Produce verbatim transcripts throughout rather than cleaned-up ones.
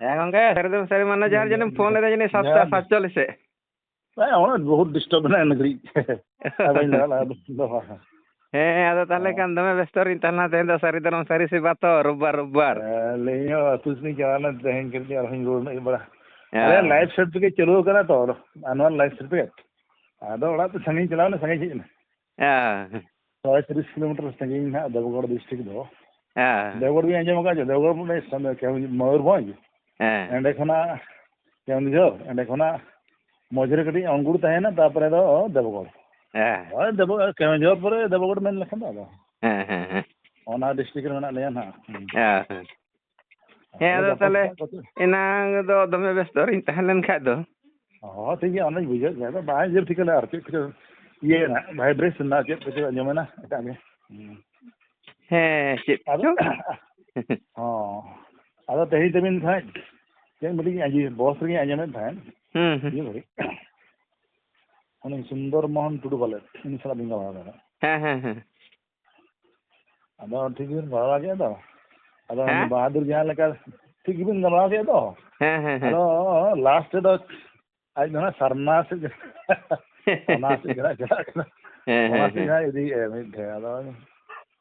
ᱦᱮᱸ ᱜᱚᱝᱠᱮ, ᱥᱟᱹᱨᱤ ᱫᱚ ᱥᱟᱹᱨᱤ ᱢᱟᱱᱮ ᱡᱚᱦᱟᱨ, ᱡᱟᱹᱱᱤᱡ ᱯᱷᱳᱱ ᱞᱮᱫᱟ ᱡᱟᱹᱱᱤᱡ ᱥᱟᱛᱴᱟ ᱡᱚᱦᱟᱨ ᱜᱮ᱾ ᱥᱟᱛᱪᱚᱞᱞᱤᱥ ᱥᱮᱫ᱾ ᱦᱮᱸ, ᱚᱱᱟ ᱵᱚᱦᱩᱛ ᱰᱤᱥᱴᱟᱵ ᱢᱮᱱᱟᱜᱼᱟ ᱤᱱᱟᱹ ᱜᱷᱟᱹᱲᱤᱡ᱾ ᱟᱫᱚᱧ ᱞᱟᱹᱭᱟ, ᱟᱫᱚ ᱫᱚ ᱵᱟᱝ᱾ ᱦᱮᱸ, ᱟᱫᱚ ᱛᱟᱦᱚᱞᱮ ᱦᱮᱸ᱾ ᱠᱷᱟᱱ ᱫᱚᱢᱮ ᱵᱮᱥᱛᱚ ᱨᱤᱧ ᱛᱟᱦᱮᱱᱟ ᱛᱮᱦᱮᱧ ᱫᱚ, ᱥᱟᱹᱨᱤ ᱫᱚ ᱱᱚᱣᱟ ᱥᱟᱹᱨᱤ ᱥᱮ ᱵᱟᱛᱚ, ᱨᱳᱵᱵᱟᱨ, ᱨᱳᱵᱵᱟᱨ᱾ ᱟᱹᱞᱤᱧ ᱦᱚᱸ ᱟᱹᱛᱩ ᱥᱮᱫ ᱞᱤᱧ ᱪᱟᱞᱟᱣ ᱞᱮᱱ ᱛᱮᱦᱮᱧ ᱠᱟᱹᱴᱤᱡ ᱟᱨᱦᱚᱸᱧ ᱨᱩᱣᱟᱹᱲ ᱧᱚᱜ ᱵᱟᱲᱟ᱾ ᱦᱮᱸ᱾ ᱟᱞᱮᱭᱟᱜ ᱞᱟᱭᱤᱯᱷ ᱥᱟᱨᱴᱤᱯᱷᱤᱠᱮᱴ ᱪᱟᱹᱞᱩ ᱟᱠᱟᱱᱟ ᱛᱚ, ᱟᱱᱩᱣᱟᱞ ᱞᱟᱭᱤᱯᱷ ᱥᱟᱨᱴᱤᱯᱷᱤᱠᱮᱴ᱾ ᱟᱫᱚ ᱚᱲᱟᱜ ᱛᱮ ᱥᱟᱺᱜᱤᱧ ᱪᱟᱞᱟᱣ ᱞᱮᱱᱟ, ᱥᱟᱺᱜᱤᱧ ᱦᱮᱡ ᱮᱱᱟ᱾ ᱦᱮᱸ᱾ ᱯᱨᱟᱭ ᱛᱤᱨᱤᱥ ᱠᱤᱞᱳᱢᱤᱴᱟᱨ ᱥᱟᱺᱜᱤᱧ ᱱᱟᱦᱟᱜ ᱫᱮᱵᱜᱚᱲ ᱰᱤᱥᱴᱨᱤᱠᱴ ᱫᱚ᱾ ᱦᱮᱸ᱾ ᱫᱮᱵᱜᱚᱲ ᱵᱤᱱ ᱟᱸᱡᱚᱢ ᱟᱠᱟᱫ ᱪᱮ? ᱫᱮᱵᱜᱚᱲ ᱢᱟᱱᱮ ᱥᱟᱢᱱᱮ ᱠᱮ-, ᱢᱚᱭᱩᱨᱵᱷᱚᱸᱡᱽ᱾ ᱦᱮᱸ᱾ ᱮᱸᱰᱮ ᱠᱷᱚᱱᱟᱜ ᱠᱮᱣᱚᱱᱡᱷᱚᱨ, ᱮᱸᱰᱮ ᱠᱷᱚᱱᱟᱜ ᱢᱚᱡᱽ ᱨᱮ ᱠᱟᱹᱴᱤᱡ ᱚᱝᱜᱩᱲ ᱛᱟᱦᱮᱱᱟ, ᱛᱟᱨᱯᱚᱨᱮ ᱫᱚ ᱫᱮᱵᱜᱚᱲ᱾ ᱦᱮᱸ᱾ ᱦᱳᱭ, ᱫᱮᱵᱜᱚᱲ, ᱠᱮᱣᱚᱱᱡᱷᱚᱨ ᱯᱚᱨᱮ ᱫᱮᱵᱜᱚᱲ ᱢᱮᱱ ᱞᱮᱠᱷᱟᱱ ᱫᱚ ᱟᱫᱚ᱾ ᱦᱮᱸ, ᱦᱮᱸ, ᱦᱮᱸ᱾ ᱚᱱᱟ ᱰᱤᱥᱴᱨᱤᱠᱴ ᱨᱮ ᱢᱮᱱᱟᱜ ᱞᱮᱭᱟ ᱱᱟᱦᱟᱜ᱾ ᱦᱩᱸ᱾ ᱦᱮᱸ, ᱦᱮᱸ᱾ ᱦᱮᱸ, ᱟᱫᱚ ᱟᱫᱚ ᱜᱟᱯᱟ ᱛᱟᱦᱚᱞᱮ ᱥᱮᱛᱟᱜ ᱠᱚᱛᱮ᱾ ᱮᱱᱟᱝ ᱫᱚ ᱫᱚᱢᱮ ᱵᱮᱥᱛᱚ ᱨᱤᱧ ᱛᱟᱦᱮᱸ ᱞᱮᱱ ᱠᱷᱟᱡ ᱫᱚ᱾ ᱦᱚᱸ, ᱴᱷᱤᱠ ᱜᱮᱭᱟ, ᱚᱱᱟᱧ ᱵᱩᱡᱷᱟᱹᱣᱮᱫ ᱜᱮᱭᱟ᱾ ᱟᱫᱚ ᱵᱟᱝ ᱡᱮ ᱴᱷᱤᱠᱟᱹᱱᱟ ᱟᱨ ᱪᱮᱫ ᱠᱚᱪᱚ ᱤᱭᱟᱹᱭᱮᱱᱟ, ᱵᱷᱟᱭᱵᱨᱮᱥᱚᱱ ᱮᱱᱟ, ᱪᱮᱫ ᱠᱚᱪᱚ ᱟᱸᱡᱚᱢᱮᱱᱟ, ᱮᱴᱟᱜ ᱜᱮ᱾ ᱦᱩᱸ᱾ ᱦᱮᱸ, ᱪᱮᱫ ᱟᱫᱚ, ᱪᱚ? ᱦᱚᱸ, ᱟᱫᱚ ᱛᱮᱦᱮᱧ ᱛᱟᱵᱤᱱ ᱛᱟᱦᱮᱸᱫ, ᱪᱮᱫ ᱢᱤᱫᱴᱤᱡ ᱟᱸᱡᱚᱢ, ᱵᱚᱥ ᱨᱮᱜᱮᱧ ᱟᱸᱡᱚᱢᱮᱫ ᱛᱟᱦᱮᱸᱫ, ᱦᱩᱸ, ᱦᱩᱸ᱾ ᱤᱭᱟᱹ ᱜᱷᱟᱹᱲᱤᱡ, ᱩᱱᱤ ᱥᱩᱱᱫᱚᱨ ᱢᱳᱦᱚᱱ ᱴᱩᱰᱩ ᱯᱟᱞᱮᱫ, ᱩᱱᱤ ᱥᱟᱞᱟᱜ ᱵᱤᱱ ᱜᱟᱞᱢᱟᱨᱟᱣ ᱠᱟᱱᱟ᱾ ᱦᱮᱸ, ᱦᱮᱸ, ᱦᱮᱸ᱾ ᱟᱫᱚ ᱴᱷᱤᱠ ᱜᱮᱵᱤᱱ ᱜᱟᱞᱢᱟᱨᱟᱣ ᱠᱮᱫ ᱫᱚ᱾ ᱟᱫᱚ ᱦᱮᱸ? ᱵᱟᱦᱟᱫᱩᱨ ᱡᱟᱦᱟᱸ ᱞᱮᱠᱟ ᱴᱷᱤᱠ ᱜᱮᱵᱤᱱ ᱜᱟᱞᱢᱟᱨᱟᱣ ᱠᱮᱫ ᱫᱚ᱾ ᱦᱮᱸ, ᱦᱮᱸ, ᱦᱮᱸ᱾ ᱟᱫᱚ ᱞᱟᱥᱴ ᱨᱮᱫᱚ ᱟᱡ ᱫᱚ ᱦᱟᱸᱜ ᱥᱟᱨᱱᱟ ᱥᱮᱫ ᱜᱮ, ᱚᱱᱟ ᱥᱮᱫ ᱜᱮ ᱦᱟᱸᱜ ᱪᱟᱞᱟᱜ ᱠᱟᱱᱟ᱾ ᱦᱮᱸ, ᱚᱱᱟ ᱦᱮᱸ, ᱥᱮᱫ ᱦᱮᱸ᱾ ᱜᱮ ᱦᱟᱸᱜ ᱤᱫᱤᱭᱮᱫᱼᱟᱭ ᱢᱤᱫ ᱴᱷᱮᱱ᱾ ᱟᱫᱚ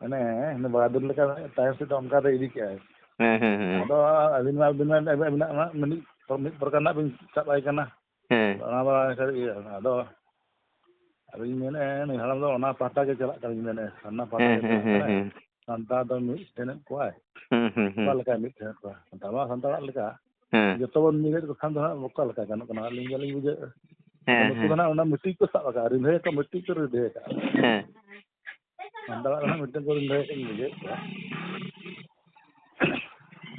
ᱢᱟᱱᱮ ᱵᱟᱦᱟᱫᱩᱨ ᱞᱮᱠᱟ ᱛᱟᱭᱚᱢ ᱥᱮᱫ ᱫᱚ ᱚᱱᱠᱟ ᱫᱚ ᱤᱫᱤ ᱠᱮᱜᱼᱟᱭ᱾ ᱦᱮᱸ, ᱦᱮᱸ, ᱦᱮᱸ᱾ ᱟᱫᱚ ᱟᱹᱵᱤᱱ ᱢᱟ, ᱟᱹᱵᱤᱱ ᱢᱟ, ᱟᱹᱵᱤᱱᱟᱜ ᱢᱟ ᱢᱤᱫ, ᱢᱤᱫ ᱯᱨᱚᱠᱟᱨ ᱨᱮᱱᱟᱜ ᱵᱤᱱ ᱥᱟᱵ ᱟᱭ ᱠᱟᱱᱟ᱾ ᱦᱮᱸ᱾ ᱚᱱᱟ ᱢᱟ ᱤᱭᱟᱹ, ᱟᱫᱚ ᱟᱫᱚᱧ ᱢᱮᱱᱮᱫᱼᱟ, ᱱᱩᱭ ᱦᱟᱲᱟᱢ ᱫᱚ ᱚᱱᱟ ᱯᱟᱦᱴᱟ ᱜᱮ ᱪᱟᱞᱟᱜ ᱠᱟᱱᱟᱧ ᱢᱮᱱᱮᱫᱼᱟ, ᱥᱟᱨᱱᱟ ᱯᱟᱦᱴᱟ ᱦᱮᱸ, ᱜᱮ ᱦᱮᱸ, ᱪᱟᱞᱟᱜ ᱦᱮᱸ, ᱠᱟᱱᱟᱭ᱾ ᱦᱮᱸ᱾ ᱥᱟᱱᱛᱟᱲ ᱫᱚ ᱢᱤᱫ ᱴᱷᱮᱱᱮᱫ ᱠᱚᱣᱟᱭ᱾ ᱦᱩᱸ, ᱦᱩᱸ, ᱦᱩᱸ᱾ ᱚᱠᱟ ᱞᱮᱠᱟᱭ ᱢᱤᱫ ᱴᱷᱮᱱᱮᱫ ᱠᱚᱣᱟ? ᱥᱟᱱᱛᱟᱲ ᱢᱟ ᱥᱟᱱᱛᱟᱲᱟᱜ ᱞᱮᱠᱟ᱾ ᱦᱮᱸ᱾ ᱡᱚᱛᱚ ᱵᱚᱱ ᱢᱤᱫᱮᱫ ᱠᱚ ᱠᱷᱟᱱ ᱫᱚ ᱦᱟᱸᱜ ᱚᱠᱟ ᱞᱮᱠᱟ ᱜᱟᱱᱚᱜ ᱠᱟᱱᱟ? ᱟᱹᱞᱤᱧ ᱜᱮᱞᱤᱧ ᱵᱩᱡᱷᱟᱹᱣᱮᱫᱼᱟ᱾ ᱦᱮᱸ, ᱱᱩᱠᱩ ᱫᱚ ᱦᱮᱸ᱾ ᱦᱟᱸᱜ ᱚᱱᱟ ᱢᱤᱫᱴᱤᱡ ᱠᱚ ᱥᱟᱵ ᱟᱠᱟᱫᱼᱟ, ᱨᱤᱸᱰᱷᱟᱹ ᱠᱚ ᱢᱤᱫᱴᱤᱡ ᱠᱚ ᱨᱤᱸᱰᱷᱟᱹ ᱟᱠᱟᱫᱼᱟ᱾ ᱦᱮᱸ᱾ ᱥᱟᱱᱛᱟᱲᱟᱜ ᱫᱚ ᱦᱟᱸᱜ ᱢᱤᱫᱴᱮᱱ ᱠᱚ ᱨᱤᱸᱰᱷᱟᱹ ᱟᱠᱟᱫ ᱤᱧ ᱵᱩᱡᱷᱟᱹᱣᱮᱫ ᱠᱚᱣᱟ᱾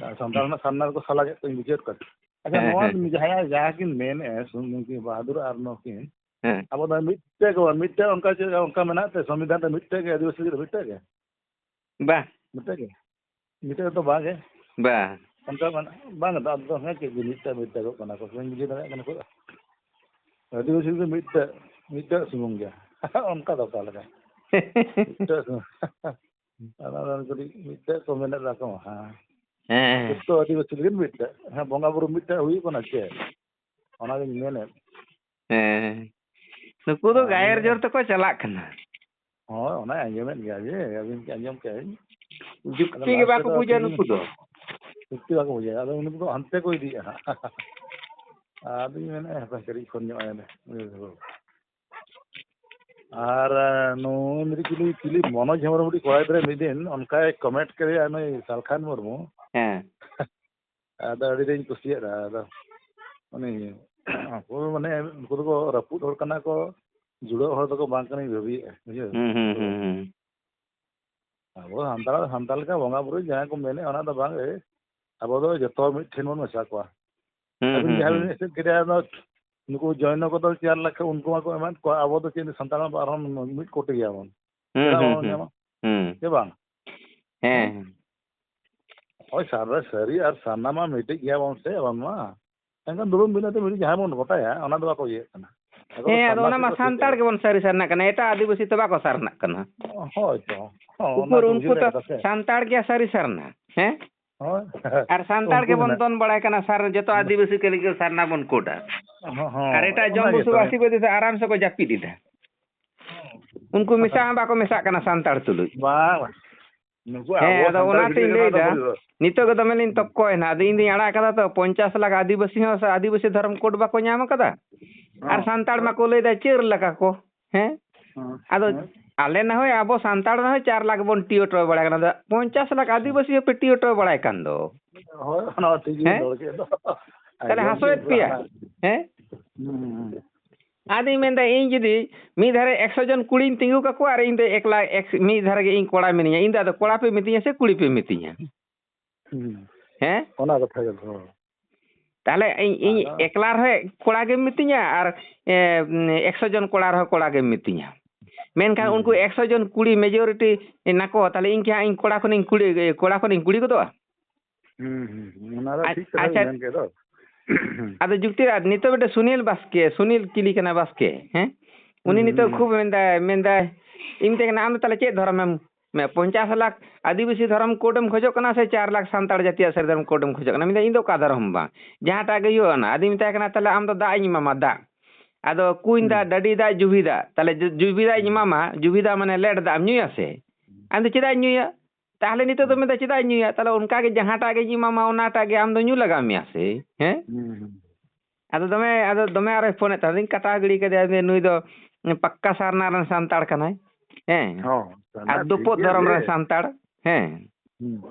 ᱟᱨ ᱥᱟᱱᱛᱟᱲ ᱨᱮᱱᱟᱜ ᱥᱟᱨᱱᱟ ᱨᱮᱠᱚ ᱥᱟᱞᱟ ᱠᱮᱫ ᱠᱚᱣᱟ, ᱤᱧ ᱵᱩᱡᱷᱟᱹᱣᱮᱫ ᱠᱚᱣᱟ᱾ ᱟᱪᱪᱷᱟ, ᱦᱮᱸ, ᱱᱚᱣᱟ ᱦᱮᱸ᱾ ᱡᱟᱦᱟᱸᱭᱟᱜ, ᱡᱟᱦᱟᱸ ᱠᱤᱱ ᱢᱮᱱᱮᱫᱼᱟ, ᱥᱩ-, ᱱᱩᱠᱤᱱ ᱵᱟᱦᱟᱫᱩᱨ ᱟᱨ ᱱᱩᱠᱤᱱ, ᱦᱮᱸ᱾ ᱟᱵᱚ ᱫᱚ ᱢᱤᱫᱴᱮᱡ ᱜᱮ, ᱢᱤᱫᱴᱮᱡ ᱚᱱᱠᱟ ᱪᱮᱫ, ᱚᱱᱠᱟ ᱢᱮᱱᱟᱜ ᱛᱮ, ᱥᱚᱝᱵᱤᱫᱷᱟᱱ ᱨᱮ ᱢᱤᱫᱴᱮᱡ ᱜᱮ, ᱟᱹᱫᱤᱵᱟᱹᱥᱤ ᱨᱮ ᱢᱤᱫᱴᱮᱡ ᱜᱮ? ᱵᱟᱝ᱾ ᱢᱤᱫᱴᱮᱡ ᱜᱮ? ᱢᱤᱫᱴᱮᱡ ᱫᱚ ᱵᱟᱝ ᱜᱮ? ᱵᱟᱝ᱾ ᱚᱱᱠᱟ ᱢᱟᱱᱮ, ᱵᱟᱝ ᱫᱚ, ᱟᱫᱚ ᱦᱮᱸ ᱪᱮᱫ ᱜᱮ ᱢᱤᱫᱴᱮᱡ, ᱢᱤᱫᱴᱮᱡᱚᱜ ᱠᱟᱱᱟ ᱠᱚ, ᱵᱟᱹᱧ ᱵᱩᱡᱷᱟᱹᱣ ᱫᱟᱲᱮᱭᱟᱜ ᱠᱟᱱᱟ ᱠᱚ᱾ ᱟᱹᱫᱤᱵᱟᱹᱥᱤ ᱫᱚ ᱢᱤᱫᱴᱮᱡ, ᱢᱤᱫᱴᱮᱡ ᱥᱩᱢᱩᱝ ᱜᱮ᱾ ᱚᱱᱠᱟ ᱫᱚ ᱚᱠᱟ ᱞᱮᱠᱟ? ᱢᱤᱫᱴᱮᱡ ᱥᱩᱢᱩᱝ᱾ ᱚᱱᱟ ᱫᱚ ᱠᱟᱹᱴᱤᱡ ᱢᱤᱫᱴᱮᱡ ᱠᱚ ᱢᱮᱱᱮᱫ ᱛᱟᱠᱚ, ᱦᱮᱸ᱾ ᱦᱮᱸ᱾ ᱡᱚᱛᱚ ᱟᱹᱫᱤᱵᱟᱹᱥᱤ ᱞᱟᱹᱜᱤᱫ ᱢᱤᱫᱴᱮᱡ᱾ ᱦᱮᱸ, ᱵᱚᱸᱜᱟ ᱵᱩᱨᱩ ᱢᱤᱫᱴᱮᱡ ᱦᱩᱭᱩᱜ ᱠᱟᱱᱟ ᱪᱮ? ᱚᱱᱟᱜᱤᱧ ᱢᱮᱱᱮᱫ᱾ ᱦᱮᱸ᱾ ᱱᱩᱠᱩ ᱫᱚ ᱟᱨ ᱜᱟᱭᱮᱨ ᱡᱳᱨ ᱛᱮᱠᱚ ᱪᱟᱞᱟᱜ ᱠᱟᱱᱟ᱾ ᱦᱳᱭ, ᱚᱱᱟᱭ ᱟᱸᱡᱚᱢᱮᱫ ᱜᱮᱭᱟ ᱡᱮ, ᱟᱹᱵᱤᱱ ᱜᱮ ᱟᱸᱡᱚᱢ ᱠᱮᱜᱼᱟ ᱵᱤᱱ᱾ ᱟᱫᱚ ᱡᱩᱠᱛᱤ ᱜᱮ ᱞᱟᱥᱴ ᱵᱟᱠᱚ ᱨᱮᱫᱚ ᱵᱩᱡᱟ ᱛᱤᱸᱜᱩ ᱱᱩᱠᱩ ᱫᱚ᱾ ᱡᱩᱠᱛᱤ ᱵᱟᱠᱚ ᱵᱩᱡᱟ᱾ ᱟᱫᱚ ᱩᱱᱠᱩ ᱫᱚ ᱦᱟᱱᱛᱮ ᱠᱚ ᱤᱫᱤᱭᱮᱫᱼᱟ ᱦᱟᱸᱜ᱾ ᱟᱫᱚᱧ ᱢᱮᱱᱮᱫᱼᱟ, ᱦᱟᱯᱮ ᱠᱟᱹᱴᱤᱡ ᱯᱷᱳᱱ ᱧᱚᱜ ᱟᱭ ᱢᱮ᱾ ᱟᱨ, ᱱᱩᱭ ᱢᱤᱫᱴᱤᱡ ᱪᱤᱞᱤ, ᱪᱤᱞᱤ ᱢᱚᱱᱳᱡᱽ ᱦᱮᱢᱵᱨᱚᱢ ᱢᱤᱫᱴᱤᱡ ᱠᱚᱲᱟ ᱜᱤᱫᱽᱨᱟᱹᱭ ᱢᱤᱫ ᱫᱤᱱ ᱚᱱᱠᱟᱭ ᱠᱚᱢᱮᱱᱴ ᱠᱮᱫᱮᱭᱟ ᱱᱩᱭ ᱥᱟᱞᱠᱷᱟᱱ ᱢᱩᱨᱢᱩ᱾ ᱦᱮᱸ᱾ ᱟᱫᱚ ᱟᱹᱰᱤ ᱟᱸᱴᱤᱧ ᱠᱩᱥᱤᱭᱟᱫᱟ᱾ ᱟᱫᱚ ᱩᱱᱤ, ᱩᱱᱠᱩ ᱢᱟᱱᱮ, ᱩᱱᱠᱩ ᱫᱚᱠᱚ ᱨᱟᱹᱯᱩᱫ ᱦᱚᱲ ᱠᱟᱱᱟ ᱠᱚ, ᱡᱩᱲᱟᱹᱜ ᱦᱚᱲ ᱫᱚᱠᱚ ᱵᱟᱝ ᱠᱟᱱᱟᱧ ᱵᱷᱟᱹᱵᱤᱭᱮᱫᱼᱟ, ᱵᱩᱡᱷᱟᱹᱣ? ᱦᱩᱸ, ᱦᱩᱸ, ᱦᱩᱸ, ᱦᱩᱸ᱾ ᱟᱵᱚ ᱥᱟᱱᱛᱟᱲ, ᱥᱟᱱᱛᱟᱲ ᱞᱮᱠᱟ ᱵᱚᱸᱜᱟ ᱵᱩᱨᱩ ᱡᱟᱦᱟᱸᱭ ᱠᱚ ᱢᱮᱱᱮᱫ, ᱚᱱᱟ ᱫᱚ ᱵᱟᱝ ᱜᱮ᱾ ᱟᱵᱚ ᱫᱚ ᱡᱚᱛᱚ ᱦᱚᱲ ᱢᱤᱫ ᱴᱷᱮᱱ ᱵᱚᱱ ᱢᱮᱥᱟ ᱠᱚᱣᱟ᱾ ᱦᱩᱸ, ᱟᱹᱵᱤᱱ ᱦᱩᱸ, ᱡᱟᱦᱟᱸ ᱦᱩᱸ᱾ ᱵᱤᱱ ᱮᱥᱮᱫ ᱠᱮᱫᱮᱭᱟ, ᱚᱱᱟ ᱱᱩᱠᱩ ᱡᱚᱭᱱᱚ ᱠᱚᱫᱚ ᱪᱟᱨ ᱞᱟᱠᱷ ᱩᱱᱠᱩ ᱢᱟᱠᱚ ᱮᱢᱟᱫ ᱠᱚᱣᱟ, ᱟᱵᱚ ᱫᱚ ᱪᱮᱫ ᱥᱟᱱᱛᱟᱲ ᱢᱟ ᱟᱨᱦᱚᱸ ᱢᱤᱫ ᱠᱳᱴᱤ ᱜᱮᱭᱟᱵᱚᱱ᱾ ᱦᱩᱸ, ᱪᱮᱫᱟᱜ ᱦᱩᱸ, ᱵᱟᱵᱚᱱ ᱦᱩᱸ᱾ ᱧᱟᱢᱟ? ᱦᱩᱸ᱾ ᱥᱮ ᱵᱟᱝ? ᱦᱮᱸ᱾ ᱦᱳᱭ, ᱥᱟᱨ-, ᱥᱟᱹᱨᱤ ᱟᱨ ᱥᱟᱨᱱᱟ ᱢᱟ ᱢᱤᱫᱴᱤᱡ ᱜᱮᱭᱟᱵᱚᱱ ᱥᱮ, ᱵᱟᱝ ᱢᱟ᱾ ᱮᱱᱠᱷᱟᱱ ᱫᱩᱲᱩᱵ ᱢᱤᱫ ᱟᱛᱮ ᱢᱤᱫᱴᱤᱡ ᱡᱟᱦᱟᱸᱭ ᱵᱚᱱ ᱜᱚᱴᱟᱭᱟ, ᱚᱱᱟ ᱫᱚ ᱵᱟᱠᱚ ᱤᱭᱟᱹᱜ ᱠᱟᱱᱟ᱾ ᱟᱠᱚ ᱫᱚ ᱦᱮᱸ, ᱟᱫᱚ ᱥᱟᱨᱱᱟ ᱚᱱᱟ ᱥᱤᱫ ᱢᱟ ᱠᱚ ᱴᱷᱤᱠ ᱥᱟᱱᱛᱟᱲ ᱠᱟᱱᱟ᱾ ᱜᱮᱵᱚᱱ ᱥᱟᱹᱨᱤ ᱥᱟᱨᱱᱟᱜ ᱠᱟᱱᱟ, ᱮᱴᱟᱜ ᱟᱹᱫᱤᱵᱟᱹᱥᱤ ᱛᱚ ᱵᱟᱠᱚ ᱥᱟᱨᱱᱟᱜ ᱠᱟᱱᱟ᱾ ᱦᱳᱭ ᱛᱚ᱾ ᱦᱚᱸ, ᱚᱱᱟ ᱩᱠᱩᱨ ᱫᱚ ᱩᱱᱠᱩ ᱵᱩᱡᱷᱟᱹᱣ ᱛᱚ ᱫᱟᱲᱮᱭᱟᱜ ᱠᱟᱱᱟ ᱥᱮ᱾ ᱥᱟᱱᱛᱟᱲ ᱜᱮᱭᱟ ᱥᱟᱹᱨᱤ ᱥᱟᱨᱱᱟ, ᱦᱮᱸ? ᱦᱳᱭ᱾ ᱟᱨ ᱥᱟᱱᱛᱟᱲ ᱩᱱᱠᱩ ᱜᱮᱵᱚᱱ ᱢᱮᱱᱟᱜ ᱫᱚᱱ ᱵᱟᱲᱟᱭ ᱠᱟᱱᱟ, ᱥᱟᱨ-, ᱡᱚᱛᱚ ᱟᱹᱫᱤᱵᱟᱹᱥᱤ ᱠᱚ ᱞᱟᱹᱜᱤᱫ ᱥᱟᱨᱱᱟ ᱵᱚᱱ ᱠᱳᱰᱟ᱾ ᱦᱚᱸ, ᱦᱚᱸ, ᱟᱨ ᱮᱴᱟᱜ ᱚᱱᱟ ᱡᱚᱢ ᱜᱮᱛᱚ᱾ ᱵᱩᱥᱩᱵ ᱟᱹᱥᱤ ᱵᱟᱹᱫᱤ ᱫᱚ ᱟᱨᱟᱢ ᱥᱮ ᱠᱚ ᱡᱟᱹᱯᱤᱫ ᱮᱫᱟ᱾ ᱩᱱᱠᱩ ᱢᱮᱥᱟ ᱦᱚᱸ ᱵᱟᱠᱚ ᱢᱮᱥᱟᱜ ᱠᱟᱱᱟ ᱥᱟᱱᱛᱟᱲ ᱛᱩᱞᱩᱡ᱾ ᱵᱟᱝ, ᱵᱟᱝ᱾ ᱱᱩᱠᱩ ᱦᱮᱸ, ᱟᱵᱚ ᱟᱫᱚ ᱥᱟᱱᱛᱟᱲ ᱵᱷᱤᱛᱨᱤ ᱚᱱᱟᱛᱤᱧ ᱨᱮ ᱱᱚᱣᱟ ᱫᱚ ᱞᱟᱹᱭᱫᱟ, ᱵᱷᱩᱞ ᱫᱚ᱾ ᱱᱤᱛᱚᱜ ᱜᱮ ᱫᱚᱢᱮ ᱞᱤᱧ ᱦᱩᱸ᱾ ᱛᱚᱠᱠᱚᱭᱮᱱᱟ᱾ ᱟᱫᱚ ᱤᱧ ᱫᱩᱧ ᱟᱲᱟᱜ ᱠᱟᱫᱟ ᱛᱚ, ᱯᱚᱧᱪᱟᱥ ᱞᱟᱠᱷ ᱟᱹᱫᱤᱵᱟᱹᱥᱤ ᱦᱚᱸ ᱥᱮ ᱟᱹᱫᱤᱵᱟᱹᱥᱤ ᱫᱷᱚᱨᱚᱢ ᱠᱳᱰ ᱵᱟᱠᱚ ᱧᱟᱢ ᱠᱟᱫᱟ᱾ ᱟᱨ ᱦᱚᱸ᱾ ᱥᱟᱱᱛᱟᱲ ᱢᱟᱠᱚ ᱞᱟᱹᱭᱫᱟ ᱪᱟᱹᱨ ᱞᱟᱠᱷ ᱠᱚ᱾ ᱦᱮᱸ? ᱦᱚᱸ᱾ ᱟᱫᱚ ᱦᱮᱸ᱾ ᱟᱞᱮ ᱱᱟ ᱦᱳᱭ ᱟᱵᱚ ᱥᱟᱱᱛᱟᱲ ᱱᱟ ᱦᱳᱭ ᱪᱟᱨ ᱞᱟᱠᱷ ᱵᱚᱱ ᱴᱤ ᱚᱴᱚ ᱵᱟᱲᱟᱭ ᱠᱟᱱᱟ᱾ ᱟᱫᱚ ᱯᱚᱧᱪᱟᱥ ᱞᱟᱠᱷ ᱦᱚᱸ᱾ ᱟᱹᱫᱤᱵᱟᱹᱥᱤ ᱦᱚᱸᱯᱮ ᱴᱤ ᱚᱴᱚ ᱵᱟᱲᱟᱭ ᱠᱟᱱ ᱫᱚ᱾ ᱦᱳᱭ, ᱚᱱᱟ ᱢᱟ ᱴᱷᱤᱠ ᱜᱮᱵᱤᱱ ᱦᱮᱸ? ᱨᱚᱲ ᱠᱮᱫ ᱫᱚ᱾ ᱛᱟᱦᱞᱮ ᱟᱸᱡᱚᱢ ᱦᱟᱸᱥᱚᱭᱮᱫ ᱠᱮᱫ ᱯᱮᱭᱟ᱾ ᱦᱟᱸᱜ᱾ ᱦᱮᱸ? ᱦᱩᱸ, ᱦᱩᱸ, ᱦᱩᱸ᱾ ᱟᱫᱚᱧ ᱢᱮᱱᱫᱟ, ᱤᱧ ᱡᱩᱫᱤ ᱢᱤᱫ ᱫᱷᱟᱨᱮ ᱮᱠᱥᱚ ᱡᱚᱱ ᱠᱩᱲᱤᱧ ᱛᱤᱸᱜᱩ ᱠᱟᱠᱚᱣᱟ ᱟᱨ ᱤᱧ ᱫᱚ ᱮᱠᱞᱟ ᱮᱠ-, ᱢᱤᱫ ᱫᱷᱟᱨᱮ ᱜᱮ ᱤᱧ ᱠᱚᱲᱟ ᱢᱤᱱᱟᱹᱧᱟ, ᱤᱧ ᱫᱚ ᱟᱫᱚ ᱠᱚᱲᱟ ᱯᱮ ᱢᱤᱛᱟᱹᱧᱟ ᱥᱮ ᱠᱩᱲᱤ ᱯᱮ ᱢᱤᱛᱟᱹᱧᱟ? ᱦᱩᱸ᱾ ᱦᱮᱸ? ᱚᱱᱟ ᱠᱟᱛᱷᱟ ᱜᱮ, ᱦᱳᱭ᱾ ᱛᱟᱦᱞᱮ ᱤᱧ, ᱤᱧ ᱟᱫᱚ ᱮᱠᱞᱟ ᱨᱮᱦᱚᱸ ᱠᱚᱲᱟ ᱜᱮᱢ ᱢᱤᱛᱟᱹᱧᱟ ᱟᱨ, ᱮ, ᱮᱠᱥᱚ ᱡᱚᱱ ᱠᱚᱲᱟ ᱨᱮᱦᱚᱸ ᱠᱚᱲᱟ ᱜᱮᱢ ᱢᱤᱛᱟᱹᱧᱟ᱾ ᱢᱮᱱᱠᱷᱟᱱ ᱦᱩᱸ, ᱩᱱᱠᱩ ᱦᱩᱸ᱾ ᱮᱠᱥᱚ ᱡᱚᱱ ᱠᱩᱲᱤ majority ᱱᱟᱠᱚ, ᱛᱟᱦᱞᱮ ᱤᱧ ᱠᱤ ᱦᱟᱸᱜ ᱤᱧ ᱠᱚᱲᱟ ᱠᱷᱚᱱᱤᱧ ᱠᱩᱲᱤ, ᱠᱚᱲᱟ ᱠᱷᱚᱱᱤᱧ ᱠᱩᱲᱤ ᱜᱚᱫᱚᱜᱼᱟ? ᱦᱩᱸ, ᱦᱩᱸ, ᱦᱩᱸ᱾ ᱚᱱᱟ ᱫᱚ ᱟᱪ-, ᱴᱷᱤᱠ ᱠᱟᱛᱷᱟ ᱟᱪᱪᱷᱟ᱾ ᱵᱤᱱ ᱢᱮᱱ ᱠᱮᱫ ᱫᱚ᱾ ᱟᱫᱚ ᱡᱩᱠᱛᱤ ᱟᱨ ᱱᱤᱛᱚᱜ ᱢᱤᱫᱴᱮᱱ ᱥᱩᱱᱤᱞ ᱵᱟᱥᱠᱮ, ᱥᱩᱱᱤᱞ ᱪᱤᱞᱤ ᱠᱟᱱᱟ ᱵᱟᱥᱠᱮ, ᱦᱮᱸ? ᱩᱱᱤ ᱦᱩᱸ, ᱱᱤᱛᱚᱜ ᱦᱩᱸ᱾ ᱠᱷᱩᱵ ᱢᱮᱱᱫᱟᱭ, ᱢᱮᱱᱫᱟᱭ, ᱤᱧ ᱢᱮᱛᱟᱭ ᱠᱟᱱᱟ, "ᱟᱢ ᱫᱚ ᱛᱟᱦᱞᱮ ᱪᱮᱫ ᱫᱷᱚᱨᱚᱢᱮᱢ, ᱢᱮ ᱯᱚᱧᱪᱟᱥ ᱞᱟᱠᱷ ᱟᱹᱫᱤᱵᱟᱹᱥᱤ ᱫᱷᱚᱨᱚᱢ ᱠᱳᱰ ᱮᱢ ᱠᱷᱚᱡᱚᱜ ᱠᱟᱱᱟ ᱥᱮ ᱪᱟᱨ ᱞᱟᱠᱷ ᱥᱟᱱᱛᱟᱲ ᱡᱟᱹᱛᱤᱭᱟᱜ ᱥᱟᱹᱨᱤ ᱫᱷᱚᱨᱚᱢ ᱠᱳᱰ ᱮᱢ ᱠᱷᱚᱡᱚᱜ ᱠᱟᱱᱟ? ᱢᱮᱱᱫᱟ, "ᱤᱧ ᱫᱚ ᱚᱠᱟ ᱫᱷᱚᱨᱚᱢ ᱦᱚᱸ ᱵᱟᱝ, ᱡᱟᱦᱟᱸᱴᱟᱜ ᱜᱮ ᱦᱩᱭᱩᱜᱼᱟ ᱚᱱᱟ᱾" ᱟᱫᱚᱧ ᱢᱮᱛᱟᱭ ᱠᱟᱱᱟ, "ᱛᱟᱦᱞᱮ ᱟᱢ ᱫᱚ ᱫᱟᱜ ᱤᱧ ᱮᱢᱟᱢᱟ, ᱫᱟᱜ?" ᱟᱫᱚ ᱠᱩᱧ ᱫᱟᱜ, ᱰᱟᱹᱰᱤ ᱫᱟᱜ, ᱡᱩᱵᱷᱤ ᱫᱟᱜ, ᱛᱟᱦᱞᱮ ᱡᱩ- ᱡᱩᱵᱷᱤ ᱫᱟᱜ ᱤᱧ ᱮᱢᱟᱢᱟ, ᱡᱩᱵᱷᱤ ᱫᱟᱜ ᱢᱟᱱᱮ ᱞᱮᱴ ᱫᱟᱜ ᱮᱢ ᱧᱩᱭᱟ ᱥᱮ? ᱟᱢ ᱫᱚ ᱪᱮᱫᱟᱜ ᱤᱧ ᱧᱩᱭᱟ? ᱛᱟᱦᱞᱮ ᱱᱤᱛᱚᱜ ᱫᱚ ᱢᱮᱱᱫᱟ, "ᱪᱮᱫᱟᱜ ᱤᱧ ᱧᱩᱭᱟ?" ᱛᱟᱦᱞᱮ ᱚᱱᱠᱟ ᱜᱮ ᱡᱟᱦᱟᱸᱴᱟᱜ ᱜᱤᱧ ᱮᱢᱟᱢᱟ, ᱚᱱᱟᱴᱟᱜ ᱜᱮ ᱟᱢ ᱫᱚ ᱧᱩ ᱞᱟᱜᱟᱣ ᱢᱮᱭᱟ ᱥᱮ, ᱦᱮᱸ? ᱦᱩᱸ, ᱦᱩᱸ᱾ ᱟᱫᱚ ᱫᱚᱢᱮ, ᱟᱫᱚ ᱫᱚᱢᱮ ᱟᱨᱚᱭ ᱯᱷᱳᱱᱮᱫ ᱛᱟᱦᱮᱸ, ᱟᱫᱚᱧ ᱠᱟᱴᱟᱣ ᱜᱤᱰᱤ ᱠᱟᱫᱮᱭᱟ, ᱡᱮ ᱱᱩᱭ ᱫᱚ ᱯᱟᱠᱠᱟ ᱥᱟᱨᱱᱟ ᱨᱮᱱ ᱥᱟᱱᱛᱟᱲ ᱠᱟᱱᱟᱭ, ᱦᱮᱸ? ᱦᱚᱸ, ᱟᱨ ᱥᱟᱨᱱᱟ ᱫᱩᱯᱩᱜ ᱴᱷᱤᱠ ᱜᱮ ᱫᱷᱚᱨᱚᱢ ᱨᱮᱱ ᱟᱹᱜᱩᱭᱮᱫ᱾ ᱥᱟᱱᱛᱟᱲ, ᱦᱮᱸ? ᱦᱩᱸ᱾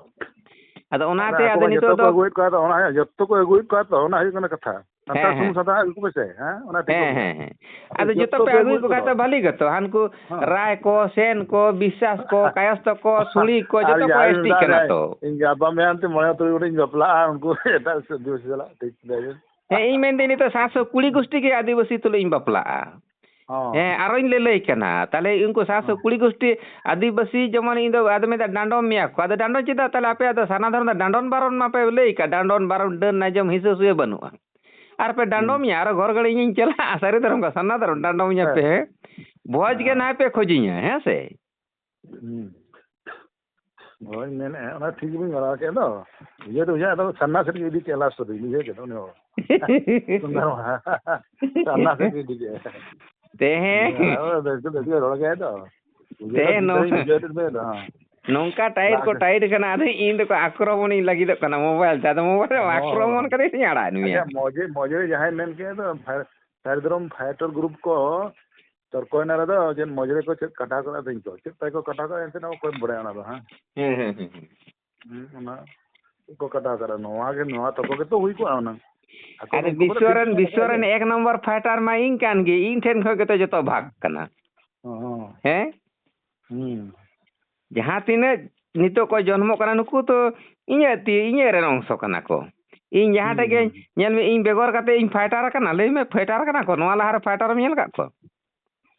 ᱟᱫᱚ ᱚᱱᱟᱛᱮ ᱟᱫᱚ ᱟᱫᱚ ᱟᱠᱚ ᱢᱟ ᱱᱤᱛᱚᱜ ᱡᱚᱛᱚ ᱠᱚ ᱫᱚ ᱟᱹᱜᱩᱭᱮᱫ ᱠᱚᱣᱟ, ᱟᱫᱚ ᱚᱱᱟ ᱡᱚᱛᱚ ᱠᱚ ᱟᱹᱜᱩᱭᱮᱫ ᱠᱚᱣᱟ, ᱛᱚ ᱚᱱᱟ ᱦᱩᱭᱩᱜ ᱠᱟᱱᱟ ᱠᱟᱛᱷᱟ᱾ ᱥᱟᱱᱛᱟᱲ ᱦᱮᱸ, ᱥᱩᱢᱩᱝ ᱦᱮᱸ᱾ ᱥᱟᱱᱛᱟᱲ ᱟᱹᱜᱩ ᱠᱚᱯᱮ ᱥᱮ, ᱦᱮᱸ? ᱚᱱᱟ ᱴᱷᱤᱠ ᱦᱮᱸ, ᱠᱚ ᱵᱩᱡᱷᱟᱹᱣᱟ᱾ ᱦᱮᱸ, ᱦᱮᱸ᱾ ᱟᱫᱚ ᱡᱚᱛᱚ ᱡᱚᱛᱚ ᱯᱮ ᱯᱮ ᱟᱹᱜᱩᱭᱮᱫ ᱟᱹᱜᱩᱭᱮᱫ ᱠᱚ ᱠᱷᱟᱡ ᱠᱚᱫᱚ᱾ ᱛᱚ ᱵᱷᱟᱞᱤ ᱜᱮᱛᱚ, ᱦᱟᱱᱠᱩ ᱦᱮᱸ᱾ ᱨᱟᱭ ᱠᱚ, ᱥᱮᱱ ᱠᱚ, ᱵᱤᱥᱥᱟᱥ ᱠᱚ, ᱠᱟᱭᱚᱥᱛᱷᱚ ᱠᱚ, ᱥᱩᱲᱤ ᱠᱚ, ᱟᱨ ᱡᱚᱛᱚ ᱠᱚ ᱡᱟᱦᱟᱸᱭ ᱮᱥ ᱴᱤᱜ ᱢᱮᱱᱫᱟ, ᱠᱟᱱᱟ ᱡᱟᱦᱟᱸᱭ ᱛᱚ᱾ ᱤᱧ ᱜᱟᱯᱟ ᱢᱮᱭᱟᱝ ᱛᱮ ᱢᱚᱬᱮ ᱛᱩᱨᱩᱭ ᱜᱚᱴᱮᱡ ᱤᱧ ᱵᱟᱯᱞᱟᱜᱼᱟ, ᱩᱱᱠᱩ ᱮᱴᱟᱜ ᱥᱮᱫ ᱟᱹᱫᱤᱵᱟᱹᱥᱤ ᱥᱟᱞᱟᱜ ᱴᱷᱤᱠ ᱠᱮᱫᱟ ᱵᱮᱱ᱾ ᱦᱮᱸ, ᱤᱧ ᱢᱮᱱᱫᱟᱹᱧ ᱱᱤᱛᱚᱜ ᱥᱟᱛᱥᱚ ᱠᱩᱲᱤ ᱜᱩᱥᱴᱤ ᱜᱮ ᱟᱹᱫᱤᱵᱟᱹᱥᱤ ᱛᱩᱞᱩᱡ ᱤᱧ ᱵᱟᱯᱞᱟᱜᱼᱟ᱾ ᱦᱚᱸ᱾ ᱦᱮᱸ, ᱟᱨᱚᱧ ᱞᱟᱹᱞᱟᱹᱭ ᱠᱟᱱᱟ᱾ ᱛᱟᱦᱞᱮ ᱩᱱᱠᱩ ᱥᱟᱛᱥᱚ ᱦᱚᱸ᱾ ᱠᱩᱲᱤ ᱜᱩᱥᱴᱤ ᱟᱹᱫᱤᱵᱟᱹᱥᱤ ᱡᱮᱢᱚᱱ ᱤᱧ ᱫᱚ ᱟᱫᱚ ᱢᱮᱱᱫᱟ ᱰᱟᱸᱰᱚᱢ ᱢᱮᱭᱟ ᱠᱚ᱾ ᱟᱫᱚ ᱰᱟᱸᱰᱚᱢ ᱪᱮᱫᱟᱜ? ᱛᱟᱦᱞᱮ ᱟᱯᱮᱭᱟᱜ ᱫᱚ ᱥᱟᱨᱱᱟ ᱫᱷᱚᱨᱚᱢ ᱫᱚ ᱰᱟᱸᱰᱚᱢ ᱵᱟᱨᱚᱱ ᱢᱟᱯᱮ ᱞᱟᱹᱭ ᱠᱟᱜ, ᱰᱟᱸᱰᱚᱢ ᱵᱟᱨᱚᱱ ᱰᱟᱹᱱ ᱱᱟᱡᱚᱢ ᱦᱤᱥᱟᱹ ᱥᱩᱭᱟᱹ ᱵᱟᱹᱱᱩᱜᱼᱟ᱾ ᱟᱨ ᱯᱮ ᱰᱟᱸᱰᱚᱢ ᱦᱩᱸ᱾ ᱢᱮᱭᱟ, ᱟᱨᱚ ᱜᱷᱚᱨ ᱜᱷᱟᱹᱲᱤ ᱤᱧᱤᱧ ᱪᱟᱞᱟᱜᱼᱟ, ᱥᱟᱹᱨᱤ ᱫᱷᱚᱨᱚᱢ ᱠᱚ, ᱥᱟᱨᱱᱟ ᱫᱷᱚᱨᱚᱢ ᱰᱟᱸᱰᱚᱢ ᱤᱧᱟ ᱯᱮ, ᱦᱮᱸ᱾ ᱦᱮᱸ? ᱵᱷᱚᱡᱽ ᱜᱮ ᱦᱮᱸ᱾ ᱱᱟᱦᱟᱭ ᱯᱮ ᱠᱷᱚᱡᱤᱧᱟ, ᱦᱮᱸ ᱥᱮ? ᱦᱩᱸ᱾ ᱦᱳᱭ, ᱢᱮᱱᱮᱫᱼᱟ, ᱚᱱᱟ ᱴᱷᱤᱠ ᱜᱮᱵᱤᱱ ᱜᱟᱞᱟᱨᱟᱣ ᱠᱮᱫ ᱫᱚ᱾ ᱵᱩᱡᱷᱟᱹᱣ ᱫᱚ ᱵᱩᱡᱷᱟᱹᱣ, ᱟᱫᱚ ᱥᱟᱨᱱᱟ ᱥᱮᱫ ᱜᱮ ᱤᱫᱤ ᱠᱮᱫ last ᱨᱮ, ᱵᱩᱡᱷᱟᱹᱣ ᱠᱮᱫ ᱩᱱᱤ ᱦᱚᱲ᱾ ᱥᱟᱨᱱᱟ ᱥᱮᱫ ᱜᱮ ᱤᱫᱤ ᱠᱮᱫ᱾ ᱛᱮᱦᱮᱧ ᱟᱨᱚ ᱵᱮᱥ ᱫᱚ ᱵᱮᱥ ᱜᱮ ᱨᱚᱲ ᱠᱮᱫ ᱫᱚ᱾ ᱵᱩᱡᱷᱟᱹᱣ ᱫᱚ ᱛᱮᱦᱮᱧ ᱵᱩᱡᱷᱟᱹᱣ ᱱᱚᱣᱟ ᱵᱩᱡᱷᱟᱹᱣ ᱠᱮᱫ ᱢᱮ ᱫᱚ, ᱦᱮᱸ᱾ ᱱᱚᱝᱠᱟ ᱴᱟᱭᱤᱴ ᱠᱚ ᱞᱟᱥᱴ ᱨᱮ᱾ ᱴᱟᱭᱤᱴ ᱠᱟᱱᱟ, ᱟᱫᱚ ᱤᱧ ᱫᱚᱠᱚ ᱟᱠᱨᱚᱢᱚᱱᱤᱧ ᱞᱟᱹᱜᱤᱫᱚᱜ ᱠᱟᱱᱟ ᱢᱳᱵᱟᱭᱤᱞ ᱛᱮ, ᱟᱫᱚ ᱢᱳᱵᱟᱭᱤᱞ ᱨᱮ ᱦᱚᱸ, ᱟᱠᱨᱚᱢᱚᱱ ᱦᱚᱸ᱾ ᱠᱟᱛᱮ ᱤᱧ ᱟᱲᱟᱜ ᱱᱩᱭᱟ᱾ ᱟᱪᱪᱷᱟ, ᱢᱚᱡᱮ, ᱢᱚᱡᱮ ᱡᱟᱦᱟᱸᱭ ᱢᱮᱱ ᱠᱮᱫ ᱫᱚ, ᱯᱷᱟ-, ᱥᱟᱹᱨᱤ ᱫᱷᱚᱨᱚᱢ fighter group ᱠᱚ ᱛᱚᱨᱠᱚᱭᱮᱱᱟ ᱨᱮᱫᱚ, ᱡᱮ ᱢᱚᱡᱽ ᱨᱮᱠᱚ ᱪᱮᱫ ᱠᱟᱴᱟᱣ ᱠᱟᱫᱟ ᱫᱤᱧ ᱠᱚ, ᱪᱮᱫ ᱛᱟᱭ ᱠᱚ ᱠᱟᱴᱟᱣ ᱠᱟᱫᱟ, ᱮᱱᱛᱮ ᱚᱠᱚᱭᱮᱢ ᱵᱟᱲᱟᱭᱟ ᱚᱱᱟ ᱫᱚ, ᱦᱮᱸ? ᱦᱮᱸ, ᱦᱮᱸ, ᱦᱮᱸ, ᱦᱮᱸ᱾ ᱦᱩᱸ, ᱚᱱᱟ ᱠᱚ ᱠᱟᱴᱟᱣ ᱠᱟᱫᱟ, ᱱᱚᱣᱟ ᱜᱮ, ᱱᱚᱣᱟ ᱛᱟᱠᱚ ᱜᱮᱛᱚ ᱦᱩᱭ ᱠᱚᱜᱼᱟ ᱚᱱᱟ᱾ ᱟᱠᱚ ᱟᱫᱚ ᱩᱱᱠᱩ ᱠᱚᱫᱚ ᱵᱤᱥᱥᱚ ᱴᱷᱤᱠ ᱨᱮᱱ, ᱜᱮ ᱢᱮᱱᱟᱜ ᱵᱤᱥᱥᱚ ᱠᱚᱣᱟ ᱨᱮᱱ ᱡᱮ᱾ ᱮᱠ ᱱᱚᱢᱵᱚᱨ fighter ᱢᱟ ᱤᱧ ᱠᱟᱱ ᱜᱮ, ᱤᱧ ᱴᱷᱮᱱ ᱠᱷᱚᱱ ᱜᱮᱛᱚ ᱡᱚᱛᱚ ᱵᱷᱟᱜᱽ ᱠᱟᱱᱟ᱾ ᱦᱚᱸ, ᱦᱚᱸ᱾ ᱦᱮᱸ? ᱦᱩᱸ᱾ ᱡᱟᱦᱟᱸ ᱛᱤᱱᱟᱹᱜ ᱱᱤᱛᱚᱜ ᱠᱚ ᱡᱚᱱᱢᱚᱜ ᱠᱟᱱᱟ, ᱱᱩᱠᱩ ᱫᱚ ᱤᱧᱟᱹᱜ ᱛᱤ, ᱤᱧᱟᱹᱜ ᱨᱮᱱ ᱚᱝᱥᱚ ᱠᱟᱱᱟ ᱠᱚ᱾ ᱤᱧ ᱡᱟᱦᱟᱸ ᱦᱩᱸ, ᱴᱷᱮᱡ ᱜᱮ, ᱦᱩᱸ᱾ ᱧᱮᱞ ᱢᱮ, ᱤᱧ ᱵᱮᱜᱚᱨ ᱠᱟᱛᱮ ᱤᱧ fighter ᱟᱠᱟᱱᱟ? ᱞᱟᱹᱭ ᱢᱮ, fighter ᱟᱠᱟᱱᱟ ᱠᱚ? ᱱᱚᱣᱟ ᱞᱟᱦᱟ ᱨᱮ fighter ᱮᱢ ᱧᱮᱞ ᱟᱠᱟᱫ ᱠᱚᱣᱟ?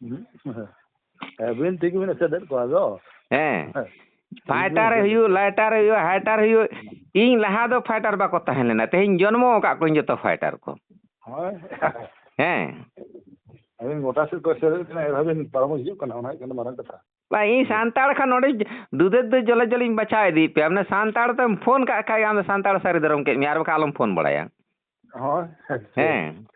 ᱦᱩᱸ᱾ ᱟᱹᱵᱤᱱ ᱴᱷᱤᱠ ᱵᱤᱱ ᱮᱥᱮᱫᱮᱫ ᱠᱚᱣᱟ ᱫᱚ᱾ ᱦᱮᱸ᱾ ᱴᱷᱤᱠ ᱵᱤᱱ fighter ᱮᱥᱮᱫᱮᱫ ᱦᱩᱭᱩᱜ, ᱠᱚᱣᱟ᱾ Lighter ᱦᱩᱭᱩᱜ, fighter ᱦᱩᱭᱩᱜ, ᱤᱧ ᱞᱟᱦᱟ ᱫᱚ fighter ᱵᱟᱠᱚ ᱛᱟᱦᱮᱸ ᱞᱮᱱᱟ, ᱛᱮᱦᱮᱧ ᱡᱚᱱᱢᱚ ᱟᱠᱟᱫ ᱠᱚᱣᱟᱧ ᱡᱚᱛᱚ fighter ᱠᱚ᱾ ᱦᱳᱭ᱾ ᱦᱮᱸ᱾ ᱟᱹᱵᱤᱱ ᱜᱚᱴᱟ ᱥᱮᱫ ᱠᱚ ᱮᱥᱮᱫᱮᱫ ᱵᱤᱱᱟ, ᱮᱱ ᱨᱮᱦᱚᱸ ᱵᱤᱱ ᱯᱟᱨᱚᱢ ᱦᱤᱡᱩᱜ ᱠᱟᱱᱟ, ᱚᱱᱟ ᱦᱩᱭᱩᱜ ᱠᱟᱱᱟ ᱢᱟᱨᱟᱝ ᱠᱟᱛᱷᱟ᱾ ᱵᱟᱝ, ᱤᱧ ᱥᱟᱱᱛᱟᱲ ᱠᱷᱟᱱ ᱱᱚᱰᱮ ᱫᱩᱫᱟᱹᱫ ᱫᱚ ᱡᱚᱞᱮ ᱡᱚᱞᱮᱧ ᱵᱟᱪᱷᱟᱣ ᱤᱫᱤᱭᱮᱫ ᱯᱮᱭᱟ᱾ ᱢᱟᱱᱮ ᱥᱟᱱᱛᱟᱲ ᱛᱮᱢ ᱯᱷᱳᱱ ᱠᱟᱜ ᱠᱷᱟᱡ ᱟᱢ ᱫᱚ ᱥᱟᱱᱛᱟᱲ ᱥᱟᱹᱨᱤ ᱫᱷᱚᱨᱚᱢ ᱠᱮᱫ ᱢᱮᱭᱟ, ᱟᱨ ᱵᱟᱠᱷᱟᱡ ᱟᱞᱚᱢ ᱯᱷᱳᱱ ᱵᱟᱲᱟᱭᱟ᱾ ᱦᱳᱭ᱾ ᱦᱮᱸ᱾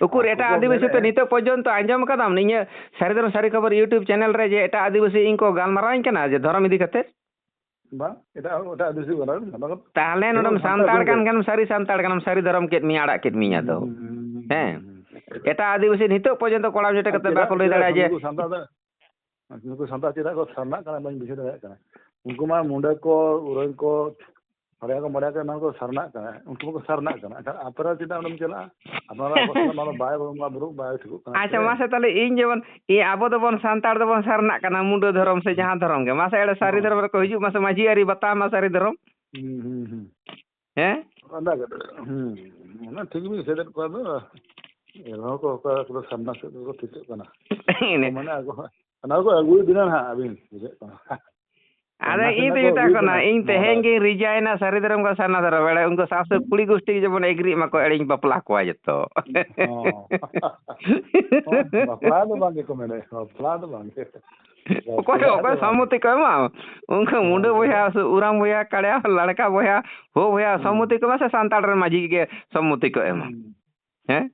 ᱩᱠᱩᱨ ᱟᱠᱚ ᱮᱴᱟᱜ ᱠᱚ ᱟᱹᱫᱤᱵᱟᱹᱥᱤ ᱯᱮ ᱢᱮᱱᱮᱫ᱾ ᱱᱤᱛᱚᱜ ᱯᱚᱨᱡᱚᱱᱛᱚ ᱟᱸᱡᱚᱢ ᱠᱟᱫᱟᱢ ᱱᱤᱭᱟᱹ ᱥᱟᱹᱨᱤ ᱫᱷᱚᱨᱚᱢ ᱥᱟᱹᱨᱤ ᱠᱷᱚᱵᱚᱨ YouTube channel ᱨᱮ ᱡᱮ ᱮᱴᱟᱜ ᱟᱹᱫᱤᱵᱟᱹᱥᱤ ᱤᱧ ᱠᱚ ᱜᱟᱞᱢᱟᱨᱟᱣ ᱟᱹᱧ ᱠᱟᱱᱟ ᱡᱮ ᱫᱷᱚᱨᱚᱢ ᱤᱫᱤ ᱠᱟᱛᱮ? ᱵᱟᱝ, ᱮᱴᱟᱜ, ᱮᱴᱟᱜ ᱟᱹᱫᱤᱵᱟᱹᱥᱤ ᱠᱚ ᱜᱟᱞᱢᱟᱨᱟᱣ ᱠᱟᱱᱟ, ᱵᱟᱝ᱾ ᱛᱟᱦᱞᱮ ᱱᱚᱰᱮᱢ ᱥᱟᱱᱛᱟᱲ ᱥᱟᱱᱛᱟᱲ ᱠᱟᱱ ᱜᱮ᱾ ᱠᱷᱟᱱ ᱥᱟᱹᱨᱤ ᱥᱟᱱᱛᱟᱲ ᱠᱟᱱᱟᱢ, ᱥᱟᱹᱨᱤ ᱫᱷᱚᱨᱚᱢ ᱠᱮᱫ ᱢᱮᱭᱟ, ᱟᱲᱟᱜ ᱠᱮᱫ ᱢᱮᱭᱟ ᱫᱚ᱾ ᱦᱩᱸ, ᱦᱩᱸ, ᱦᱩᱸ, ᱦᱩᱸ, ᱦᱮᱸ᱾ ᱦᱩᱸ᱾ ᱮᱴᱟᱜ ᱟᱹᱫᱤᱵᱟᱹᱥᱤ ᱱᱤᱛᱚᱜ ᱯᱚᱨᱡᱚᱱᱛᱚ ᱠᱚᱲᱟᱢ ᱡᱚᱴᱮᱫ ᱟᱨ ᱠᱟᱛᱮ ᱪᱮᱫᱟᱜ, ᱵᱟᱠᱚ ᱞᱟᱹᱭ ᱪᱮᱫᱟᱜ ᱫᱟᱲᱮᱭᱟᱜᱼᱟ ᱡᱮ ᱱᱩᱠᱩ ᱥᱟᱱᱛᱟᱲ ᱫᱚ, ᱱᱩᱠᱩ ᱥᱟᱱᱛᱟᱲ ᱪᱮᱫᱟᱜ ᱠᱚ ᱥᱟᱨᱱᱟᱜ ᱠᱟᱱᱟ ᱵᱟᱹᱧ ᱵᱩᱡᱷᱟᱹᱣ ᱫᱟᱲᱮᱭᱟᱜ ᱠᱟᱱᱟ᱾ ᱩᱱᱠᱩ ᱢᱟ ᱢᱩᱰᱟᱹ ᱠᱚ, ᱩᱨᱟᱹᱝ ᱠᱚ, ᱵᱟᱨᱭᱟ ᱠᱚ, ᱵᱟᱨᱭᱟ ᱠᱚ, ᱚᱱᱟ ᱠᱚ ᱥᱟᱨᱱᱟᱜ ᱠᱟᱱᱟ, ᱩᱱᱠᱩ ᱢᱟᱠᱚ ᱥᱟᱨᱱᱟᱜ ᱠᱟᱱᱟ᱾ ᱮᱱᱠᱷᱟᱱ ᱟᱯᱮ ᱨᱮ ᱪᱮᱫᱟᱜ ᱚᱸᱰᱮᱢ ᱪᱟᱞᱟᱜᱼᱟ? ᱟᱯᱱᱟᱨᱟᱜ ᱯᱟᱥᱱᱟᱣ ᱱᱚᱣᱟ ᱫᱚ ᱵᱟᱭ, ᱵᱟᱭ ᱴᱷᱤᱠᱚᱜ ᱠᱟᱱᱟ ᱟᱪᱪᱷᱟ, ᱥᱮ? ᱢᱟᱥᱮ ᱛᱟᱦᱞᱮ ᱤᱧ ᱡᱮᱢᱚᱱ, ᱤᱧ, ᱟᱵᱚ ᱫᱚᱵᱚᱱ ᱥᱟᱱᱛᱟᱲ ᱫᱚᱵᱚᱱ ᱥᱟᱨᱱᱟᱜ ᱠᱟᱱᱟ, ᱢᱩᱰᱟᱹ ᱫᱷᱚᱨᱚᱢ ᱥᱮ ᱦᱩᱸ᱾ ᱡᱟᱦᱟᱸ ᱫᱷᱚᱨᱚᱢ ᱜᱮ᱾ ᱢᱟᱥᱮ ᱮᱲᱮ ᱥᱟᱹᱨᱤ ᱦᱩᱸ᱾ ᱫᱷᱚᱨᱚᱢ ᱨᱮᱠᱚ ᱦᱤᱡᱩᱜ ᱢᱟᱥᱮ, ᱢᱟᱹᱡᱷᱤ ᱟᱹᱨᱤ ᱵᱟᱛᱟᱣ ᱢᱟ ᱥᱟᱹᱨᱤ ᱫᱷᱚᱨᱚᱢ᱾ ᱦᱩᱸ, ᱦᱩᱸ, ᱦᱩᱸ᱾ ᱦᱮᱸ? ᱚᱱᱟ ᱜᱮ, ᱦᱩᱸ᱾ ᱚᱱᱟ ᱴᱷᱤᱠ ᱵᱤᱱ ᱞᱟᱹᱭ ᱠᱚᱣᱟ ᱫᱚ, ᱮᱱ ᱨᱮᱦᱚᱸ ᱠᱚ ᱚᱠᱟ ᱠᱚᱫᱚ ᱥᱟᱨᱱᱟ ᱥᱮᱫ ᱫᱚᱠᱚ ᱴᱷᱤᱠᱚᱜ ᱠᱟᱱᱟ᱾ ᱤᱱᱟᱹ᱾ ᱢᱟᱱᱮ ᱟᱠᱚ ᱦᱚᱸ ᱚᱱᱟ ᱠᱚ ᱟᱹᱜᱩᱭ ᱵᱮᱱᱟ ᱦᱟᱸᱜ ᱟᱹᱵᱤᱱ, ᱵᱩᱡᱷᱟᱹᱜ ᱠᱟᱱᱟ᱾ ᱟᱫᱚ ᱥᱟᱨᱱᱟ ᱤᱧ ᱥᱮᱫ ᱫᱚᱧ ᱠᱚ ᱢᱮᱛᱟ ᱠᱚ ᱟᱹᱜᱩᱭ ᱠᱟᱱᱟ, ᱵᱮᱱᱟ᱾ ᱤᱧ ᱦᱳᱭ᱾ ᱛᱮᱦᱮᱧ ᱜᱤᱧ ᱨᱤᱡᱟᱭᱤᱱᱟ ᱥᱟᱹᱨᱤ ᱫᱷᱚᱨᱚᱢ ᱠᱷᱚᱱ ᱥᱟᱨᱱᱟ ᱫᱷᱚᱨᱚᱢ᱾ ᱮᱲᱮ ᱩᱱᱠᱩ ᱥᱟᱶᱛᱮ ᱠᱩᱲᱤ ᱜᱩᱥᱴᱤ ᱜᱮ ᱡᱮᱢᱚᱱ ᱮᱜᱽᱨᱤᱜ ᱢᱟᱠᱚ, ᱮᱲᱮᱧ ᱵᱟᱯᱞᱟ ᱠᱚᱣᱟ ᱡᱚᱛᱚ᱾ ᱦᱚᱸ᱾ ᱦᱚᱸ, ᱵᱟᱯᱞᱟ ᱫᱚ ᱵᱟᱝ ᱜᱮᱠᱚ ᱢᱮᱱᱮᱫ, ᱵᱟᱯᱞᱟ ᱫᱚ ᱵᱟᱝ ᱜᱮ᱾ ᱚᱠᱚᱭ, ᱵᱟᱯᱞᱟ ᱫᱚ ᱚᱠᱚᱭ ᱵᱟᱝ ᱜᱮ᱾ ᱥᱚᱢᱢᱚᱛᱤ ᱠᱚ ᱮᱢᱟ? ᱩᱱᱠᱩ ᱦᱳᱭ, ᱢᱩᱰᱟᱹ ᱦᱳᱭ᱾ ᱵᱚᱭᱦᱟ, ᱥᱮ ᱩᱨᱟᱝ ᱵᱚᱭᱦᱟ, ᱠᱟᱲᱭᱟ, ᱞᱟᱲᱠᱟ ᱵᱚᱭᱦᱟ, ᱦᱳ ᱵᱚᱭᱦᱟ, ᱦᱩᱸ᱾ ᱥᱚᱢᱢᱚᱛᱤ ᱠᱚ ᱮᱢᱟ ᱥᱮ ᱥᱟᱱᱛᱟᱲ ᱨᱮᱱ ᱢᱟᱹᱡᱷᱤ ᱜᱮ ᱥᱚᱢᱢᱚᱛᱤ ᱠᱚ ᱮᱢᱟ? ᱦᱩᱸ᱾ ᱦᱮᱸ?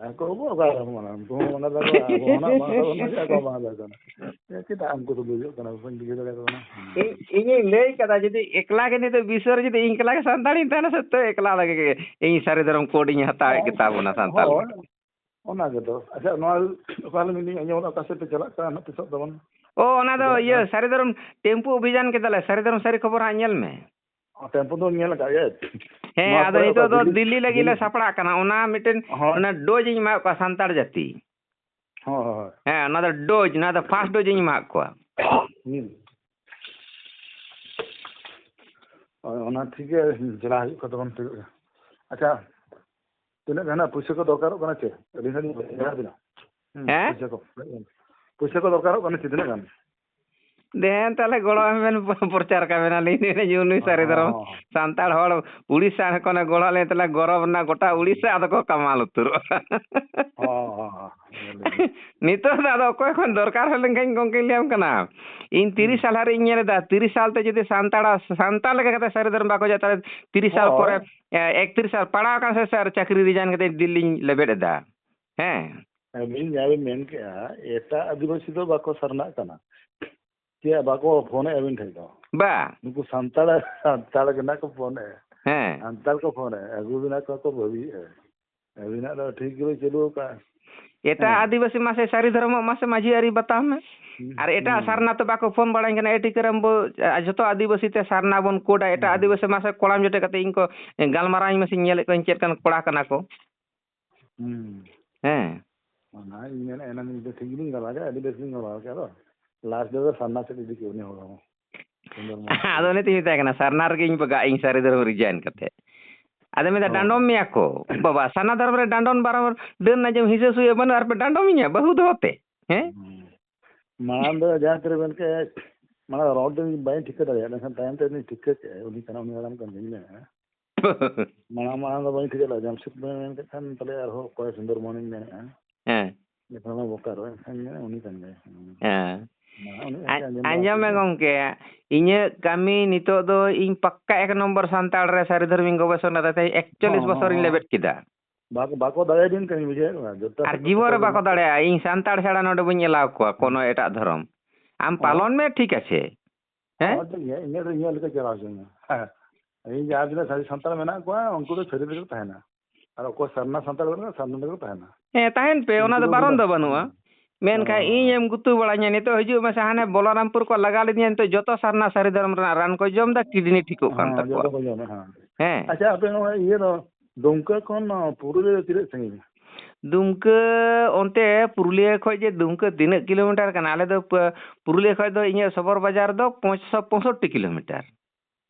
ᱟᱠᱚ ᱠᱚ ᱚᱠᱟ ᱨᱮ ᱢᱟᱱᱟᱣ? ᱩᱱᱠᱩ ᱦᱚᱸ ᱚᱱᱟ ᱫᱚ ᱟᱵᱚ ᱦᱚᱸ ᱚᱱᱟ ᱢᱟᱱᱟᱣ ᱛᱟᱵᱚᱱ ᱢᱟ ᱪᱮᱫ ᱟᱠᱚ ᱢᱟᱱᱟᱣ ᱫᱟᱲᱮᱭᱟᱜ ᱠᱟᱱᱟ? ᱪᱮᱫᱟᱜ ᱩᱱᱠᱩ ᱫᱚ ᱵᱩᱡᱷᱟᱹᱜ ᱠᱟᱱᱟ? ᱵᱟᱹᱧ ᱵᱩᱡᱷᱟᱹᱣ ᱫᱟᱲᱮᱭᱟᱠᱚ ᱠᱟᱱᱟ᱾ ᱤᱧ, ᱤᱧᱤᱧ ᱞᱟᱹᱭ ᱠᱟᱫᱟ, ᱡᱩᱫᱤ ᱮᱠᱞᱟ ᱜᱮ ᱱᱤᱛᱚᱜ ᱵᱤᱥᱥᱚ ᱨᱮ ᱡᱩᱫᱤ ᱤᱧ ᱮᱠᱞᱟ ᱜᱮ ᱥᱟᱱᱛᱟᱲᱤᱧ ᱛᱟᱦᱮᱱᱟ ᱥᱮ, ᱛᱚ ᱮᱠᱞᱟ ᱞᱟᱜᱮ ᱜᱮ ᱤᱧ ᱥᱟᱹᱨᱤ ᱫᱷᱚᱨᱚᱢ ᱠᱳᱰ ᱤᱧ ᱦᱟᱛᱟᱣᱮᱫ ᱜᱮ ᱛᱟᱵᱚᱱᱟ ᱥᱟᱱᱛᱟᱲ ᱦᱳᱭ, ᱠᱚ᱾ ᱚᱱᱟ ᱜᱮᱛᱚ᱾ ᱟᱪᱪᱷᱟ, ᱱᱚᱣᱟ ᱚᱠᱟ ᱦᱤᱞᱳᱜ ᱢᱤᱫ ᱫᱤᱱ ᱟᱸᱡᱚᱢ ᱮᱫᱟ, ᱚᱠᱟ ᱥᱮᱫ ᱯᱮ ᱪᱟᱞᱟᱜ ᱠᱟᱱᱟ ᱱᱟᱜ ᱛᱤᱥᱚᱜ ᱛᱟᱵᱚᱱ? ᱚ, ᱚᱱᱟ ᱫᱚ ᱪᱟᱞᱟᱜ ᱤᱭᱟᱹ, ᱠᱟᱱᱟ᱾ ᱥᱟᱹᱨᱤ ᱫᱷᱚᱨᱚᱢ ᱴᱮᱢᱯᱩ ᱚᱵᱷᱤᱡᱟᱱ ᱠᱮᱫᱟᱞᱮ, ᱥᱟᱹᱨᱤ ᱫᱷᱚᱨᱚᱢ ᱥᱟᱹᱨᱤ ᱠᱷᱚᱵᱚᱨ ᱦᱟᱸᱜ ᱧᱮᱞ ᱢᱮ᱾ ᱚ, ᱴᱮᱢᱯᱩ ᱫᱚ ᱧᱮᱞ ᱟᱠᱟᱫ ᱜᱮ᱾ ᱦᱮᱸ, ᱱᱚᱣᱟ ᱟᱫᱚ ᱠᱚᱨᱮ ᱚᱠᱟ ᱱᱤᱛᱚᱜ ᱫᱚ ᱫᱤᱞᱞᱤ, ᱫᱤᱞᱞᱤ ᱞᱟᱹᱜᱤᱫ ᱞᱮ ᱫᱤᱞᱞᱤ᱾ ᱥᱟᱯᱲᱟᱜ ᱠᱟᱱᱟ᱾ ᱚᱱᱟ ᱢᱤᱫᱴᱮᱱ, ᱦᱳᱭ᱾ ᱚᱱᱟ ᱰᱳᱡᱽ ᱤᱧ ᱮᱢᱟᱣᱟᱫ ᱠᱚᱣᱟ ᱥᱟᱱᱛᱟᱲ ᱡᱟᱹᱛᱤ᱾ ᱦᱳᱭ, ᱦᱳᱭ᱾ ᱦᱮᱸ, ᱚᱱᱟ ᱫᱚ ᱰᱳᱡᱽ, ᱱᱚᱣᱟ ᱫᱚ ᱯᱷᱟᱥᱴ ᱰᱳᱡᱽ ᱤᱧ ᱮᱢᱟᱣᱟᱫ ᱠᱚᱣᱟ᱾ ᱦᱩᱸ᱾ ᱦᱳᱭ, ᱚᱱᱟ ᱴᱷᱤᱠ ᱜᱮ, ᱡᱮᱞᱟ ᱦᱩᱭᱩᱜ ᱠᱷᱟᱱ ᱛᱟᱵᱚᱱ ᱴᱷᱤᱠᱚᱜ ᱜᱮᱭᱟ᱾ ᱟᱪᱪᱷᱟ, ᱛᱤᱱᱟᱹᱜ ᱜᱟᱱ ᱯᱩᱭᱥᱟᱹ ᱠᱚ ᱫᱚᱨᱠᱟᱨᱚᱜ ᱠᱟᱱᱟ ᱪᱮ? ᱟᱹᱞᱤᱧ ᱦᱚᱸ ᱞᱤᱧ ᱵᱷᱮᱡᱟ ᱵᱤᱱᱟ᱾ ᱦᱩᱸ, ᱦᱮᱸ? ᱯᱩᱭᱥᱟᱹ ᱠᱚ᱾ ᱯᱩᱭᱥᱟᱹ ᱠᱚ ᱫᱚᱨᱠᱟᱨᱚᱜ ᱠᱟᱱᱟ ᱪᱮ ᱛᱤᱱᱟᱹᱜ ᱜᱟᱱ? ᱫᱮᱱ ᱛᱟᱦᱞᱮ ᱜᱚᱲᱚ ᱮᱢ ᱵᱮᱱ, ᱯᱨᱚᱪᱟᱨ ᱠᱟᱜ ᱵᱮᱱᱟ ᱞᱤᱧ, ᱱᱩᱭ ᱥᱟᱹᱨᱤ ᱫᱷᱚᱨᱚᱢ ᱦᱚᱸ, ᱦᱚᱸ᱾ ᱥᱟᱱᱛᱟᱲ ᱦᱚᱲ ᱩᱲᱤᱥᱥᱟ ᱠᱷᱚᱱᱮ ᱜᱚᱲᱚ ᱞᱮᱱ ᱛᱟᱦᱞᱮ ᱜᱚᱨᱚᱵᱽ ᱨᱮᱱᱟᱜ ᱜᱚᱴᱟ ᱩᱲᱤᱥᱥᱟ ᱟᱫᱚ ᱠᱚ ᱠᱟᱢᱟᱞ ᱩᱛᱟᱹᱨᱚᱜᱼᱟ᱾ ᱦᱚᱸ, ᱦᱚᱸ, ᱦᱚᱸ᱾ ᱧᱮᱞ ᱞᱮᱜᱮ᱾ ᱱᱤᱛᱚᱜ ᱫᱚ ᱟᱫᱚ ᱚᱠᱚᱭ ᱠᱷᱚᱱ ᱫᱚᱨᱠᱟᱨ ᱦᱩᱭ ᱞᱮᱱᱠᱷᱟᱱ ᱜᱚᱝᱠᱮᱧ ᱞᱟᱹᱭᱟᱢ ᱠᱟᱱᱟ᱾ ᱤᱧ ᱛᱤᱨᱤᱥ ᱦᱩᱸ᱾ ᱥᱟᱞ ᱦᱟᱹᱨᱤᱡ ᱤᱧ ᱧᱮᱞ ᱮᱫᱟ, ᱛᱤᱨᱤᱥ ᱥᱟᱞ ᱛᱮ ᱡᱩᱫᱤ ᱥᱟᱱᱛᱟᱲ, ᱥᱟᱱᱛᱟᱲ ᱞᱮᱠᱟ ᱠᱟᱛᱮ ᱥᱟᱹᱨᱤ ᱫᱷᱚᱨᱚᱢ ᱵᱟᱠᱚ ᱦᱤᱡᱩᱜᱼᱟ, ᱛᱟᱦᱞᱮ ᱛᱤᱨᱤᱥ ᱥᱟᱞ ᱦᱳᱭ᱾ ᱯᱚᱨᱮ, ᱮ, ᱮᱠᱛᱨᱤᱥ ᱥᱟᱞ ᱯᱟᱲᱟᱣ ᱟᱠᱟᱱ ᱥᱮ ᱥᱟᱨ ᱪᱟᱹᱠᱨᱤ resign ᱠᱟᱛᱮ ᱫᱤᱞᱞᱤᱧ ᱞᱮᱵᱮᱫ ᱮᱫᱟ᱾ ᱦᱮᱸ᱾ ᱟᱹᱵᱤᱱ ᱡᱟᱦᱟᱸ ᱵᱤᱱ ᱢᱮᱱ ᱠᱮᱜᱼᱟ, ᱮᱴᱟᱜ ᱟᱹᱫᱤᱵᱟᱹᱥᱤ ᱫᱚ ᱵᱟᱠᱚ ᱥᱟᱨᱱᱟᱜ ᱠᱟᱱᱟ᱾ ᱪᱮᱫ ᱵᱟᱠᱚ ᱯᱷᱳᱱᱮᱫᱼᱟ ᱟᱹᱵᱤᱱ ᱴᱷᱮᱱ ᱫᱚ? ᱵᱟ᱾ ᱱᱩᱠᱩ ᱥᱟᱱᱛᱟᱲ, ᱥᱟᱱᱛᱟᱲ ᱜᱮ ᱱᱟᱜ ᱠᱚ ᱯᱷᱳᱱᱮᱫᱼᱟ᱾ ᱦᱮᱸ᱾ ᱥᱟᱱᱛᱟᱲ ᱠᱚ ᱯᱷᱳᱱᱮᱫᱼᱟ, ᱟᱹᱜᱩ ᱵᱤᱱᱟ ᱠᱚ, ᱠᱚ ᱵᱷᱟᱹᱵᱤᱭᱮᱫᱼᱟ᱾ ᱟᱹᱵᱤᱱᱟᱜ ᱫᱚ ᱴᱷᱤᱠ ᱜᱮᱵᱤᱱ ᱪᱟᱹᱞᱩ ᱟᱠᱟᱫᱼᱟ᱾ ᱮᱴᱟᱜ ᱦᱮᱸ᱾ ᱟᱹᱫᱤᱵᱟᱹᱥᱤ ᱢᱟᱥᱮ ᱥᱟᱹᱨᱤ ᱫᱷᱚᱨᱚᱢᱚᱜ ᱢᱟᱥᱮ ᱢᱟᱹᱡᱷᱤ ᱟᱹᱨᱤ ᱵᱟᱛᱟᱣ ᱢᱮ᱾ ᱦᱩᱸ, ᱟᱨ ᱮᱴᱟᱜ ᱦᱩᱸ᱾ ᱥᱟᱨᱱᱟ ᱛᱚ ᱵᱟᱠᱚ ᱯᱷᱳᱱ ᱵᱟᱲᱟᱧ ᱠᱟᱱᱟ, ᱮᱴᱤ ᱠᱟᱹᱨᱟᱹᱢ ᱵᱚ, ᱟ, ᱡᱷᱚᱛᱚ ᱟᱹᱫᱤᱵᱟᱹᱥᱤ ᱛᱮ ᱥᱟᱨᱱᱟ ᱵᱚᱱ ᱠᱳᱰᱟ, ᱮᱴᱟᱜ ᱦᱩᱸ, ᱦᱩᱸ᱾ ᱟᱹᱫᱤᱵᱟᱹᱥᱤ ᱢᱟᱥᱮ ᱠᱚᱲᱟᱢ ᱡᱚᱴᱮᱫ ᱠᱟᱛᱮ ᱤᱧ ᱠᱚ, ᱮ, ᱜᱟᱞᱢᱟᱨᱟᱣ ᱤᱧ ᱢᱮᱥᱮ, ᱧᱮᱞᱮᱫ ᱠᱚᱣᱟᱧ ᱪᱮᱫ ᱞᱮᱠᱟᱱ ᱠᱚᱲᱟ ᱠᱟᱱᱟ ᱠᱚ᱾ ᱦᱩᱸ᱾ ᱦᱮᱸ᱾ ᱚᱱᱟ ᱤᱧ ᱢᱮᱱᱮᱫ, ᱮᱱᱟᱝ ᱫᱚ ᱴᱷᱤᱠ ᱜᱮᱞᱤᱧ ᱜᱟᱞᱢᱟᱨᱟᱣ ᱠᱮᱫᱟ, ᱟᱹᱰᱤ ᱵᱮᱥ ᱞᱤᱧ ᱜᱟᱞᱢᱟᱨᱟᱣ ᱠᱮᱫᱟ, ᱟᱫᱚ last ᱨᱮᱫᱚ ᱥᱟᱨᱱᱟ ᱥᱮᱫ ᱤᱫᱤ ᱠᱮᱫ ᱩᱱᱤ ᱦᱚᱲ ᱦᱚᱸ᱾ ᱥᱩᱱᱫᱚᱨ ᱢᱚᱦᱚᱱ᱾ ᱟᱫᱚ ᱩᱱᱤ ᱛᱤᱧ ᱢᱮᱛᱟᱭ ᱠᱟᱱᱟ, ᱥᱟᱨᱱᱟ ᱨᱮᱜᱮ ᱤᱧ ᱵᱟᱜᱟᱜ ᱤᱧ, ᱥᱟᱹᱨᱤ ᱫᱷᱚᱨᱚᱢ resign ᱠᱟᱛᱮ᱾ ᱟᱫᱚ ᱢᱮᱱᱫᱟ, ᱦᱳᱭ, ᱰᱟᱸᱰᱚᱢ ᱦᱳᱭ᱾ ᱢᱮᱭᱟ ᱠᱚ᱾ ᱵᱟᱵᱟ, ᱥᱟᱨᱱᱟ ᱫᱷᱚᱨᱚᱢ ᱨᱮ ᱰᱟᱸᱰᱚᱢ ᱵᱟᱨᱚ ᱰᱟᱹᱱ ᱟᱸᱡᱚᱢ ᱦᱤᱥᱟᱹ ᱥᱩᱭᱟᱹ ᱵᱟᱹᱱᱩᱜ, ᱟᱨ ᱯᱮ ᱰᱟᱸᱰᱚᱢᱤᱧᱟ ᱵᱟᱹᱦᱩ ᱫᱚᱦᱚ ᱛᱮ? ᱦᱮᱸ? ᱦᱩᱸ᱾ ᱢᱟᱲᱟᱝ ᱫᱚ ᱡᱟᱦᱟᱸ ᱛᱤᱱᱟᱹᱜ ᱵᱮᱱ ᱠᱮᱫ, ᱢᱟᱲᱟᱝ ᱨᱚᱲ ᱫᱚ ᱵᱟᱹᱧ ᱴᱷᱤᱠᱟᱹ ᱫᱟᱲᱮᱭᱟᱜᱼᱟ, ᱢᱮᱱᱠᱷᱟᱱ ᱛᱟᱭᱚᱢ ᱛᱮ ᱩᱱᱤ ᱴᱷᱤᱠᱟᱹ ᱠᱮᱫᱼᱟᱭ, ᱩᱱᱤ ᱠᱟᱱᱟ, ᱩᱱᱤ ᱦᱟᱲᱟᱢ ᱠᱟᱱ ᱜᱤᱧ ᱢᱮᱱᱮᱫᱼᱟ᱾ ᱢᱟᱲᱟᱝ, ᱢᱟᱲᱟᱝ ᱫᱚ ᱵᱟᱹᱧ ᱴᱷᱤᱠᱟᱹ ᱞᱮᱫᱼᱟ, ᱡᱟᱢᱥᱮᱫᱽ ᱵᱮᱱ ᱢᱮᱱ ᱠᱮᱫ ᱠᱷᱟᱱ ᱛᱟᱦᱞᱮ ᱟᱨᱦᱚᱸ ᱚᱠᱚᱭ ᱥᱩᱱᱫᱚᱨ ᱢᱚᱦᱚᱱᱤᱧ ᱢᱮᱱᱮᱫᱼᱟ᱾ ᱦᱮᱸ᱾ ᱡᱚᱠᱷᱚᱱ ᱫᱚ ᱵᱳᱠᱟᱨᱳ, ᱮᱱᱠᱷᱟᱱ ᱩᱱᱤ ᱠᱟᱱ ᱜᱮᱭᱟᱭ᱾ ᱦᱮᱸ᱾ ᱢᱟ, ᱩᱱᱤ ᱟᱸ-, ᱟᱸᱡᱚᱢ ᱵᱟᱲᱟ ᱟᱸᱡᱚᱢ ᱢᱮ ᱠᱟᱜ ᱜᱚᱝᱠᱮ, ᱤᱧᱟᱹᱜ ᱠᱟᱹᱢᱤ ᱱᱤᱛᱚᱜ ᱫᱚ ᱤᱧ ᱯᱟᱠᱠᱟ ᱮᱠ ᱱᱚᱢᱵᱚᱨ ᱥᱟᱱᱛᱟᱲ ᱨᱮ ᱥᱟᱹᱨᱤ ᱫᱷᱚᱨᱢᱤᱧ ᱜᱚᱵᱮᱥᱚᱱᱟ ᱫᱟ, ᱛᱮᱦᱮᱧ ᱮᱠᱪᱚᱞᱞᱤᱥ ᱦᱚᱸ, ᱵᱚᱪᱷᱚᱨᱤᱧ ᱦᱚᱸ, ᱞᱮᱵᱮᱫ ᱠᱮᱫᱟ᱾ ᱵᱟᱠᱚ, ᱵᱟᱠᱚ ᱫᱟᱲᱮᱭᱟᱵᱤᱱ ᱠᱟᱱᱟ, ᱵᱩᱡᱷᱟᱹᱣ ᱠᱟᱱᱟ? ᱡᱚᱛᱚ ᱟᱨ ᱥᱮᱫ ᱠᱚ ᱡᱤᱵᱚᱱ ᱨᱮ ᱥᱚᱛᱚᱨᱠ ᱵᱟᱠᱚ ᱢᱮᱱᱟᱜ ᱠᱚᱣᱟ᱾ ᱫᱟᱲᱮᱭᱟᱜᱼᱟ᱾ ᱤᱧ ᱥᱟᱱᱛᱟᱲ ᱪᱷᱟᱲᱟ ᱱᱚᱰᱮ ᱵᱟᱹᱧ ᱮᱞᱟᱣ ᱠᱚᱣᱟ, ᱦᱚᱸ᱾ ᱠᱳᱱᱳ ᱮᱴᱟᱜ ᱫᱷᱚᱨᱚᱢ᱾ ᱟᱢ ᱦᱚᱸ᱾ ᱯᱟᱞᱚᱱ ᱢᱮ, ᱴᱷᱤᱠ ᱟᱪᱷᱮ᱾ ᱦᱮᱸ? ᱦᱚᱸ, ᱴᱷᱤᱠ ᱜᱮᱭᱟ, ᱤᱧᱟᱹᱜ ᱫᱚ, ᱤᱧᱟᱹᱜ ᱞᱮᱠᱟ ᱪᱟᱞᱟᱣ ᱦᱚᱪᱚᱧ ᱢᱮ᱾ ᱦᱮᱸ᱾ ᱤᱧ ᱡᱟᱦᱟᱸ ᱛᱤᱱᱟᱹᱜ ᱥᱟᱹᱨᱤ ᱥᱟᱱᱛᱟᱲ ᱢᱮᱱᱟᱜ ᱠᱚᱣᱟ, ᱩᱱᱠᱩ ᱫᱚ ᱥᱟᱹᱨᱤ ᱛᱮᱜᱮ ᱠᱚ ᱛᱟᱦᱮᱱᱟ᱾ ᱟᱨ ᱚᱠᱚᱭ ᱥᱟᱨᱱᱟ ᱥᱟᱱᱛᱟᱲ ᱵᱟᱹᱱᱩᱜ ᱠᱚᱣᱟ, ᱥᱟᱨᱱᱟ ᱛᱮᱜᱮ ᱠᱚ ᱛᱟᱦᱮᱱᱟ᱾ ᱦᱮᱸ, ᱛᱟᱦᱮᱱ ᱯᱮ, ᱚᱱᱟ ᱩᱱᱠᱩ ᱫᱚ ᱫᱚ ᱵᱟᱨᱚᱱ ᱩᱱᱟᱹᱜ, ᱫᱚ ᱵᱟᱹᱱᱩᱜᱼᱟ᱾ ᱦᱮᱸ᱾ ᱢᱮᱱᱠᱷᱟᱱ ᱦᱮᱸ, ᱤᱧ ᱦᱮᱸ᱾ ᱮᱢ ᱜᱩᱛᱩ ᱵᱟᱲᱟᱧᱟ, ᱱᱤᱛᱚᱜ ᱦᱤᱡᱩᱜ ᱢᱮᱥᱮ, ᱦᱟᱱᱮ ᱵᱚᱞᱚᱨᱟᱢᱯᱩᱨ ᱠᱚ ᱞᱟᱜᱟ ᱞᱤᱫᱤᱧᱟ, ᱱᱤᱛᱚᱜ ᱡᱚᱛᱚ ᱥᱟᱨᱱᱟ ᱥᱟᱹᱨᱤ ᱫᱷᱚᱨᱚᱢ ᱨᱮᱱᱟᱜ ᱨᱟᱱ ᱠᱚ ᱡᱚᱢ ᱮᱫᱟ, ᱠᱤᱰᱱᱤ ᱴᱷᱤᱠᱚᱜ ᱠᱟᱱ ᱦᱮᱸ, ᱛᱟᱠᱚᱣᱟ᱾ ᱡᱚᱛᱚ ᱠᱚ ᱡᱚᱢᱟ, ᱦᱮᱸ᱾ ᱦᱮᱸ᱾ ᱟᱪᱪᱷᱟ, ᱟᱯᱮ ᱱᱚᱣᱟ ᱤᱭᱟᱹ ᱫᱚ, ᱫᱩᱢᱠᱟᱹ ᱠᱷᱚᱱ ᱯᱩᱨᱩᱞᱤᱭᱟᱹ ᱫᱚ ᱛᱤᱱᱟᱹᱜ ᱥᱟᱺᱜᱤᱧᱟ? ᱫᱩᱢᱠᱟᱹ, ᱚᱱᱛᱮ ᱯᱩᱨᱩᱞᱤᱭᱟᱹ ᱠᱷᱚᱡ ᱡᱮ ᱫᱩᱢᱠᱟᱹ ᱛᱤᱱᱟᱹᱜ ᱠᱤᱞᱳᱢᱤᱴᱟᱨ ᱠᱟᱱᱟ? ᱟᱞᱮ ᱫᱚ ᱯᱩ-, ᱯᱩᱨᱩᱞᱤᱭᱟᱹ ᱠᱷᱚᱡ ᱫᱚ ᱤᱧᱟᱹᱜ ᱥᱚᱵᱚᱨ ᱵᱟᱡᱟᱨ ᱫᱚ ᱯᱟᱸᱪᱥᱚ ᱯᱚᱸᱭᱥᱚᱴᱴᱤ ᱠᱤᱞᱳᱢᱤᱴᱟᱨ᱾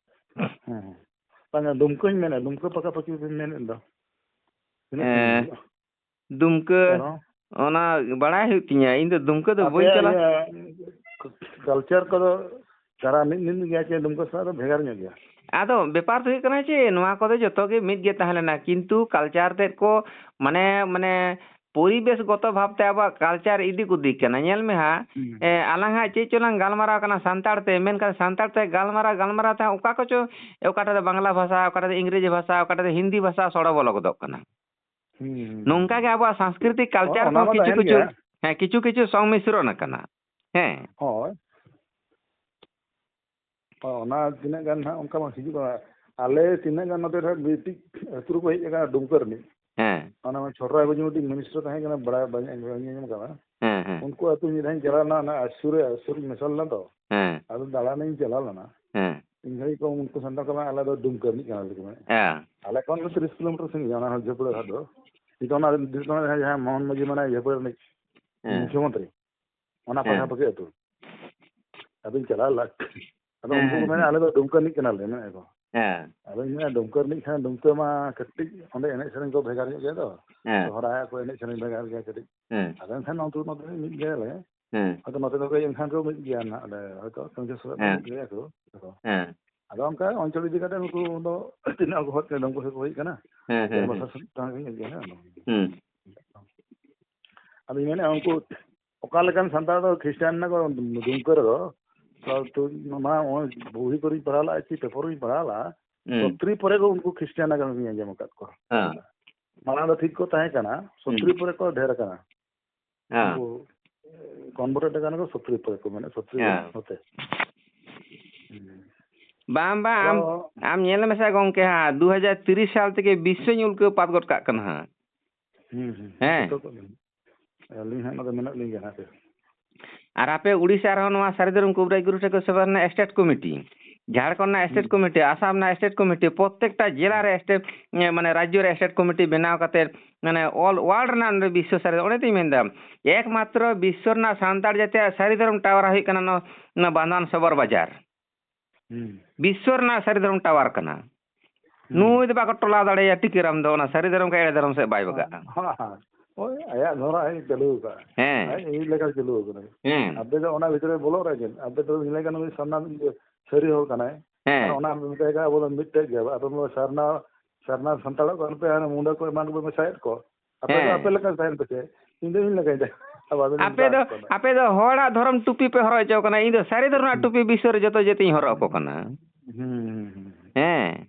ᱦᱮᱸ, ᱦᱮᱸ᱾ ᱵᱟᱝᱟ, ᱫᱩᱢᱠᱟᱹᱧ ᱢᱮᱱᱮᱫ, ᱫᱩᱢᱠᱟᱹ ᱯᱟᱠᱟᱯᱟᱠᱤ ᱵᱮᱱ ᱢᱮᱱᱮᱫ ᱫᱚ᱾ ᱛᱤᱱᱟᱹᱜ ᱥᱟᱺᱜᱤᱧ ᱦᱮᱸ, ᱦᱩᱭᱩᱜᱼᱟ? ᱫᱩᱢᱠᱟᱹ, ᱟᱨᱦᱚᱸ? ᱚᱱᱟ ᱵᱟᱲᱟᱭ ᱦᱩᱭᱩᱜ ᱛᱤᱧᱟᱹ, ᱤᱧ ᱫᱚ ᱫᱩᱢᱠᱟᱹ ᱫᱚ ᱵᱟᱹᱧ ᱟᱯᱮᱭᱟᱜ ᱪᱟᱞᱟᱜ᱾ ᱤᱭᱟᱹ, ᱠᱟᱞᱪᱟᱨ ᱠᱚᱫᱚ ᱛᱟᱨᱟ ᱢᱤᱫ ᱢᱤᱫ ᱜᱮᱭᱟ ᱪᱮ ᱰᱩᱢᱠᱟᱹ ᱥᱟᱞᱟᱜ ᱫᱚ ᱵᱷᱮᱜᱟᱨ ᱧᱚᱜ ᱜᱮᱭᱟ? ᱟᱫᱚ ᱵᱮᱯᱟᱨ ᱫᱚ ᱦᱩᱭᱩᱜ ᱠᱟᱱᱟ ᱡᱮ ᱱᱚᱣᱟ ᱠᱚᱫᱚ ᱡᱚᱛᱚ ᱜᱮ ᱢᱤᱫ ᱜᱮ ᱛᱟᱦᱮᱸ ᱞᱮᱱᱟ, ᱠᱤᱱᱛᱩ ᱠᱟᱞᱪᱟᱨ ᱛᱮᱫ ᱠᱚ ᱢᱟᱱᱮ, ᱢᱟᱱᱮ ᱯᱚᱨᱤᱵᱮᱥ ᱜᱚᱛᱚ ᱵᱷᱟᱵᱽ ᱛᱮ ᱟᱵᱚᱣᱟᱜ ᱠᱟᱞᱪᱟᱨ ᱤᱫᱤ ᱠᱩᱫᱤ ᱠᱟᱱᱟ᱾ ᱧᱮᱞ ᱢᱮ ᱦᱟᱸᱜ, ᱦᱩᱸ᱾ ᱮ, ᱟᱞᱟᱝ ᱦᱟᱸᱜ ᱪᱮᱫ ᱪᱚᱞᱟᱝ ᱜᱟᱞᱢᱟᱨᱟᱣ ᱠᱟᱱᱟ ᱥᱟᱱᱛᱟᱲ ᱛᱮ, ᱢᱮᱱᱠᱷᱟᱱ ᱥᱟᱱᱛᱟᱲ ᱛᱮ ᱜᱟᱞᱢᱟᱨᱟᱣ, ᱜᱟᱞᱢᱟᱨᱟᱣ ᱛᱮ ᱦᱟᱸᱜ ᱚᱠᱟ ᱠᱚᱪᱚ, ᱚᱠᱟᱴᱟᱜ ᱫᱚ ᱵᱟᱝᱞᱟ ᱵᱷᱟᱥᱟ, ᱚᱠᱟᱴᱟᱜ ᱫᱚ ᱤᱝᱨᱮᱡᱤ ᱵᱷᱟᱥᱟ, ᱚᱠᱟᱴᱟᱜ ᱫᱚ ᱦᱤᱱᱫᱤ ᱵᱷᱟᱥᱟ ᱥᱚᱲᱚ ᱵᱚᱞᱚ ᱜᱚᱫᱚᱜ ᱠᱟᱱᱟ᱾ ᱦᱩᱸ, ᱦᱩᱸ, ᱱᱚᱝᱠᱟ ᱦᱩᱸ᱾ ᱜᱮ ᱟᱵᱚᱣᱟᱜ ᱥᱟᱝᱥᱠᱨᱤᱛᱤᱠ ᱠᱟᱞᱪᱟᱨ ᱚᱱᱟ ᱠᱚᱦᱚᱸ ᱢᱟ ᱠᱤᱪᱷᱩ ᱛᱟᱦᱮᱱ ᱠᱤᱪᱷᱩ, ᱜᱮᱭᱟ᱾ ᱦᱮᱸ, ᱠᱤᱪᱷᱩ ᱠᱤᱪᱷᱩ ᱥᱚᱝᱢᱤᱥᱨᱚᱱ ᱟᱠᱟᱱᱟ᱾ ᱦᱮᱸ᱾ ᱦᱳᱭ᱾ ᱚ, ᱚᱱᱟ ᱛᱤᱱᱟᱹᱜ ᱜᱟᱱ ᱦᱟᱸᱜ ᱚᱱᱠᱟ ᱢᱟ ᱦᱤᱡᱩᱜ ᱠᱟᱱᱟ᱾ ᱟᱞᱮ ᱛᱤᱱᱟᱹᱜ ᱜᱟᱱ ᱱᱚᱛᱮ ᱨᱮ ᱢᱤᱫᱴᱤᱡ ᱟᱹᱛᱩ ᱨᱮᱠᱚ ᱦᱮᱡ ᱟᱠᱟᱱᱟ ᱰᱩᱢᱠᱟᱹ ᱨᱤᱱᱤᱡ᱾ ᱦᱮᱸ᱾ ᱚᱱᱟ ᱢᱟ ᱪᱷᱚᱴᱨᱟᱭ ᱵᱟᱹᱡᱩ ᱢᱤᱫᱴᱤᱡ ᱢᱤᱱᱤᱥᱴᱟᱨ ᱛᱟᱦᱮᱸ ᱠᱟᱱᱟ, ᱵᱟᱲᱟᱭ ᱵᱟᱹᱧ ᱟᱸᱡᱚᱢ ᱟᱸᱡᱚᱢ ᱟᱠᱟᱫᱟ᱾ ᱦᱮᱸ, ᱦᱮᱸ᱾ ᱩᱱᱠᱩ ᱟᱹᱛᱩ ᱢᱤᱫ ᱫᱷᱟᱣ ᱤᱧ ᱪᱟᱞᱟᱣ ᱞᱮᱱᱟ, ᱚᱱᱟ ᱟᱥᱩᱨ ᱨᱮ, ᱟᱥᱩᱨ ᱢᱮᱥᱟ ᱞᱮᱱᱟ ᱛᱚ᱾ ᱦᱮᱸ᱾ ᱟᱫᱚ ᱫᱟᱬᱟᱱᱤᱧ ᱪᱟᱞᱟᱣ ᱞᱮᱱᱟ᱾ ᱦᱮᱸ᱾ ᱤᱧ ᱜᱷᱟᱹᱲᱤᱡ ᱠᱚ ᱩᱱᱠᱩ ᱥᱟᱱᱛᱟᱲ ᱠᱚ ᱢᱮᱱᱟ, "ᱟᱞᱮ ᱫᱚ ᱰᱩᱢᱠᱟᱹ ᱨᱤᱱᱤᱡ ᱠᱟᱱᱟᱞᱮ" ᱠᱚ ᱢᱮᱱᱟ᱾ ᱦᱮᱸ᱾ ᱟᱞᱮ ᱠᱷᱚᱱ ᱫᱚ ᱛᱤᱨᱤᱥ ᱠᱤᱞᱳᱢᱤᱴᱟᱨ ᱥᱟᱺᱜᱤᱧᱟ ᱚᱱᱟ ᱡᱟᱹᱯᱩᱲᱟᱹ ᱜᱷᱟᱴ ᱫᱚ᱾ ᱱᱤᱛᱚᱜ ᱚᱱᱟ, ᱱᱤᱛᱚᱜ ᱚᱱᱟ ᱡᱟᱦᱟᱸ ᱢᱳᱦᱚᱱ ᱢᱟᱹᱡᱷᱤ ᱢᱮᱱᱟᱭᱟ ᱡᱟᱹᱯᱩᱲᱟᱹ ᱨᱤᱱᱤᱡ ᱦᱮᱸ᱾ ᱢᱩᱠᱷᱭᱚᱢᱚᱱᱛᱨᱤ, ᱚᱱᱟ ᱦᱮᱸ᱾ ᱯᱟᱥᱟᱯᱟᱥᱤ ᱟᱹᱛᱩ᱾ ᱟᱫᱚᱧ ᱪᱟᱞᱟᱣ ᱞᱮᱱᱟ᱾ ᱟᱫᱚ ᱦᱮᱸ, ᱩᱱᱠᱩ ᱠᱚ ᱦᱮᱸ, ᱢᱮᱱᱟ, ᱦᱮᱸ᱾ "ᱟᱞᱮ ᱫᱚ ᱰᱩᱢᱠᱟᱹ ᱨᱤᱱᱤᱡ ᱠᱟᱱᱟᱞᱮ", ᱢᱮᱱᱮᱫ ᱠᱚ᱾ ᱦᱮᱸ᱾ ᱟᱫᱚᱧ ᱢᱮᱱᱟ, "ᱰᱩᱢᱠᱟᱹ ᱨᱤᱱᱤᱡ ᱠᱷᱟᱱ ᱰᱩᱢᱠᱟᱹ ᱢᱟ ᱠᱟᱹᱴᱤᱡ ᱚᱸᱰᱮ ᱮᱱᱮᱡ ᱥᱮᱨᱮᱧ ᱠᱚ ᱵᱷᱮᱜᱟᱨ ᱧᱚᱜ ᱜᱮᱭᱟ ᱛᱚ᱾ ᱦᱮᱸ᱾ ᱥᱚᱦᱨᱟᱭ ᱠᱚ ᱮᱱᱮᱡ ᱥᱮᱨᱮᱧ ᱵᱷᱮᱜᱟᱨ ᱜᱮᱭᱟ ᱠᱟᱹᱴᱤᱡ᱾ ᱦᱮᱸ᱾ ᱟᱫᱚ ᱮᱱᱠᱷᱟᱱ ᱱᱚᱛᱮ ᱢᱟ ᱢᱤᱫ ᱜᱮᱭᱟᱞᱮ᱾ ᱦᱮᱸ᱾ ᱟᱫᱚ ᱱᱚᱛᱮ ᱫᱚ ᱠᱟᱹᱡ ᱮᱱᱠᱷᱟᱱ ᱠᱚ ᱢᱤᱫ ᱜᱮᱭᱟ ᱱᱟᱦᱟᱜ ᱚᱸᱰᱮ, ᱦᱚᱭᱛᱳ ᱠᱟᱹᱢᱤ ᱥᱟᱞᱟᱜ ᱠᱚ ᱦᱮᱸ᱾ ᱢᱤᱫ ᱜᱮᱭᱟ ᱠᱚ᱾ ᱦᱮᱸ᱾ ᱟᱫᱚ ᱚᱱᱠᱟ ᱚᱧᱪᱚᱞ ᱤᱫᱤ ᱠᱟᱛᱮ ᱱᱩᱠᱩ ᱫᱚ ᱛᱤᱱᱟᱹᱜ ᱦᱚᱲ ᱠᱚ ᱦᱚᱲ ᱠᱟᱱᱟ, ᱰᱩᱢᱠᱟᱹ ᱥᱮᱫ ᱠᱚ ᱦᱮᱡ ᱠᱟᱱᱟ᱾ ᱦᱮᱸ, ᱦᱮᱸ, ᱪᱟᱨ ᱵᱚᱪᱷᱚᱨ ᱦᱮᱸ᱾ ᱥᱮᱫ ᱛᱟᱦᱮᱸ ᱠᱟᱛᱮ ᱦᱮᱡ ᱠᱟᱱᱟ᱾ ᱦᱩᱸ᱾ ᱟᱫᱚᱧ ᱢᱮᱱᱮᱫᱼᱟ, ᱩᱱᱠᱩ ᱚᱠᱟ ᱞᱮᱠᱟᱱ ᱥᱟᱱᱛᱟᱲ ᱫᱚ ᱠᱷᱨᱤᱥᱴᱟᱱ ᱮᱱᱟ ᱠᱚ ᱰᱩᱢᱠᱟᱹ ᱨᱮᱫᱚ, ᱛᱚ, ᱛᱚ, ᱚᱱᱟ ᱱᱚᱜᱼᱚᱭ ᱵᱩᱦᱤ ᱠᱚᱨᱮᱧ ᱯᱟᱲᱦᱟᱣ ᱞᱟᱜᱼᱟ, ᱪᱮ ᱯᱮᱯᱟᱨ ᱨᱤᱧ ᱯᱟᱲᱦᱟᱣ ᱞᱟᱜᱼᱟ, ᱦᱩᱸ᱾ ᱥᱚᱛᱨᱤ ᱯᱚᱨᱮ ᱠᱚ ᱩᱱᱠᱩ ᱠᱷᱨᱤᱥᱴᱟᱱ ᱟᱠᱟᱱ ᱠᱚᱧ ᱟᱸᱡᱚᱢ ᱟᱠᱟᱫ ᱠᱚᱣᱟ᱾ ᱦᱮᱸ᱾ ᱢᱟᱲᱟᱝ ᱫᱚ ᱴᱷᱤᱠ ᱠᱚ ᱛᱟᱦᱮᱸ ᱠᱟᱱᱟ, ᱥᱚᱛᱨᱤ ᱦᱩᱸ᱾ ᱯᱚᱨᱮ ᱠᱚ ᱰᱷᱮᱨ ᱟᱠᱟᱱᱟ᱾ ᱦᱮᱸ᱾ ᱩᱱᱠᱩ, ᱮ, converted ᱟᱠᱟᱱᱟ ᱠᱚ ᱥᱚᱛᱨᱤ ᱯᱚᱨᱮ ᱠᱚ ᱢᱮᱱᱟ, ᱥᱚᱛᱨᱤ ᱦᱮᱸ᱾ ᱱᱚᱛᱮ᱾ ᱦᱩᱸ᱾ ᱵᱟᱝ, ᱵᱟᱝ, ᱟᱢ, ᱟᱫᱚ ᱟᱢ ᱧᱮᱞ ᱢᱮᱥᱮ ᱜᱚᱝᱠᱮ ᱦᱟᱸᱜ, ᱫᱩ ᱦᱟᱡᱟᱨ ᱛᱤᱨᱤᱥ ᱥᱟᱞ ᱛᱮᱜᱮ ᱵᱤᱥᱥᱚᱧ ᱩᱞᱠᱟᱹ ᱯᱟᱫ ᱜᱚᱫ ᱠᱟᱜ ᱠᱟᱱᱟ ᱦᱟᱸᱜ᱾ ᱦᱩᱸ, ᱦᱩᱸ᱾ ᱦᱮᱸ᱾ ᱡᱚᱛᱚ ᱠᱚ ᱢᱮᱱᱟ᱾ ᱟᱹᱞᱤᱧ ᱦᱟᱸᱜ ᱚᱱᱟ ᱫᱚ ᱢᱮᱱᱟᱜ ᱞᱤᱧ ᱜᱮᱭᱟ ᱦᱟᱸᱜ ᱥᱮ᱾ ᱟᱨ ᱟᱯᱮ ᱩᱲᱤᱥᱥᱟ ᱨᱮᱦᱚᱸ ᱱᱚᱣᱟ ᱥᱟᱹᱨᱤ ᱫᱷᱚᱨᱚᱢ ᱠᱚᱵᱤᱨᱟᱡᱽ ᱜᱩᱨᱩ ᱴᱷᱟᱹᱠᱩᱨ ᱥᱮᱵᱟ ᱨᱮᱱᱟᱜ state committee, ᱡᱷᱟᱲᱠᱷᱚᱸᱰ ᱨᱮᱱᱟᱜ state ᱦᱩᱸ᱾ committee, ᱟᱥᱟᱢ ᱨᱮᱱᱟᱜ state committee, ᱯᱨᱚᱛᱛᱮᱠᱴᱟ ᱡᱮᱞᱟ ᱨᱮ state, ᱮ, ᱢᱟᱱᱮ ᱨᱟᱡᱽᱡᱚ ᱨᱮ state committee ᱵᱮᱱᱟᱣ ᱠᱟᱛᱮ, ᱢᱟᱱᱮ all world ᱨᱮᱱᱟᱜ ᱱᱚᱰᱮ ᱵᱤᱥᱥᱚ ᱥᱟᱹᱨᱤ, ᱚᱱᱮ ᱛᱚᱧ ᱢᱮᱱᱫᱟ, ᱮᱠᱢᱟᱛᱨᱚ ᱵᱤᱥᱥᱚ ᱨᱮᱱᱟᱜ ᱥᱟᱱᱛᱟᱲ ᱡᱟᱹᱛᱤᱭᱟᱜ ᱥᱟᱹᱨᱤ ᱫᱷᱚᱨᱚᱢ ᱴᱟᱣᱟᱨ ᱦᱩᱭᱩᱜ ᱠᱟᱱᱟ ᱱᱚᱣᱟ, ᱱᱚᱣᱟ ᱵᱟᱱᱫᱷᱣᱟᱱ ᱥᱚᱵᱚᱨ ᱵᱟᱡᱟᱨ᱾ ᱦᱩᱸ᱾ ᱵᱤᱥᱥᱚ ᱨᱮᱱᱟᱜ ᱥᱟᱹᱨᱤ ᱫᱷᱚᱨᱚᱢ ᱴᱟᱣᱟᱨ ᱠᱟᱱᱟ᱾ ᱦᱩᱸ᱾ ᱱᱩᱭ ᱫᱚ ᱵᱟᱠᱚ ᱴᱚᱞᱟᱣ ᱫᱟᱲᱮᱭᱟᱭᱟ ᱴᱤᱠᱟᱹᱨᱟᱢ ᱫᱚ, ᱚᱱᱟ ᱥᱟᱹᱨᱤ ᱫᱷᱚᱨᱚᱢ ᱠᱷᱚᱱ ᱮᱲᱮ ᱫᱷᱚᱨᱚᱢ ᱥᱮᱫ ᱵᱟᱭ ᱵᱟᱜᱟᱜᱼᱟ᱾ ᱦᱮᱸ, ᱦᱮᱸ᱾ ᱦᱳᱭ, ᱟᱭᱟᱜ ᱫᱷᱚᱨᱚᱢ ᱟᱡ ᱪᱟᱹᱞᱩ ᱟᱠᱟᱫᱼᱟ᱾ ᱦᱮᱸ᱾ ᱟᱡ ᱤᱧ ᱞᱮᱠᱟ ᱪᱟᱹᱞᱩ ᱟᱠᱟᱫᱟ᱾ ᱦᱮᱸ᱾ ᱟᱵᱮ ᱫᱚ ᱚᱱᱟ ᱵᱷᱤᱛᱨᱤ ᱨᱮ ᱵᱚᱞᱚᱜ ᱨᱮ ᱪᱮᱫ? ᱟᱵᱮ ᱫᱚ ᱤᱧ ᱞᱮᱠᱟ ᱱᱩᱭ ᱥᱟᱨᱱᱟ ᱤᱭᱟᱹ ᱥᱟᱹᱨᱤ ᱦᱚᱲ ᱠᱟᱱᱟᱭ᱾ ᱦᱮᱸ᱾ ᱟᱨ ᱚᱱᱟ ᱢᱮᱛᱟᱭ ᱠᱟᱱᱟ, ᱟᱵᱚ ᱫᱚ ᱢᱤᱫᱴᱮᱡ ᱜᱮ᱾ ᱟᱯᱮ ᱢᱟ ᱥᱟᱨᱱᱟ, ᱥᱟᱨᱱᱟ ᱥᱟᱱᱛᱟᱲᱚᱜ ᱠᱟᱱ ᱯᱮ, ᱦᱟᱱᱮ ᱢᱩᱸᱰᱟᱹ ᱠᱚ ᱮᱢᱟᱱ ᱠᱚᱯᱮ ᱢᱮᱥᱟᱭᱮᱫ ᱠᱚ᱾ ᱟᱯᱮ ᱫᱚ ᱦᱮᱸ᱾ ᱟᱯᱮ ᱞᱮᱠᱟ ᱛᱟᱦᱮᱱ ᱯᱮᱥᱮ, ᱤᱧ ᱫᱚ ᱤᱧ ᱞᱮᱠᱟᱧ ᱛᱟᱦᱮᱱᱟ᱾ ᱟᱵᱟᱨ ᱟᱵᱮᱱ ᱟᱯᱮ ᱫᱚ, ᱫᱟᱜ ᱠᱟᱱᱟ᱾ ᱟᱯᱮ ᱫᱚ ᱦᱚᱲᱟᱜ ᱫᱷᱚᱨᱚᱢ ᱴᱩᱯᱤ ᱯᱮ ᱦᱚᱨᱚᱜ ᱦᱚᱪᱚ ᱠᱟᱱᱟ, ᱤᱧ ᱫᱚ ᱥᱟᱹᱨᱤ ᱫᱷᱚᱨᱚᱢᱟᱜ ᱦᱩᱸ᱾ ᱴᱩᱯᱤ ᱵᱤᱥᱥᱚ ᱨᱮ ᱡᱚᱛᱚ ᱡᱟᱹᱛᱤᱧ ᱦᱚᱨᱚᱜ ᱟᱠᱚ ᱠᱟᱱᱟ᱾ ᱦᱩᱸ, ᱦᱩᱸ, ᱦᱩᱸ, ᱦᱩᱸ᱾ ᱦᱮᱸ᱾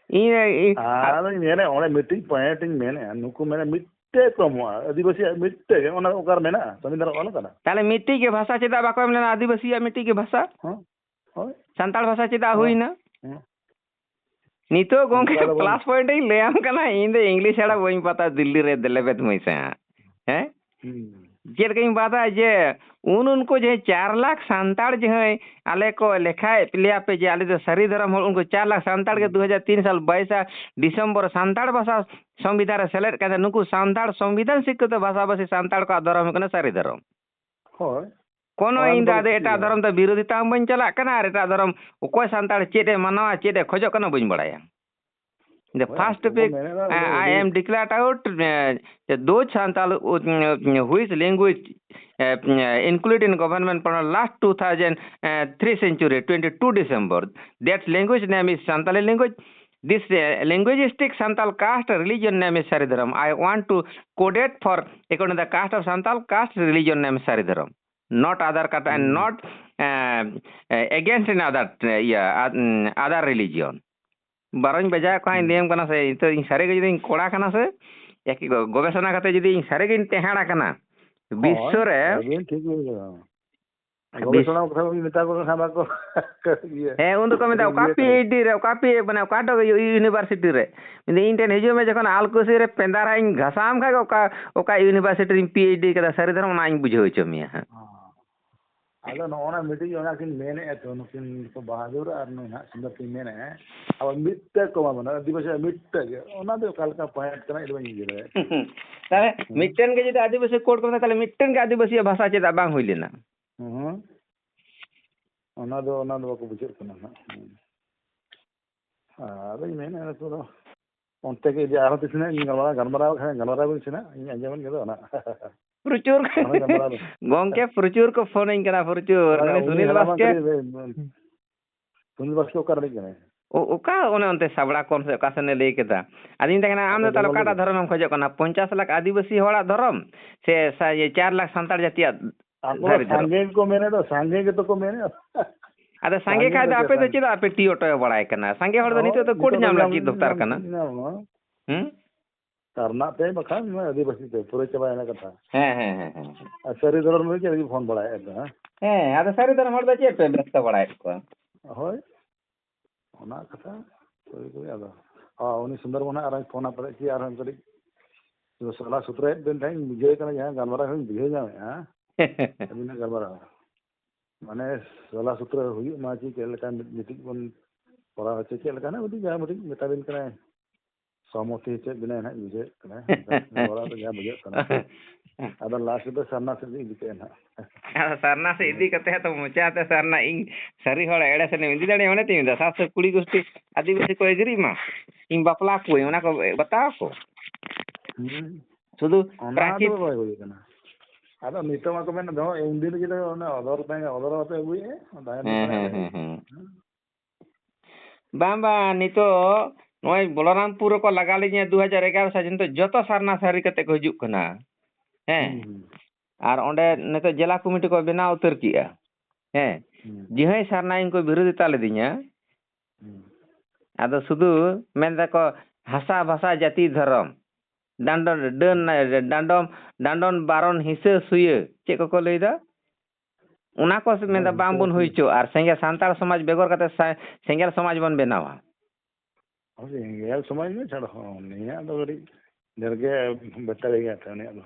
ᱤᱧ, ᱤᱧ, ᱟᱫᱚᱧ ᱢᱮᱱᱮᱫ, ᱚᱸᱰᱮ ᱢᱤᱫᱴᱤᱡ point ᱤᱧ ᱢᱮᱱᱮᱫᱼᱟ, ᱱᱩᱠᱩ ᱢᱮᱱᱮᱫ ᱢᱤᱫᱴᱮᱡ ᱠᱚ ᱮᱢᱚᱜᱼᱟ, ᱟᱹᱫᱤᱵᱟᱹᱥᱤᱭᱟᱜ ᱢᱤᱫᱴᱮᱡ ᱜᱮ, ᱚᱱᱟ ᱚᱠᱟᱨᱮ ᱢᱮᱱᱟᱜᱼᱟ? ᱥᱚᱝᱵᱤᱫᱷᱟᱱ ᱨᱮ ᱚᱞ ᱟᱠᱟᱱᱟ? ᱛᱟᱦᱞᱮ ᱢᱤᱫᱴᱤᱡ ᱜᱮ ᱵᱷᱟᱥᱟ ᱪᱮᱫᱟᱜ ᱵᱟᱠᱚ ᱮᱢ ᱞᱮᱱᱟ, ᱟᱹᱫᱤᱵᱟᱹᱥᱤᱭᱟᱜ ᱢᱤᱫᱴᱤᱡ ᱜᱮ ᱵᱷᱟᱥᱟ? ᱦᱮᱸ, ᱦᱳᱭ᱾ ᱥᱟᱱᱛᱟᱲ ᱵᱷᱟᱥᱟ ᱪᱮᱫᱟᱜ ᱦᱮᱸ, ᱦᱩᱭᱱᱟ? ᱦᱮᱸ᱾ ᱱᱤᱛᱚᱜ ᱜᱚᱝᱠᱮ ᱚᱱᱠᱟ ᱫᱚ ᱵᱟᱝ᱾ Plus point ᱤᱧ ᱞᱟᱹᱭᱟᱢ ᱠᱟᱱᱟ, ᱤᱧ ᱫᱚ English ᱪᱷᱟᱲᱟ ᱵᱟᱹᱧ ᱵᱟᱛᱟ ᱫᱤᱞᱞᱤ ᱨᱮ ᱞᱮᱵᱮᱫ ᱢᱟᱹᱭ ᱥᱮ ᱦᱟᱸᱜ᱾ ᱦᱮᱸ? ᱦᱩᱸ᱾ ᱪᱮᱫ ᱞᱮᱠᱟᱧ ᱵᱟᱛᱟ ᱡᱮ ᱩᱱ ᱩᱱᱠᱩ ᱡᱮ ᱪᱟᱨ ᱞᱟᱠᱷ ᱥᱟᱱᱛᱟᱲ ᱡᱟᱦᱟᱸᱭ ᱟᱞᱮ ᱠᱚ ᱞᱮᱠᱷᱟᱭᱮᱫ ᱞᱮᱭᱟ ᱯᱮ ᱡᱮ ᱟᱞᱮ ᱫᱚ ᱥᱟᱹᱨᱤ ᱫᱷᱚᱨᱚᱢ ᱦᱚᱲ, ᱩᱱᱠᱩ ᱪᱟᱨ ᱞᱟᱠᱷ ᱥᱟᱱᱛᱟᱲ ᱜᱮ ᱦᱩᱸ᱾ ᱫᱩ ᱦᱟᱡᱟᱨ ᱛᱤᱱ ᱥᱟᱞ ᱵᱟᱭᱤᱥᱟ ᱰᱤᱥᱮᱢᱵᱚᱨ ᱥᱟᱱᱛᱟᱲ ᱵᱷᱟᱥᱟ ᱥᱚᱝᱵᱤᱫᱷᱟᱱ ᱨᱮ ᱥᱮᱞᱮᱫ ᱠᱟᱛᱮ ᱱᱩᱠᱩ ᱥᱟᱱᱛᱟᱲ ᱥᱚᱝᱵᱤᱫᱷᱟᱱ ᱥᱤᱠᱠᱷᱤᱛ ᱵᱷᱟᱥᱟᱵᱷᱟᱥᱤ ᱥᱟᱱᱛᱟᱲ ᱠᱚᱣᱟᱜ ᱫᱷᱚᱨᱚᱢ ᱦᱩᱭᱩᱜ ᱠᱟᱱᱟ ᱥᱟᱹᱨᱤ ᱫᱷᱚᱨᱚᱢ᱾ ᱦᱳᱭ᱾ ᱠᱳᱱᱳ ᱚᱱᱟ ᱤᱧ ᱫᱚ ᱢᱟᱛᱚ ᱟᱫᱚ ᱠᱟᱛᱷᱟ ᱮᱴᱟᱜ ᱜᱮ᱾ ᱫᱷᱚᱨᱚᱢ ᱫᱚ ᱵᱤᱨᱳᱫᱷᱤᱛᱟ ᱦᱚᱸ ᱵᱟᱹᱧ ᱪᱟᱞᱟᱜ ᱠᱟᱱᱟ, ᱟᱨ ᱮᱴᱟᱜ ᱫᱷᱚᱨᱚᱢ ᱚᱠᱚᱭ ᱥᱟᱱᱛᱟᱲ ᱪᱮᱫ ᱮ ᱢᱟᱱᱟᱣᱟ, ᱪᱮᱫ ᱮ ᱠᱷᱚᱡᱚᱜ ᱠᱟᱱᱟ, ᱵᱟᱹᱧ ᱵᱟᱲᱟᱭᱟ᱾ The ᱦᱳᱭ, first ᱩᱱᱠᱩ ᱠᱚ topic, ᱢᱮᱱᱮᱫᱟ, ᱟᱫᱚ uh, I ᱩᱱᱤ am declared out, uh, the those Santal, uh, whose language, uh, included in government for last two thousand three century, twenty-two December. That language name is Santali language. This, uh, linguistic Santal caste religion name is Saridharam. I want to code it for, according to the caste of Santal caste religion name is Saridharam. Not other caste and Hmm. not, uh, uh, against another, uh, yeah, uh, mm, other religion. ᱵᱟᱨᱚᱧ ᱵᱟᱡᱟᱣᱮᱫ ᱠᱚᱣᱟ, ᱤᱧ ᱦᱩᱸ᱾ ᱞᱟᱹᱭᱟᱢ ᱠᱟᱱᱟ ᱥᱮ, ᱱᱤᱛᱚᱜ ᱤᱧ ᱥᱟᱹᱨᱤ ᱜᱮ ᱡᱩᱫᱤᱧ ᱠᱚᱲᱟ ᱠᱟᱱᱟ ᱥᱮ, ᱮᱠ-, ᱜᱚ-, ᱜᱚᱵᱮᱥᱚᱱᱟ ᱠᱟᱛᱮ ᱡᱩᱫᱤ ᱤᱧ ᱥᱟᱹᱨᱤ ᱜᱤᱧ ᱴᱮᱦᱟᱸᱰ ᱟᱠᱟᱱᱟ, ᱦᱳᱭ, ᱵᱤᱥᱥᱚ ᱨᱮ ᱟᱹᱵᱤᱱ ᱴᱷᱤᱠ ᱵᱤᱱ ᱞᱟᱹᱭ ᱠᱟᱫᱟ᱾ ᱵᱤᱥ- ᱜᱚᱵᱮᱥᱚᱱᱟ ᱠᱟᱛᱷᱟ ᱵᱤᱱ ᱢᱮᱛᱟ ᱠᱚ ᱠᱷᱟᱱ ᱵᱟᱠᱚ ᱤᱭᱟᱹ, ᱦᱮᱸ, ᱩᱱ ᱫᱚᱠᱚ ᱢᱮᱛᱟ, ᱚᱠᱟ ᱤᱭᱟᱹ ᱠᱟᱱᱟ᱾ PhD ᱨᱮ, ᱚᱠᱟ P-, ᱢᱟᱱᱮ ᱚᱠᱟ ᱴᱚ-, university ᱨᱮ? ᱢᱮᱱᱫᱟᱹᱧ, ᱤᱧ ᱴᱷᱮᱱ ᱦᱤᱡᱩᱜ ᱢᱮ, ᱡᱚᱠᱷᱚᱱ ᱟᱞᱠᱩᱥᱤ ᱨᱮ ᱯᱮᱸᱫᱟᱨ ᱦᱟᱸᱜ ᱤᱧ ᱜᱷᱟᱥᱟᱣᱟᱢ ᱠᱷᱟᱡ, ᱚᱠᱟ, ᱚᱠᱟ university ᱨᱮᱧ PhD ᱠᱟᱫᱟ, ᱥᱟᱹᱨᱤ ᱫᱷᱚᱨᱚᱢ, ᱚᱱᱟ ᱤᱧ ᱵᱩᱡᱷᱟᱹᱣ ᱦᱚᱪᱚ ᱢᱮᱭᱟ ᱦᱟᱸᱜ᱾ ᱦᱚᱸ᱾ ᱟᱫᱚ ᱱᱚᱜᱼᱚ ᱱᱟ ᱢᱤᱫᱴᱤᱡ ᱚᱱᱟ ᱠᱤᱱ ᱢᱮᱱᱮᱫᱼᱟ ᱛᱚ, ᱱᱩᱠᱤᱱ ᱠᱚ ᱵᱟᱦᱟᱫᱩᱨ ᱟᱨ ᱱᱩᱭ ᱦᱟᱸᱜ ᱥᱩᱱᱫᱚᱨ ᱠᱤᱱ ᱢᱮᱱᱮᱫᱼᱟ, ᱟᱵᱚ ᱢᱤᱫᱴᱮᱡ ᱠᱚ ᱮᱢᱟ ᱵᱚᱱᱟ, ᱟᱹᱫᱤᱵᱟᱹᱥᱤ ᱢᱤᱫᱴᱮᱡ ᱜᱮ᱾ ᱚᱱᱟ ᱫᱚ ᱚᱠᱟ ᱞᱮᱠᱟ point ᱠᱟᱱᱟ, ᱤᱧ ᱫᱚ ᱵᱟᱹᱧ ᱵᱩᱡᱷᱟᱹᱣ ᱫᱟᱲᱮᱭᱟᱜ ᱠᱟᱱᱟ᱾ ᱛᱟᱦᱞᱮ ᱦᱩᱸ᱾ ᱢᱤᱫᱴᱮᱱ ᱜᱮ ᱡᱩᱫᱤ ᱟᱹᱫᱤᱵᱟᱹᱥᱤ code ᱠᱚ ᱢᱮᱱᱟ, ᱛᱟᱦᱞᱮ ᱢᱤᱫᱴᱮᱱ ᱜᱮ ᱟᱹᱫᱤᱵᱟᱹᱥᱤᱭᱟᱜ ᱵᱷᱟᱥᱟ ᱪᱮᱫᱟᱜ ᱵᱟᱝ ᱦᱩᱭ ᱞᱮᱱᱟ? ᱦᱩᱸ᱾ ᱚᱱᱟ ᱫᱚ, ᱚᱱᱟ ᱫᱚ ᱵᱟᱠᱚ ᱵᱩᱡᱷᱟᱹᱜ ᱠᱟᱱᱟ ᱦᱟᱸᱜ᱾ ᱦᱩᱸ᱾ ᱟᱫᱚᱧ ᱢᱮᱱᱮᱫᱼᱟ, ᱱᱤᱛᱚᱜ ᱫᱚ ᱚᱱᱛᱮ ᱜᱮ ᱤᱫᱤ, ᱟᱨᱦᱚᱸ ᱛᱤᱥ ᱱᱟᱜ ᱤᱧ ᱜᱟᱞᱢᱟᱨᱟᱣ, ᱜᱟᱞᱢᱟᱨᱟᱣ ᱠᱷᱟᱱ ᱜᱟᱞᱢᱟᱨᱟᱣ ᱵᱤᱱ ᱥᱮ ᱱᱟᱜ, ᱤᱧ ᱟᱸᱡᱚᱢᱮᱫ ᱜᱮᱫᱚ ᱚᱱᱟ᱾ ᱯᱨᱚᱪᱩᱨ ᱚᱱᱟ ᱜᱟᱞᱢᱟᱨᱟᱣ ᱫᱚ᱾ ᱜᱚᱝᱠᱮ, ᱯᱨᱚᱪᱩᱨ ᱠᱚ ᱯᱷᱳᱱ ᱟᱹᱧ ᱠᱟᱱᱟ, ᱯᱨᱚᱪᱩᱨ᱾ ᱦᱳᱭ, ᱱᱩᱭ ᱩᱱᱤ ᱥᱩᱱᱤᱞ ᱦᱟᱲᱟᱢ ᱢᱟ ᱵᱟᱥᱠᱮ᱾ ᱠᱟᱹᱴᱤᱡ ᱥᱩᱱᱤᱞ ᱵᱟᱥᱠᱮ ᱚᱠᱟ ᱨᱤᱱᱤᱡ ᱠᱟᱱᱟᱭ? ᱚ-, ᱚᱠᱟ ᱚᱱᱮ ᱚᱱᱛᱮ ᱥᱟᱵᱲᱟ ᱠᱚᱱ ᱥᱮ ᱚᱠᱟ ᱥᱮᱱᱮ ᱞᱟᱹᱭ ᱠᱮᱫᱟ? ᱟᱫᱚᱧ ᱢᱮᱛᱟᱭ ᱠᱟᱱᱟ, ᱟᱢ ᱫᱚ ᱟᱫᱚ ᱛᱟᱦᱞᱮ ᱵᱮᱝᱜᱚᱞ ᱚᱠᱟᱴᱟᱜ ᱨᱮᱜᱮ? ᱫᱷᱚᱨᱚᱢᱮᱢ ᱠᱷᱚᱡᱚᱜ ᱠᱟᱱᱟ? ᱯᱚᱧᱪᱟᱥ ᱞᱟᱠᱷ ᱟᱹᱫᱤᱵᱟᱹᱥᱤ ᱦᱚᱲᱟᱜ ᱫᱷᱚᱨᱚᱢ ᱥᱮ ᱥᱟ-, ᱤᱭᱟᱹ, ᱪᱟᱨ ᱞᱟᱠᱷ ᱥᱟᱱᱛᱟᱲ ᱡᱟᱹᱛᱤᱭᱟᱜ ᱟᱠᱚ ᱫᱚ ᱥᱟᱹᱨᱤ ᱫᱷᱚᱨᱚᱢ? ᱥᱟᱸᱜᱮ ᱜᱮᱠᱚ ᱢᱮᱱᱮᱫ ᱫᱚ, ᱥᱟᱸᱜᱮ ᱜᱮᱛᱚ ᱠᱚ ᱢᱮᱱᱮᱫ᱾ ᱟᱫᱚ ᱥᱟᱸᱜᱮ ᱥᱟᱸᱜᱮ ᱠᱷᱟᱡ ᱫᱚ ᱜᱮᱛᱚ ᱟᱯᱮ ᱫᱚ ᱥᱟᱸᱜᱮ᱾ ᱪᱮᱫᱟᱜ ᱟᱯᱮ ᱴᱤ ᱚᱴᱚᱭ ᱵᱟᱲᱟᱭ ᱠᱟᱱᱟ? ᱥᱟᱸᱜᱮ ᱦᱚᱲ ᱫᱚ ᱦᱳᱭ, ᱱᱤᱛᱚᱜ ᱫᱚ ᱱᱤᱛᱚᱜ ᱠᱳᱰ ᱫᱚ ᱧᱟᱢ ᱧᱟᱢ, ᱞᱟᱹᱜᱤᱫ ᱫᱚᱨᱠᱟᱨ ᱧᱟᱢ, ᱠᱟᱱᱟ᱾ ᱧᱟᱢᱚᱜᱼᱟ᱾ ᱦᱩᱸ? ᱥᱟᱨᱱᱟ ᱛᱮ ᱵᱟᱠᱷᱟᱱ ᱱᱚᱣᱟ ᱟᱹᱫᱤᱵᱟᱹᱥᱤ ᱛᱮ ᱯᱩᱨᱟᱹ ᱪᱟᱵᱟᱭᱮᱱᱟ ᱠᱟᱛᱷᱟ᱾ ᱦᱮᱸ, ᱦᱮᱸ, ᱦᱮᱸ, ᱦᱮᱸ᱾ ᱟᱨ ᱥᱟᱹᱨᱤ ᱫᱷᱚᱨᱚᱢ ᱨᱮ ᱪᱮᱫ ᱞᱟᱹᱜᱤᱫ ᱯᱷᱳᱱ ᱵᱟᱲᱟᱭᱮᱫ ᱫᱚ, ᱦᱮᱸ? ᱦᱮᱸ, ᱟᱫᱚ ᱥᱟᱹᱨᱤ ᱫᱷᱚᱨᱚᱢ ᱦᱚᱲ ᱫᱚ ᱪᱮᱫ ᱯᱮ ᱵᱮᱥᱛᱚ ᱵᱟᱲᱟᱭᱮᱫ ᱠᱚᱣᱟ? ᱦᱳᱭ, ᱚᱱᱟ ᱠᱟᱛᱷᱟ ᱦᱩᱭ ᱠᱚᱜᱮ᱾ ᱟᱫᱚ ᱦᱚᱸ, ᱩᱱᱤ ᱥᱩᱱᱫᱚᱨ ᱢᱚᱦᱚᱱ ᱟᱨᱦᱚᱸᱧ ᱯᱷᱳᱱᱟ ᱯᱟᱞᱮ ᱠᱤ, ᱟᱨᱦᱚᱸ ᱠᱟᱹᱴᱤᱡ ᱥᱚᱞᱟ ᱥᱩᱛᱨᱟᱹᱭᱮᱫ ᱵᱮᱱ ᱛᱟᱦᱮᱸᱫ, ᱤᱧ ᱵᱩᱡᱷᱟᱹᱣ ᱠᱟᱱᱟ, ᱡᱟᱦᱟᱸ ᱜᱟᱞᱢᱟᱨᱟᱣ ᱦᱚᱸᱧ ᱵᱩᱡᱷᱟᱹᱣ ᱧᱟᱢᱮᱫᱼᱟ ᱟᱹᱵᱤᱱᱟᱜ ᱜᱟᱞᱢᱟᱨᱟᱣ᱾ ᱢᱟᱱᱮ ᱥᱚᱞᱟ ᱥᱩᱛᱨᱟᱹ ᱦᱩᱭᱩᱜ ᱢᱟ, ᱪᱮᱫ ᱪᱮᱫ ᱞᱮᱠᱟ ᱢᱤᱫ, ᱢᱤᱫᱴᱤᱡ ᱵᱚᱱ ᱠᱚᱨᱟᱣ ᱦᱚᱪᱚ, ᱪᱮᱫ ᱞᱮᱠᱟ ᱱᱟᱜ ᱢᱤᱫᱴᱤᱡ ᱡᱟᱦᱟᱸ ᱢᱤᱫᱴᱤᱡ ᱢᱮᱛᱟ ᱵᱤᱱ ᱠᱟᱱᱟᱭ, ᱥᱚᱦᱚᱢᱚᱛᱤ ᱦᱚᱪᱚᱭᱮᱫ ᱵᱮᱱᱟᱭ ᱱᱟᱦᱟᱜ, ᱵᱩᱡᱷᱟᱹᱣᱮᱫ ᱠᱟᱱᱟ᱾ ᱚᱱᱠᱟ ᱜᱚᱲᱚ ᱫᱚ ᱡᱟᱦᱟᱸ ᱵᱩᱡᱷᱟᱹᱜ ᱠᱟᱱᱟ᱾ ᱟᱫᱚ ᱞᱟᱥᱴ ᱨᱮᱫᱚ ᱥᱟᱨᱱᱟ ᱥᱮᱫ ᱜᱮ ᱤᱫᱤ ᱠᱟᱜᱼᱟᱭ ᱱᱟᱦᱟᱜ᱾ ᱟᱫᱚ ᱥᱟᱨᱱᱟ ᱥᱮᱫ ᱤᱫᱤ ᱠᱟᱛᱮ ᱦᱚᱸ ᱛᱚ ᱢᱚᱪᱟ ᱛᱮ ᱥᱟᱨᱱᱟ, ᱤᱧ ᱥᱟᱹᱨᱤ ᱦᱚᱲ ᱮᱲᱮ ᱥᱮᱫ ᱮᱢ ᱤᱫᱤ ᱫᱟᱲᱮᱭᱟᱜᱼᱟ, ᱚᱱᱮ ᱛᱚᱧ ᱢᱮᱱᱫᱟ, ᱥᱟᱛ ᱥᱚ ᱠᱩᱲᱤ ᱜᱩᱥᱴᱤ ᱟᱹᱫᱤᱵᱟᱹᱥᱤ ᱠᱚ ᱮᱜᱽᱨᱤᱜ ᱢᱟ, ᱤᱧ ᱵᱟᱯᱞᱟ ᱠᱚᱣᱟᱹᱧ, ᱚᱱᱟ ᱠᱚ ᱵᱟᱛᱟᱣ ᱠᱚ᱾ ᱦᱩᱸ᱾ ᱥᱩᱫᱷᱩ ᱚᱱᱟ ᱫᱚ ᱯᱨᱟᱪᱤᱛ ᱵᱟᱭ ᱦᱩᱭ ᱠᱟᱱᱟ᱾ ᱟᱫᱚ ᱱᱤᱛᱚᱜ ᱢᱟᱠᱚ ᱢᱮᱱ ᱫᱚ, ᱩᱱᱫᱤᱱ ᱨᱮᱜᱮ ᱫᱚ ᱚᱱᱟ ᱚᱫᱚᱨ ᱛᱟᱦᱮᱸ, ᱚᱫᱚᱨ ᱠᱟᱛᱮ ᱟᱹᱜᱩᱭᱮᱫᱼᱟ, ᱛᱟᱦᱮᱸ ᱦᱮᱸ, ᱦᱮᱸ, ᱛᱟᱦᱮᱸ᱾ ᱦᱮᱸ, ᱦᱮᱸ᱾ ᱵᱟᱝ, ᱵᱟᱝ, ᱱᱤᱛᱚᱜ ᱱᱚᱜᱼᱚᱭ ᱵᱚᱞᱚᱨᱟᱢᱯᱩᱨ ᱨᱮᱠᱚ ᱞᱟᱜᱟ ᱞᱤᱧᱟ ᱫᱩ ᱦᱟᱡᱟᱨ ᱮᱜᱟᱨᱚ ᱥᱟᱞ, ᱱᱤᱛᱚᱜ ᱡᱚᱛᱚ ᱥᱟᱨᱱᱟ ᱥᱟᱹᱨᱤ ᱠᱟᱛᱮ ᱠᱚ ᱦᱤᱡᱩᱜ ᱠᱟᱱᱟ᱾ ᱦᱮᱸ᱾ ᱦᱩᱸ, ᱦᱩᱸ᱾ ᱟᱨ ᱚᱸᱰᱮ ᱱᱤᱛᱚᱜ ᱡᱮᱞᱟ ᱠᱚᱢᱤᱴᱤ ᱠᱚ ᱵᱮᱱᱟᱣ ᱩᱛᱟᱹᱨ ᱠᱮᱜᱼᱟ᱾ ᱦᱮᱸ᱾ ᱦᱩᱸ᱾ ᱡᱟᱦᱟᱸᱭ ᱥᱟᱨᱱᱟᱭᱤᱧ ᱠᱚ ᱵᱤᱨᱳᱫᱷᱤᱛᱟ ᱞᱤᱫᱤᱧᱟ᱾ ᱦᱩᱸ᱾ ᱟᱫᱚ ᱥᱩᱫᱷᱩ ᱢᱮᱱ ᱫᱟᱠᱚ ᱦᱟᱥᱟ, ᱵᱷᱟᱥᱟ, ᱡᱟᱹᱛᱤ, ᱫᱷᱚᱨᱚᱢ᱾ ᱰᱟᱸᱰᱚᱢ, ᱰᱟᱹᱱ, ᱰᱟᱸᱰᱚᱢ, ᱰᱟᱸᱰᱚᱢ ᱵᱟᱨᱚᱱ ᱦᱤᱥᱟᱹ ᱥᱩᱭᱟᱹ, ᱪᱮᱫ ᱠᱚᱠᱚ ᱞᱟᱹᱭᱫᱟ? ᱚᱱᱟ ᱠᱚ ᱢᱮᱱᱫᱟ ᱦᱮᱸ, ᱵᱟᱝ ᱦᱤᱥᱟᱹ ᱵᱚᱱ ᱦᱩᱭ ᱥᱩᱭᱟᱹ᱾ ᱦᱚᱪᱚ, ᱟᱨ ᱥᱮᱸᱜᱮᱞ, ᱥᱟᱱᱛᱟᱲ ᱥᱚᱢᱟᱡᱽ ᱵᱮᱜᱚᱨ ᱠᱟᱛᱮ ᱥᱟ-, ᱥᱮᱸᱜᱮᱞ ᱥᱚᱢᱟᱡᱽ ᱵᱚᱱ ᱵᱮᱱᱟᱣᱟ᱾ ᱦᱳᱭ, ᱥᱮᱸᱜᱮᱞ ᱥᱚᱢᱟᱡᱽ ᱢᱟ ᱪᱷᱟᱲ ᱦᱚᱸ, ᱩᱱᱤᱭᱟᱜ ᱫᱚ ᱠᱟᱹᱴᱤᱡ ᱰᱷᱮᱨ ᱜᱮ ᱵᱮᱴᱟᱨᱤ ᱜᱮᱭᱟ ᱛᱚ ᱩᱱᱤᱭᱟᱜ ᱫᱚ᱾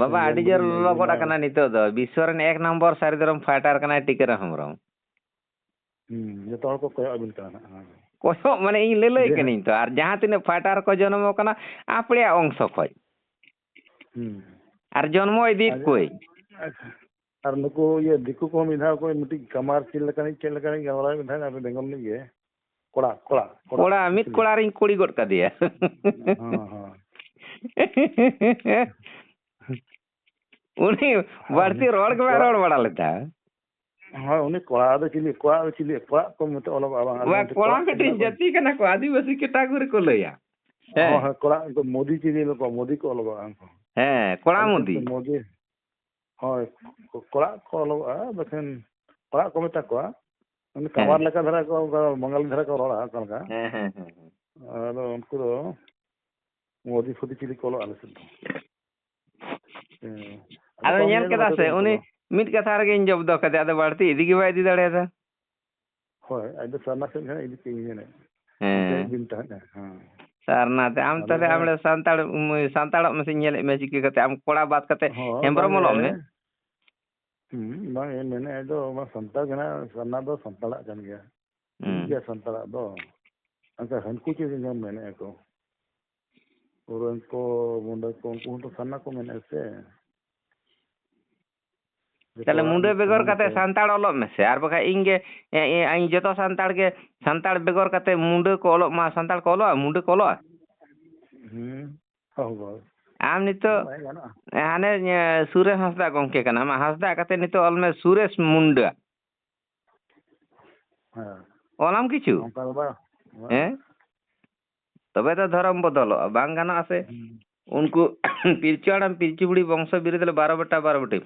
ᱵᱟᱵᱟ, ᱥᱮᱸᱜᱮᱞ ᱟᱹᱰᱤ ᱡᱳᱨ ᱵᱟᱹᱞᱤᱧ ᱞᱚᱞᱚ ᱜᱚᱫ ᱵᱮᱱᱟᱣ ᱟᱠᱟᱱᱟ ᱱᱤᱛᱚᱜ ᱫᱚ᱾ ᱵᱤᱥᱥᱚ ᱨᱮᱱ ᱮᱠ ᱱᱚᱢᱵᱚᱨ ᱥᱟᱹᱨᱤ ᱫᱷᱚᱨᱚᱢ ᱯᱷᱟᱭᱴᱟᱨ ᱠᱟᱱᱟᱭ ᱴᱤᱠᱟᱹᱨᱟᱢ ᱦᱮᱢᱵᱨᱚᱢ᱾ ᱦᱩᱸ, ᱡᱚᱛᱚ ᱦᱚᱲ ᱠᱚ ᱠᱚᱭᱚᱜ ᱟᱹᱵᱤᱱ ᱠᱟᱱᱟ ᱱᱟᱜ, ᱦᱮᱸ᱾ ᱠᱚᱭᱚᱜ ᱢᱟᱱᱮ ᱤᱧ ᱞᱟᱹᱞᱟᱹᱭ ᱡᱮ ᱠᱟᱹᱱᱟᱹᱧ ᱛᱚ, ᱟᱨ ᱡᱟᱦᱟᱸ ᱛᱤᱱᱟᱹᱜ ᱯᱷᱟᱭᱴᱟᱨ ᱠᱚ ᱡᱚᱱᱚᱢ ᱟᱠᱟᱱᱟ ᱟᱯᱲᱮᱭᱟᱜ ᱚᱝᱥᱚ ᱠᱷᱚᱡ᱾ ᱦᱩᱸ᱾ ᱟᱨ ᱡᱚᱱᱢᱚ ᱤᱫᱤᱭᱮᱫ ᱟᱪᱪᱷᱟ, ᱠᱚᱣᱟᱹᱧ᱾ ᱟᱪᱪᱷᱟ᱾ ᱟᱨ ᱱᱩᱠᱩ ᱤᱭᱟᱹ ᱫᱤᱠᱩ ᱠᱚᱦᱚᱸ ᱢᱤᱫ ᱫᱷᱟᱣ ᱠᱚ ᱢᱤᱫᱴᱤᱡ ᱠᱟᱢᱟᱨ ᱪᱮᱫ ᱞᱮᱠᱟᱱᱤᱡ, ᱪᱮᱫ ᱞᱮᱠᱟᱱᱤᱡ ᱜᱟᱞᱢᱟᱨᱟᱣ ᱢᱤᱫ ᱫᱷᱟᱣ ᱟᱯᱮ ᱵᱮᱝᱜᱚᱞ ᱨᱤᱱᱤᱡ ᱜᱮ᱾ ᱠᱚᱲᱟ, ᱠᱚᱲᱟ, ᱠᱚᱲᱟ᱾ ᱠᱚᱲᱟ, ᱢᱤᱫ ᱠᱚᱲᱟ ᱨᱤᱧ ᱠᱩᱲᱤ ᱜᱚᱫ ᱠᱟᱫᱮᱭᱟ᱾ ᱦᱮᱸ, ᱦᱮᱸ᱾ ᱩᱱᱤ ᱵᱟᱹᱲᱛᱤ ᱨᱚᱲ ᱜᱮ ᱵᱟᱭ ᱨᱚᱲ ᱵᱟᱲᱟ ᱞᱮᱫᱟ᱾ ᱦᱳᱭ, ᱩᱱᱤ ᱠᱚᱲᱟ ᱫᱚ ᱪᱤᱞᱤ, ᱠᱚᱲᱟ ᱫᱚ ᱪᱤᱞᱤ, ᱠᱚᱲᱟ ᱠᱚ ᱢᱮᱛᱟᱜ ᱚᱞᱚᱜᱚᱜᱼᱟ ᱵᱟᱝ? ᱟᱫᱚ ᱵᱟ, ᱩᱱᱠᱩ ᱠᱚᱲᱟ ᱠᱚᱲᱟ ᱢᱤᱫᱴᱤᱡ ᱠᱚ ᱡᱟᱹᱛᱤ ᱠᱟᱱᱟ ᱠᱚ, ᱟᱹᱫᱤᱵᱟᱹᱥᱤ category ᱠᱚ ᱞᱟᱹᱭᱟ᱾ ᱦᱮᱸ᱾ ᱦᱳᱭ, ᱦᱳᱭ, ᱠᱚᱲᱟ, ᱩᱱᱠᱩ ᱢᱳᱫᱤ ᱪᱤᱞᱤ ᱠᱚ, ᱢᱳᱫᱤ ᱠᱚ ᱚᱞᱚᱜᱚᱜᱼᱟ ᱩᱱᱠᱩ᱾ ᱦᱮᱸ, ᱠᱚᱲᱟ ᱟᱞᱮ ᱥᱮᱫ ᱢᱳᱫᱤ᱾ ᱫᱚ ᱢᱳᱫᱤ, ᱦᱳᱭ, ᱠᱚ-, ᱠᱚᱲᱟ ᱠᱚ ᱚᱞᱚᱜᱚᱜᱼᱟ, ᱵᱟᱠᱷᱟᱱ ᱠᱚᱲᱟ ᱠᱚ ᱢᱮᱛᱟ ᱠᱚᱣᱟ᱾ ᱩᱱᱤ ᱦᱮᱸ᱾ ᱠᱟᱢᱟᱨ ᱞᱮᱠᱟ ᱫᱷᱟᱨᱟ ᱠᱚ, ᱚᱱᱠᱟ ᱵᱟᱝᱜᱟᱞᱤ ᱫᱷᱟᱨᱟ ᱠᱚ ᱨᱚᱲᱟ, ᱚᱠᱟ ᱞᱮᱠᱟ? ᱦᱮᱸ, ᱦᱮᱸ, ᱦᱮᱸ, ᱦᱮᱸ᱾ ᱟᱫᱚ ᱩᱱᱠᱩ ᱫᱚ ᱢᱳᱫᱤ ᱯᱷᱳᱫᱤ ᱪᱤᱞᱤ ᱠᱚ ᱚᱞᱚᱜᱼᱟ ᱟᱞᱮ ᱥᱮᱫ ᱫᱚ᱾ ᱦᱮᱸ᱾ ᱟᱫᱚ ᱟᱫᱚ ᱠᱚᱢ ᱧᱮᱞ ᱧᱚᱜ ᱠᱮᱫᱟ ᱜᱮ ᱥᱮ, ᱱᱚᱛᱮ ᱫᱚ ᱩᱱᱠᱩ ᱩᱱᱤ ᱫᱚ᱾ ᱢᱤᱫ ᱠᱟᱛᱷᱟ ᱨᱮᱜᱮᱧ ᱡᱚᱵᱫᱚ ᱠᱮᱫᱮᱭᱟ, ᱟᱫᱚ ᱵᱟᱹᱲᱛᱤ ᱤᱫᱤ ᱜᱮ ᱵᱟᱭ ᱤᱫᱤ ᱫᱟᱲᱮᱭᱟᱫᱟ᱾ ᱦᱳᱭ, ᱟᱡ ᱫᱚ ᱥᱟᱨᱱᱟ ᱥᱮᱫ ᱜᱮ ᱦᱟᱸᱜ ᱤᱫᱤ ᱠᱮᱫ ᱤᱧ ᱢᱮᱱᱮᱫ᱾ ᱦᱮᱸ᱾ ᱚᱱᱛᱮ ᱤᱫᱤᱧ ᱛᱟᱦᱮᱸᱫ, ᱦᱮᱸ᱾ ᱥᱟᱨᱱᱟ ᱛᱮ, ᱟᱢ ᱟᱞᱮ ᱛᱟᱦᱞᱮ ᱟᱢ ᱦᱚᱸ ᱥᱟᱱᱛᱟᱲ, ᱩᱢ, ᱥᱟᱱᱛᱟᱲᱚᱜ ᱢᱮᱥᱮᱧ ᱧᱮᱞᱮᱫ ᱢᱮᱭᱟ, ᱪᱤᱠᱟᱹ ᱠᱟᱛᱮ ᱟᱢ ᱠᱚᱲᱟ ᱵᱟᱫ ᱠᱟᱛᱮ ᱦᱳᱭ, ᱦᱮᱢᱵᱨᱚᱢ ᱵᱟᱝ ᱚᱞᱚᱜ ᱢᱮ᱾ ᱮ᱾ ᱦᱩᱸ, ᱵᱟᱝ ᱮ, ᱢᱮᱱᱮᱫ ᱫᱚ ᱚᱱᱟ ᱥᱟᱱᱛᱟᱲ ᱠᱟᱱᱟ, ᱥᱟᱨᱱᱟ ᱫᱚ ᱥᱟᱱᱛᱟᱲᱟᱜ ᱠᱟᱱ ᱜᱮᱭᱟ᱾ ᱦᱩᱸ᱾ ᱴᱷᱤᱠ ᱜᱮᱭᱟ, ᱥᱟᱱᱛᱟᱲᱟᱜ ᱫᱚ᱾ ᱟᱪᱪᱷᱟ, ᱦᱟᱹᱱᱠᱩ ᱪᱮᱫ ᱪᱚᱝ ᱢᱮᱱᱮᱫᱼᱟ ᱠᱚ? ᱥᱚᱨᱮᱱ ᱠᱚ, ᱢᱩᱱᱰᱟᱹ ᱠᱚ, ᱩᱱᱠᱩ ᱦᱚᱸᱛᱚ ᱥᱟᱨᱱᱟ ᱠᱚ ᱢᱮᱱᱮᱫᱼᱟ ᱥᱮ? ᱡᱚᱛᱚ ᱛᱟᱦᱞᱮ ᱦᱚᱲᱟᱜ ᱢᱩᱱᱰᱟᱹ ᱢᱩᱠᱷ ᱵᱮᱜᱚᱨ ᱢᱮᱱᱟᱜ ᱠᱟᱛᱮ ᱛᱟᱠᱚᱣᱟ᱾ ᱥᱟᱱᱛᱟᱲ ᱚᱞᱚᱜ ᱢᱮᱥᱮ, ᱟᱨ ᱵᱟᱠᱷᱟᱡ ᱤᱧ ᱜᱮ, ᱮ, ᱮ, ᱤᱧ ᱡᱚᱛᱚ ᱥᱟᱱᱛᱟᱲ ᱜᱮ, ᱥᱟᱱᱛᱟᱲ ᱵᱮᱜᱚᱨ ᱠᱟᱛᱮ ᱢᱩᱱᱰᱟᱹ ᱠᱚ ᱚᱞᱚᱜ ᱢᱟ, ᱥᱟᱱᱛᱟᱲ ᱠᱚ ᱚᱞᱚᱜᱼᱟ? ᱢᱩᱱᱰᱟᱹ ᱠᱚ ᱚᱞᱚᱜᱼᱟ? ᱦᱩᱸ᱾ ᱦᱳᱭ, ᱦᱳᱭ᱾ ᱟᱢ ᱱᱤᱛᱚᱜ ᱵᱟᱭ ᱜᱟᱱᱚᱜᱼᱟ᱾ ᱦᱟᱱᱮ, ᱮ, ᱥᱩᱨᱮᱥ ᱦᱟᱸᱥᱫᱟ ᱜᱚᱢᱠᱮ ᱠᱟᱱᱟᱢ, ᱦᱟᱸᱥᱫᱟ ᱠᱟᱛᱮ ᱱᱤᱛᱚᱜ ᱚᱞ ᱢᱮ ᱥᱩᱨᱮᱥ ᱢᱩᱱᱰᱟᱹ᱾ ᱦᱮᱸ᱾ ᱚᱞᱟᱢ ᱠᱤᱪᱷᱩ? ᱚᱱᱠᱟ ᱫᱚ ᱵᱟᱝ᱾ ᱦᱮᱸ? ᱛᱚᱵᱮ ᱛᱚ ᱫᱷᱚᱨᱚᱢ ᱵᱚᱫᱚᱞᱚᱜᱼᱟ, ᱵᱟᱝ ᱜᱟᱱᱚᱜᱼᱟ ᱥᱮ? ᱦᱩᱸ᱾ ᱩᱱᱠᱩ ᱯᱤᱞᱪᱩ ᱦᱟᱲᱟᱢ ᱯᱤᱞᱪᱩ ᱵᱩᱲᱦᱤ ᱵᱚᱝᱥᱚ ᱵᱤᱨᱤᱫ ᱨᱮ ᱵᱟᱨᱚ ᱵᱮᱴᱟ ᱵᱟᱨᱚ ᱵᱮᱴᱤ᱾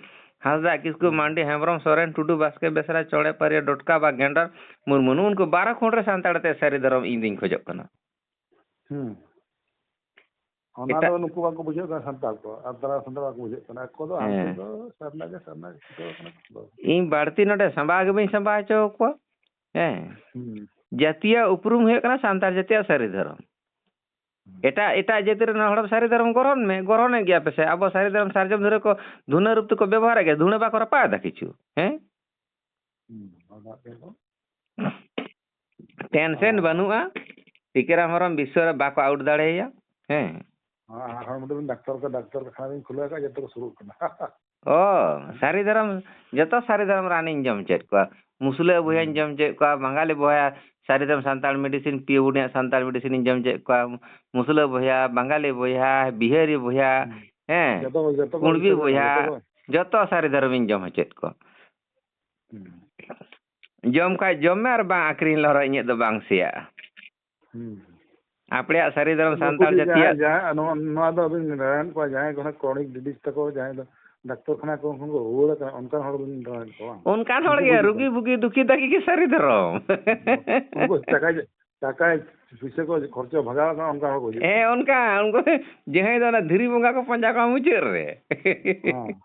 ᱦᱟᱸᱥᱫᱟ, ᱠᱤᱥᱠᱩ, ᱦᱩᱸ᱾ ᱢᱟᱱᱰᱤ, ᱦᱮᱢᱵᱨᱚᱢ, ᱥᱚᱨᱮᱱ, ᱴᱩᱰᱩ, ᱵᱟᱥᱠᱮ, ᱵᱮᱥᱨᱟ, ᱪᱚᱬᱮ, ᱯᱟᱹᱨᱤᱭᱟᱹ, ᱰᱚᱴᱠᱟ, ᱵᱟ ᱜᱮᱸᱰᱟᱨ, ᱢᱩᱨᱢᱩ, ᱱᱩᱜᱼᱩ ᱱᱩᱠᱩ ᱵᱟᱨᱚ ᱠᱷᱚᱸᱰ ᱨᱮ ᱥᱟᱱᱛᱟᱲ ᱛᱮ ᱥᱟᱹᱨᱤ ᱫᱷᱚᱨᱚᱢ ᱤᱧ ᱫᱩᱧ ᱠᱷᱚᱡᱚᱜ ᱠᱟᱱᱟ᱾ ᱦᱩᱸ᱾ ᱚᱱᱟ ᱮᱴᱟᱜ ᱫᱚ ᱱᱩᱠᱩ ᱵᱟᱠᱚ ᱵᱩᱡᱷᱟᱹᱜ ᱠᱟᱱᱟ, ᱥᱟᱱᱛᱟᱲ ᱠᱚ, ᱟᱨ ᱛᱟᱨᱟ ᱥᱟᱱᱛᱟᱲ ᱵᱟᱠᱚ ᱵᱩᱡᱷᱟᱹᱜ ᱠᱟᱱᱟ᱾ ᱟᱠᱚ ᱫᱚ ᱦᱟᱱᱛᱮ ᱦᱮᱸ᱾ ᱫᱚ ᱥᱟᱨᱱᱟ ᱜᱮ ᱥᱟᱨᱱᱟ ᱜᱮ ᱪᱷᱩᱴᱟᱹᱣ ᱠᱟᱱᱟ ᱠᱚ᱾ ᱤᱧ ᱵᱟᱹᱲᱛᱤ ᱱᱚᱰᱮ ᱥᱟᱸᱵᱟᱣ ᱜᱮ ᱵᱟᱹᱧ ᱥᱟᱸᱵᱟᱣ ᱦᱚᱪᱚ ᱟᱠᱚᱣᱟ᱾ ᱦᱮᱸ᱾ ᱦᱩᱸ᱾ ᱡᱟᱹᱛᱤᱭᱟᱜ ᱩᱯᱨᱩᱢ ᱦᱩᱭᱩᱜ ᱠᱟᱱᱟ ᱥᱟᱱᱛᱟᱲ ᱡᱟᱹᱛᱤᱭᱟᱜ ᱥᱟᱹᱨᱤ ᱫᱷᱚᱨᱚᱢ᱾ ᱦᱩᱸ᱾ ᱮᱴᱟᱜ, ᱮᱴᱟᱜ ᱡᱟᱹᱛ ᱨᱮᱱ ᱦᱚᱲ ᱥᱟᱹᱨᱤ ᱫᱷᱚᱨᱚᱢ ᱜᱚᱨᱚᱱ ᱢᱮ, ᱜᱚᱨᱚᱱᱮᱫ ᱜᱮᱭᱟ ᱯᱮ ᱥᱮ? ᱟᱵᱚ ᱥᱟᱹᱨᱤ ᱫᱷᱚᱨᱚᱢ ᱥᱟᱨᱡᱚᱢ ᱫᱷᱩᱲᱟᱹ ᱠᱚ ᱫᱷᱩᱱᱟᱹ ᱨᱩᱯ ᱛᱮᱠᱚ ᱵᱮᱵᱚᱦᱟᱨᱮᱫ ᱜᱮᱭᱟ, ᱫᱷᱩᱱᱟᱹ ᱵᱟᱠᱚ ᱨᱟᱯᱟᱜ ᱮᱫᱟ ᱠᱤᱪᱷᱩ, ᱦᱮᱸ? ᱦᱩᱸ, ᱚᱱᱟ ᱛᱮᱫᱚ ᱴᱮᱱᱥᱮᱱ ᱟᱨ ᱵᱟᱹᱱᱩᱜᱼᱟ, ᱴᱤᱠᱟᱹᱨᱟᱢ ᱦᱮᱢᱵᱨᱚᱢ ᱵᱤᱥᱥᱚ ᱨᱮ ᱵᱟᱠᱚ ᱟᱣᱩᱴ ᱫᱟᱲᱮᱭᱟᱭᱟ᱾ ᱦᱮᱸ᱾ ᱟᱨᱦᱚᱸ ᱢᱤᱫᱴᱮᱱ ᱰᱟᱠᱛᱚᱨ ᱠᱚ, ᱰᱟᱠᱛᱚᱨ ᱠᱷᱟᱱᱟ ᱞᱤᱧ ᱠᱷᱩᱞᱟᱹᱣ ᱟᱠᱟᱫ, ᱡᱚᱛᱚ ᱠᱚ ᱥᱩᱨᱩᱜ ᱠᱟᱱᱟ᱾ ᱚ, ᱥᱟᱹᱨᱤ ᱫᱷᱚᱨᱚᱢ, ᱡᱚᱛᱚ ᱥᱟᱹᱨᱤ ᱫᱷᱚᱨᱚᱢ ᱨᱟᱱᱤᱧ ᱡᱚᱢ ᱦᱚᱪᱚᱭᱮᱫ ᱠᱚᱣᱟ᱾ ᱢᱩᱥᱞᱟᱹ ᱵᱚᱭᱦᱟᱧ ᱦᱩᱸ᱾ ᱡᱚᱢ ᱦᱚᱪᱚᱭᱮᱫ ᱠᱚᱣᱟ, ᱵᱟᱝᱜᱟᱞᱤ ᱵᱚᱭᱦᱟ, ᱥᱟᱹᱨᱤ ᱫᱷᱚᱨᱚᱢ ᱥᱟᱱᱛᱟᱲ medicine, ᱯᱤᱭᱳ ᱵᱩᱰᱤᱭᱟᱜ ᱥᱟᱱᱛᱟᱲ medicine ᱤᱧ ᱡᱚᱢ ᱦᱚᱪᱚᱭᱮᱫ ᱠᱚᱣᱟ, ᱢᱩᱥᱞᱟᱹ ᱵᱚᱭᱦᱟ, ᱵᱟᱝᱜᱟᱞᱤ ᱵᱚᱭᱦᱟ, ᱦᱩᱸ᱾ ᱵᱤᱦᱟᱨᱤ ᱵᱚᱭᱦᱟ, ᱦᱩᱸ᱾ ᱦᱮᱸ, ᱡᱚᱛᱚ, ᱡᱚᱛᱚ ᱠᱚ ᱠᱩᱬᱵᱤ ᱡᱚᱛᱚ ᱠᱚ ᱵᱚᱭᱦᱟ, ᱡᱚᱛᱚ ᱠᱚ᱾ ᱡᱚᱛᱚ ᱥᱟᱹᱨᱤ ᱫᱷᱚᱨᱚᱢᱤᱧ ᱡᱚᱢ ᱦᱚᱪᱚᱭᱮᱫ ᱠᱚᱣᱟ᱾ ᱦᱩᱸ᱾ ᱡᱚᱢ ᱠᱷᱟᱡ ᱡᱚᱢ ᱢᱮ, ᱟᱨ ᱵᱟᱝ ᱟᱹᱠᱷᱨᱤᱧ ᱞᱮ ᱨᱮᱦᱚᱸ ᱤᱧᱟᱹᱜ ᱫᱚ ᱵᱟᱝ ᱥᱮᱭᱟᱜᱼᱟ᱾ ᱦᱩᱸ᱾ ᱟᱯᱮᱭᱟᱜ ᱥᱟᱹᱨᱤ ᱫᱷᱚᱨᱚᱢ ᱱᱩᱠᱩ ᱥᱟᱱᱛᱟᱲ ᱡᱮ ᱡᱟᱹᱛᱤᱭᱟᱜ ᱡᱟᱦᱟᱸᱭ, ᱡᱟᱦᱟᱸᱭ, ᱱᱚᱣᱟ, ᱱᱚᱣᱟ ᱫᱚ ᱟᱹᱵᱤᱱ ᱨᱟᱲᱟᱭᱟᱱ ᱠᱚᱣᱟ, ᱡᱟᱦᱟᱸᱭ ᱠᱚ ᱱᱟᱜ chronic disease ᱛᱟᱠᱚ, ᱡᱟᱦᱟᱸᱭ ᱫᱚ ᱰᱟᱠᱛᱚᱨ ᱠᱷᱟᱱᱟ ᱠᱚ ᱠᱷᱚᱱ ᱠᱚ ᱨᱩᱣᱟᱹᱲ ᱟᱠᱟᱱᱟ, ᱚᱱᱠᱟᱱ ᱦᱚᱲ ᱵᱤᱱ ᱨᱟᱲᱟᱭᱟᱱ ᱠᱚᱣᱟ ᱵᱟᱝ? ᱚᱱᱠᱟᱱ ᱦᱚᱲ ᱩᱱᱠᱩ ᱜᱮ, ᱠᱚ ᱨᱩᱜᱤ ᱵᱩᱜᱤ ᱫᱩᱠᱷᱤ ᱫᱟᱹᱠᱷᱤ ᱜᱮ ᱥᱟᱹᱨᱤ ᱫᱷᱚᱨᱚᱢ᱾ ᱩᱱᱠᱩ ᱴᱟᱠᱟ, ᱴᱟᱠᱟ ᱯᱩᱭᱥᱟᱹ ᱠᱚ ᱠᱷᱚᱨᱪᱟ ᱵᱷᱟᱜᱟᱣ ᱟᱠᱟᱱᱟ, ᱚᱱᱠᱟᱱ ᱦᱚᱲ ᱠᱚ ᱦᱤᱡᱩᱜ ᱦᱮᱸ, ᱠᱟᱱᱟ᱾ ᱚᱱᱠᱟ, ᱩᱱᱠᱩ ᱡᱟᱦᱟᱸᱭ ᱫᱚ ᱚᱱᱟ ᱫᱷᱤᱨᱤ ᱵᱚᱸᱜᱟ ᱠᱚ ᱯᱟᱸᱡᱟ ᱠᱚᱣᱟ ᱢᱩᱪᱟᱹᱫ ᱨᱮ᱾ ᱦᱮᱸ᱾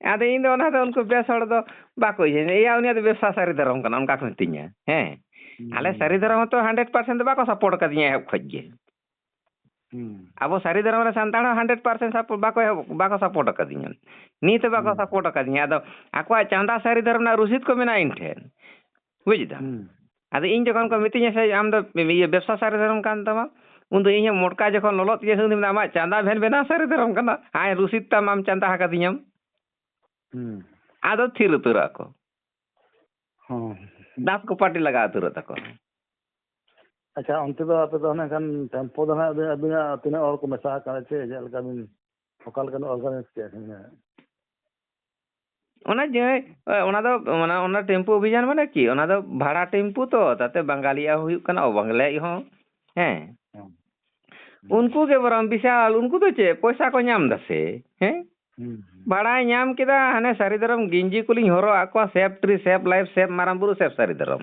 ᱟᱫᱚ ᱤᱧ ᱫᱚ ᱚᱱᱟ ᱫᱚ ᱩᱱᱠᱩ ᱵᱮᱥ ᱦᱚᱲ ᱫᱚ ᱵᱟᱠᱚ ᱤᱭᱟᱹᱧᱟ᱾ ᱮᱭᱟ, ᱩᱱᱤᱭᱟᱜ ᱫᱚ ᱵᱮᱵᱽᱥᱟ ᱥᱟᱹᱨᱤ ᱫᱷᱚᱨᱚᱢ ᱠᱟᱱᱟ, ᱚᱱᱠᱟ ᱠᱚ ᱢᱤᱛᱟᱹᱧᱟ᱾ ᱦᱮᱸ᱾ ᱦᱩᱸ᱾ ᱟᱞᱮ ᱥᱟᱹᱨᱤ ᱫᱷᱚᱨᱚᱢ ᱦᱚᱸᱛᱚ hundred percent ᱫᱚ ᱵᱟᱠᱚ support ᱟᱠᱟᱫᱤᱧᱟ ᱮᱦᱚᱵ ᱠᱷᱚᱡ ᱜᱮ᱾ ᱦᱩᱸ᱾ ᱟᱵᱚ ᱥᱟᱹᱨᱤ ᱫᱷᱚᱨᱚᱢ ᱨᱮ ᱥᱟᱱᱛᱟᱲ ᱦᱚᱸ hundred percent support ᱵᱟᱠᱚ ᱮᱦᱚᱵ, ᱵᱟᱠᱚ support ᱟᱠᱟᱫᱤᱧᱟ᱾ ᱱᱤᱛ ᱦᱚᱸ ᱵᱟᱠᱚ ᱦᱩᱸ᱾ support ᱟᱠᱟᱫᱤᱧᱟ᱾ ᱟᱫᱚ ᱟᱠᱚᱣᱟᱜ ᱪᱟᱸᱫᱟ ᱥᱟᱹᱨᱤ ᱫᱷᱚᱨᱚᱢ ᱨᱮᱱᱟᱜ ᱨᱩᱥᱤᱫ ᱠᱚ ᱢᱮᱱᱟᱜᱼᱟ ᱤᱧ ᱴᱷᱮᱱ᱾ ᱵᱩᱡᱽ ᱫᱟᱢ? ᱦᱩᱸ᱾ ᱟᱫᱚ ᱤᱧ ᱡᱚᱠᱷᱚᱱ ᱠᱚ ᱦᱩᱸ᱾ ᱢᱤᱛᱟᱹᱧᱟ, "ᱥᱮ ᱟᱢ ᱫᱚ ᱤᱭᱟᱹ ᱵᱮᱵᱽᱥᱟ ᱥᱟᱹᱨᱤ ᱫᱷᱚᱨᱚᱢ ᱠᱟᱱ ᱛᱟᱢᱟ?" ᱩᱱᱫᱚ ᱤᱧ ᱦᱚᱸ ᱢᱚᱴᱠᱟ ᱡᱚᱠᱷᱚᱱ ᱞᱚᱞᱚᱜ ᱛᱤᱧᱟᱹ, ᱥᱮ ᱩᱱᱫᱚᱧ ᱢᱮᱱᱟ, "ᱟᱢᱟᱜ ᱪᱟᱸᱫᱟ ᱵᱷᱮᱱ ᱵᱮᱱᱟᱣ ᱥᱟᱹᱨᱤ ᱫᱷᱚᱨᱚᱢ ᱠᱟᱱᱟ, ᱟᱭ ᱨᱩᱥᱤᱫ ᱛᱟᱢ, ᱟᱢ ᱪᱟᱸᱫᱟ ᱟᱠᱟᱫᱤᱧᱟᱢ?" ᱦᱩᱸ᱾ ᱟᱫᱚ ᱛᱷᱤᱨ ᱩᱛᱟᱹᱨᱚᱜ ᱟᱠᱚ᱾ ᱦᱚᱸ᱾ ᱫᱟᱸᱛ ᱠᱚ ᱯᱟᱹᱴᱤ ᱞᱟᱜᱟᱣ ᱩᱛᱟᱹᱨᱚᱜ ᱛᱟᱠᱚᱣᱟ᱾ ᱟᱪᱪᱷᱟ, ᱚᱱᱛᱮ ᱫᱚ ᱟᱯᱮ ᱫᱚ ᱦᱟᱱᱮ ᱠᱷᱟᱱ ᱴᱮᱢᱯᱳ ᱫᱚ ᱦᱟᱸᱜ ᱟᱹᱵᱤᱱ, ᱟᱹᱵᱤᱱᱟᱜ ᱛᱤᱱᱟᱹᱜ ᱦᱚᱲ ᱠᱚ ᱢᱮᱥᱟ ᱟᱠᱟᱱᱟ, ᱪᱮ ᱪᱮᱫ ᱞᱮᱠᱟ ᱵᱤᱱ, ᱚᱠᱟ ᱞᱮᱠᱟ ᱵᱤᱱ organize ᱠᱮᱜᱼᱟ ᱠᱷᱟᱱ? ᱚᱱᱟ ᱡᱮ, ᱚᱱᱟ ᱫᱚ, ᱚᱱᱟ, ᱚᱱᱟ ᱴᱮᱢᱯᱩ ᱚᱵᱷᱤᱡᱟᱱ ᱢᱟᱱᱮ ᱪᱮᱫ? ᱚᱱᱟ ᱫᱚ ᱵᱷᱟᱲᱟ ᱴᱮᱢᱯᱩ ᱛᱚ, ᱛᱟᱛᱮ ᱵᱟᱝᱜᱟᱞᱤᱭᱟᱜ ᱦᱚᱸ ᱦᱩᱭᱩᱜ ᱠᱟᱱᱟ, ᱚᱵᱟᱝᱞᱟᱭᱤᱡ ᱦᱚᱸ᱾ ᱦᱮᱸ᱾ ᱦᱮᱸ᱾ ᱩᱱᱠᱩ ᱜᱮ ᱵᱚᱨᱚᱝ ᱵᱤᱥᱟᱞ, ᱩᱱᱠᱩ ᱫᱚ ᱪᱮᱫ, ᱯᱚᱭᱥᱟ ᱠᱚ ᱧᱟᱢ ᱫᱟ ᱥᱮ? ᱦᱮᱸ? ᱦᱩᱸ, ᱦᱩᱸ᱾ ᱵᱷᱟᱲᱟᱭ ᱧᱟᱢ ᱠᱮᱫᱟ, ᱦᱟᱱᱮ ᱥᱟᱹᱨᱤ ᱫᱷᱚᱨᱚᱢ ᱜᱮᱧᱡᱤ ᱠᱚᱞᱤᱧ ᱦᱚᱨᱚᱜ ᱟᱫ ᱠᱚᱣᱟ, save tree, save life, save ᱢᱟᱨᱟᱝ ᱵᱩᱨᱩ, save ᱥᱟᱹᱨᱤ ᱫᱷᱚᱨᱚᱢ᱾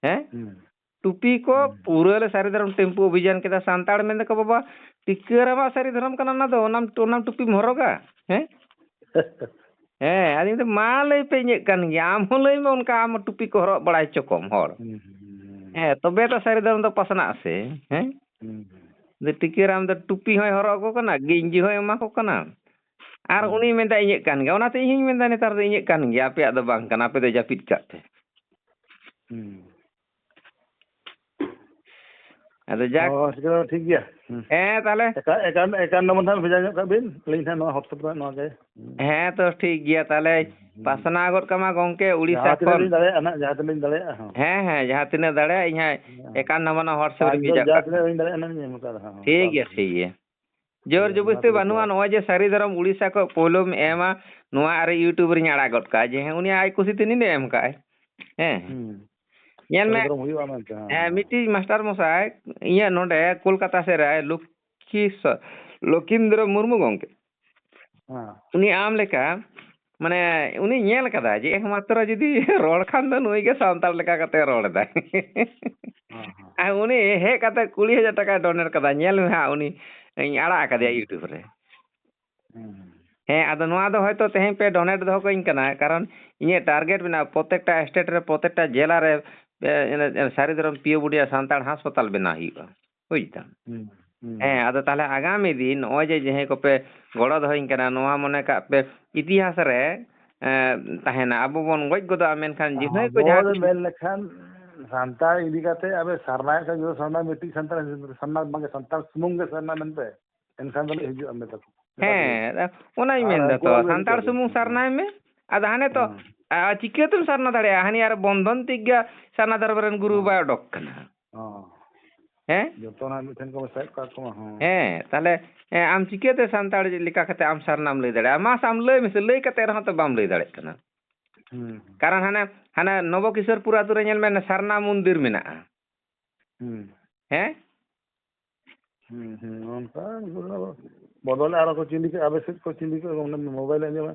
ᱦᱮᱸ? ᱦᱩᱸ᱾ ᱴᱩᱯᱤ ᱠᱚ ᱦᱩᱸ᱾ ᱯᱩᱨᱟᱹ ᱞᱮ ᱥᱟᱹᱨᱤ ᱫᱷᱚᱨᱚᱢ ᱴᱮᱢᱯᱩ ᱚᱵᱷᱤᱡᱟᱱ ᱠᱮᱫᱟ᱾ ᱥᱟᱱᱛᱟᱲ ᱢᱮᱱ ᱫᱟᱠᱚ, "ᱵᱟᱵᱟ, ᱴᱤᱠᱟᱹᱨᱟᱢᱟᱜ ᱥᱟᱹᱨᱤ ᱫᱷᱚᱨᱚᱢ ᱠᱟᱱᱟ ᱚᱱᱟ ᱫᱚ, ᱚᱱᱟᱢ, ᱚᱱᱟᱢ ᱴᱩᱯᱤᱢ ᱦᱚᱨᱚᱜᱟ?" ᱦᱮᱸ? ᱦᱮᱸ, ᱟᱫᱚᱧ ᱢᱮᱱᱫᱟ, "ᱢᱟ ᱞᱟᱹᱭ ᱯᱮ, ᱤᱧᱟᱹᱜ ᱠᱟᱱ ᱜᱮᱭᱟ, ᱟᱢ ᱦᱚᱸ ᱞᱟᱹᱭ ᱢᱮ, ᱚᱱᱠᱟ ᱟᱢ ᱴᱩᱯᱤ ᱠᱚ ᱦᱚᱨᱚᱜ ᱵᱟᱲᱟᱭ ᱦᱚᱪᱚ ᱠᱚᱢ ᱦᱚᱲ᱾ ᱦᱩᱸ, ᱦᱩᱸ, ᱦᱩᱸ᱾ ᱦᱮᱸ, ᱛᱚᱵᱮ ᱛᱚ ᱥᱟᱹᱨᱤ ᱫᱷᱚᱨᱚᱢ ᱫᱚ ᱯᱟᱥᱱᱟᱜ ᱟᱥᱮ, ᱦᱮᱸ?" ᱦᱩᱸ, ᱦᱩᱸ᱾ ᱡᱮ ᱴᱤᱠᱟᱹᱨᱟᱢ ᱫᱚ ᱴᱩᱯᱤ ᱦᱚᱸᱭ ᱦᱚᱨᱚᱜ ᱟᱠᱚ ᱠᱟᱱᱟ, ᱜᱮᱧᱡᱤ ᱦᱚᱸᱭ ᱮᱢᱟ ᱠᱚ ᱠᱟᱱᱟ, ᱟᱨ ᱦᱩᱸ᱾ ᱩᱱᱤ ᱢᱮᱱᱫᱟ, "ᱤᱧᱟᱹᱜ ᱠᱟᱱ ᱜᱮᱭᱟ", ᱚᱱᱟᱛᱮ ᱤᱧ ᱦᱚᱸᱧ ᱢᱮᱱᱫᱟ, "ᱱᱮᱛᱟᱨ ᱫᱚ ᱤᱧᱟᱹᱜ ᱠᱟᱱ ᱜᱮᱭᱟ, ᱟᱯᱮᱭᱟᱜ ᱫᱚ ᱵᱟᱝ ᱠᱟᱱᱟ, ᱟᱯᱮ ᱫᱚ ᱡᱟᱹᱯᱤᱫ ᱠᱟᱜ ᱯᱮ᱾" ᱦᱩᱸ᱾ ᱟᱫᱚ ᱡᱟᱠ᱾ ᱦᱚᱸ, ᱴᱷᱤᱠ ᱜᱮᱭᱟ, ᱴᱷᱤᱠ ᱜᱮᱭᱟ᱾ ᱦᱩᱸ᱾ ᱦᱮᱸ, ᱛᱟᱦᱞᱮ᱾ ᱮᱠᱟ-, account, account number ᱱᱟᱦᱟᱜ ᱵᱷᱮᱡᱟ ᱧᱚᱜ ᱠᱟᱜ ᱵᱤᱱ, ᱟᱹᱞᱤᱧ ᱱᱟᱦᱟᱜ ᱱᱚᱣᱟ WhatsApp ᱨᱮ ᱱᱚᱣᱟ ᱜᱮ᱾ ᱦᱩᱸ᱾ ᱦᱮᱸ, ᱛᱚ, ᱴᱷᱤᱠ ᱜᱮᱭᱟ, ᱛᱟᱦᱞᱮ᱾ ᱦᱩᱸ᱾ ᱯᱟᱥᱱᱟᱣ ᱜᱚᱫ ᱠᱟᱢᱟ ᱜᱚᱝᱠᱮ, ᱩᱲᱤᱥᱥᱟ ᱡᱟᱦᱟᱸ ᱛᱤᱱᱟᱹᱜ ᱠᱷᱚᱱ᱾ ᱞᱤᱧ ᱫᱟᱲᱮᱭᱟᱜᱼᱟ ᱱᱟᱦᱟᱜ, ᱡᱟᱦᱟᱸ ᱛᱤᱱᱟᱹᱜ ᱞᱤᱧ ᱫᱟᱲᱮᱭᱟᱜᱼᱟ, ᱦᱚᱸ᱾ ᱦᱮᱸ, ᱦᱮᱸ, ᱡᱟᱦᱟᱸ ᱛᱤᱱᱟᱹᱜ ᱫᱟᱲᱮᱭᱟᱜᱼᱟ, ᱤᱧ ᱦᱟᱸᱜ ᱦᱮᱸ᱾ account number ᱱᱟᱜ WhatsApp ᱨᱮ ᱡᱟᱦᱟᱸ ᱵᱷᱮᱡᱟ ᱛᱤᱱᱟᱹᱜ ᱠᱟᱜ᱾ ᱞᱤᱧ ᱫᱟᱲᱮᱭᱟᱜᱼᱟ, ᱱᱟᱦᱟᱜ ᱞᱤᱧ ᱮᱢ ᱠᱟᱜᱼᱟ, ᱦᱚᱸ᱾ ᱴᱷᱤᱠ ᱜᱮᱭᱟ, ᱴᱷᱤᱠ ᱜᱮᱭᱟ᱾ ᱡᱳᱨ ᱦᱮᱸ, ᱡᱚᱵᱚᱥᱛᱤ ᱢᱟ ᱛᱚᱵᱮ ᱵᱟᱹᱱᱩᱜᱼᱟ, ᱡᱚᱦᱟᱨ᱾ ᱱᱚᱜᱼᱚᱭ ᱡᱮ ᱥᱟᱹᱨᱤ ᱫᱷᱚᱨᱚᱢ ᱩᱲᱤᱥᱥᱟ ᱠᱷᱚᱱ ᱯᱳᱭᱞᱳᱢ ᱮᱢᱟ, ᱱᱚᱣᱟ ᱟᱨ YouTube ᱨᱤᱧ ᱟᱲᱟᱜ ᱜᱚᱫ ᱠᱟᱜᱼᱟ, ᱡᱮ ᱦᱮᱸ, ᱩᱱᱤ ᱟᱡ ᱠᱩᱥᱤ ᱛᱮ ᱱᱤᱱᱟᱹᱜ ᱮᱢ ᱠᱟᱜᱼᱟᱭ᱾ ᱦᱮᱸ᱾ ᱦᱩᱸ᱾ ᱧᱮᱞ ᱢᱮ, ᱥᱟᱹᱨᱤ ᱫᱷᱚᱨᱚᱢ ᱦᱩᱭᱩᱜᱼᱟ ᱢᱮᱱᱛᱮ, ᱦᱮᱸ, ᱦᱮᱸ, ᱦᱮᱸ᱾ ᱢᱤᱫᱴᱤᱡ ᱢᱟᱥᱴᱟᱨ ᱢᱚᱥᱟᱭ ᱤᱧᱟᱹᱜ ᱱᱚᱰᱮ ᱠᱳᱞᱠᱟᱛᱟ ᱥᱮᱫ ᱨᱮ ᱞᱚᱠᱠᱷᱤ ᱥᱚ-, ᱞᱚᱠᱷᱤᱱᱫᱨᱚ ᱢᱩᱨᱢᱩ ᱜᱚᱢᱠᱮ, ᱦᱮᱸ᱾ ᱩᱱᱤ ᱟᱢ ᱞᱮᱠᱟ, ᱢᱟᱱᱮ, ᱩᱱᱤ ᱧᱮᱞ ᱠᱟᱫᱟᱭ ᱡᱮ ᱮᱠᱢᱟᱛᱨᱚ ᱡᱩᱫᱤ ᱨᱚᱲ ᱠᱷᱟᱱ ᱫᱚ ᱱᱩᱭ ᱜᱮ ᱥᱟᱱᱛᱟᱲ ᱞᱮᱠᱟ ᱠᱟᱛᱮ ᱨᱚᱲ ᱮᱫᱟᱭ᱾ ᱦᱮᱸ, ᱦᱮᱸ᱾ ᱟᱨ ᱩᱱᱤ ᱦᱮᱡ ᱠᱟᱛᱮ ᱠᱩᱲᱤ ᱦᱟᱡᱟᱨ ᱴᱟᱠᱟᱭ donate ᱠᱟᱫᱟ, ᱧᱮᱞ ᱢᱮ ᱦᱟᱸᱜ, ᱩᱱᱤ ᱤᱧ ᱟᱲᱟᱜ ᱟᱠᱟᱫᱮᱭᱟ ᱦᱩᱸ᱾ YouTube ᱨᱮ᱾ ᱦᱩᱸ᱾ ᱦᱮᱸ, ᱟᱫᱚ ᱱᱚᱣᱟ ᱫᱚ ᱦᱚᱭᱛᱳ ᱛᱮᱦᱮᱧ ᱯᱮ donate ᱫᱚᱦᱚ ᱠᱟᱹᱧ ᱠᱟᱱᱟ, ᱠᱟᱨᱚᱱ ᱤᱧᱟᱹᱜ target ᱢᱮᱱᱟᱜᱼᱟ, ᱯᱨᱚᱛᱮᱠᱴᱟ state ᱨᱮ, ᱯᱨᱚᱛᱮᱠᱴᱟ ᱡᱮᱞᱟ ᱨᱮ, ᱮ, ᱮ, ᱥᱟᱹᱨᱤ ᱫᱷᱚᱨᱚᱢ ᱯᱤᱭᱳ ᱵᱩᱰᱤᱭᱟ ᱥᱟᱱᱛᱟᱲ ᱦᱟᱥᱯᱟᱛᱟᱞ ᱵᱮᱱᱟᱣ ᱦᱩᱭᱩᱜᱼᱟ, ᱵᱩᱡᱽ ᱫᱟᱢ? ᱦᱩᱸ, ᱦᱩᱸ᱾ ᱦᱮᱸ, ᱟᱫᱚ ᱛᱟᱦᱞᱮ ᱟᱜᱟᱢᱤ ᱫᱤᱱ ᱱᱚᱜᱼᱚᱭ ᱡᱮ ᱡᱟᱦᱟᱸᱭ ᱠᱚᱯᱮ ᱜᱚᱲᱚ ᱫᱚᱦᱚᱧ ᱠᱟᱱᱟ, ᱱᱚᱣᱟ ᱢᱚᱱᱮ ᱠᱟᱜ ᱯᱮ ᱤᱛᱤᱦᱟᱥ ᱨᱮ, ᱮ, ᱛᱟᱦᱮᱱᱟ, ᱟᱵᱚ ᱵᱚᱱ ᱜᱚᱡ ᱜᱚᱫᱚᱜᱼᱟ, ᱢᱮᱱᱠᱷᱟᱱ ᱡᱤᱱᱦᱟᱹᱭ ᱠᱚ ᱟᱵᱚ ᱡᱟᱦᱟᱸ ᱫᱚ ᱛᱤᱥ ᱢᱮᱱ ᱞᱮᱠᱷᱟᱱ ᱥᱟᱱᱛᱟᱲ ᱤᱫᱤ ᱠᱟᱛᱮ ᱟᱵᱮ ᱥᱟᱨᱱᱟᱭᱮᱫ ᱠᱷᱟᱱ ᱡᱩᱫᱤ ᱥᱟᱨᱱᱟ ᱢᱤᱫᱴᱤᱡ ᱥᱟᱱᱛᱟᱲ, ᱥᱟᱨᱱᱟ ᱵᱟᱝᱜᱮ ᱥᱟᱱᱛᱟᱲ ᱥᱩᱢᱩᱝ ᱜᱮ ᱥᱟᱨᱱᱟ ᱢᱮᱱᱛᱮ, ᱮᱱᱠᱷᱟᱱ ᱫᱚᱞᱮ ᱦᱤᱡᱩᱜᱼᱟ ᱢᱮᱛᱟ ᱠᱚ᱾ ᱦᱮᱸ, ᱚᱱᱟᱧ ᱟᱨ ᱢᱮᱱᱫᱟ ᱩᱱᱠᱩ ᱛᱚ, ᱟᱞᱚ ᱥᱟᱱᱛᱟᱲ ᱦᱤᱡᱩᱜ ᱥᱩᱢᱩᱝ ᱟᱠᱚ᱾ ᱥᱟᱨᱱᱟᱭ ᱢᱮ᱾ ᱟᱫᱚ ᱦᱟᱱᱮ ᱛᱚ, ᱦᱮᱸ᱾ ᱟ, ᱪᱤᱠᱟᱹᱛᱮᱢ ᱥᱟᱨᱱᱟ ᱫᱟᱲᱮᱭᱟᱜᱼᱟ? ᱦᱟᱹᱱᱤ ᱟᱨ ᱵᱚᱱᱫᱷᱚᱱ ᱛᱤᱠ ᱜᱮ ᱥᱟᱨᱱᱟ ᱫᱷᱚᱨᱚᱢ ᱨᱮᱱ ᱜᱩᱨᱩ ᱦᱮᱸ᱾ ᱵᱟᱭ ᱚᱰᱚᱠ ᱠᱟᱱᱟ᱾ ᱦᱮᱸ᱾ ᱦᱮᱸ? ᱡᱚᱛᱚ ᱱᱟᱜ ᱢᱤᱫ ᱴᱷᱮᱱ ᱠᱚ ᱢᱮᱥᱟᱭᱮᱫ ᱠᱚᱣᱟ ᱠᱚ, ᱦᱮᱸ᱾ ᱦᱮᱸ, ᱛᱟᱦᱞᱮ, ᱦᱮᱸ, ᱟᱢ ᱪᱤᱠᱟᱹᱛᱮ ᱥᱟᱱᱛᱟᱲ ᱞᱮᱠᱟ ᱠᱟᱛᱮ ᱟᱢ ᱥᱟᱨᱱᱟᱢ ᱞᱟᱹᱭ ᱫᱟᱲᱮᱭᱟᱜᱼᱟ? ᱢᱟᱥᱮ ᱟᱢ ᱞᱟᱹᱭ ᱢᱮᱥᱮ, ᱞᱟᱹᱭ ᱠᱟᱛᱮ ᱨᱮᱦᱚᱸ ᱛᱚ ᱵᱟᱢ ᱞᱟᱹᱭ ᱫᱟᱲᱮᱭᱟᱜ ᱠᱟᱱᱟ᱾ ᱦᱩᱸ, ᱦᱩᱸ᱾ ᱠᱟᱨᱚᱱ ᱦᱟᱱᱮ, ᱦᱟᱱᱮ ᱱᱚᱵᱚᱠᱤᱥᱳᱨᱯᱩᱨ ᱟᱛᱳ ᱨᱮ ᱧᱮᱞ ᱢᱮ, ᱥᱟᱨᱱᱟ ᱢᱚᱱᱫᱤᱨ ᱢᱮᱱᱟᱜᱼᱟ᱾ ᱦᱩᱸ᱾ ᱦᱮᱸ? ᱦᱩᱸ, ᱦᱩᱸ, ᱚᱱᱠᱟ ᱵᱚᱫᱚᱞ ᱟᱨᱚ ᱠᱚ ᱪᱤᱱᱦᱟᱹ ᱠᱮᱫ, ᱟᱵᱮ ᱥᱮᱫ ᱠᱚ ᱪᱤᱱᱦᱟᱹ ᱠᱮᱫ, ᱚᱱᱟ ᱢᱳᱵᱟᱭᱤᱞ ᱟᱸᱡᱚᱢᱟ᱾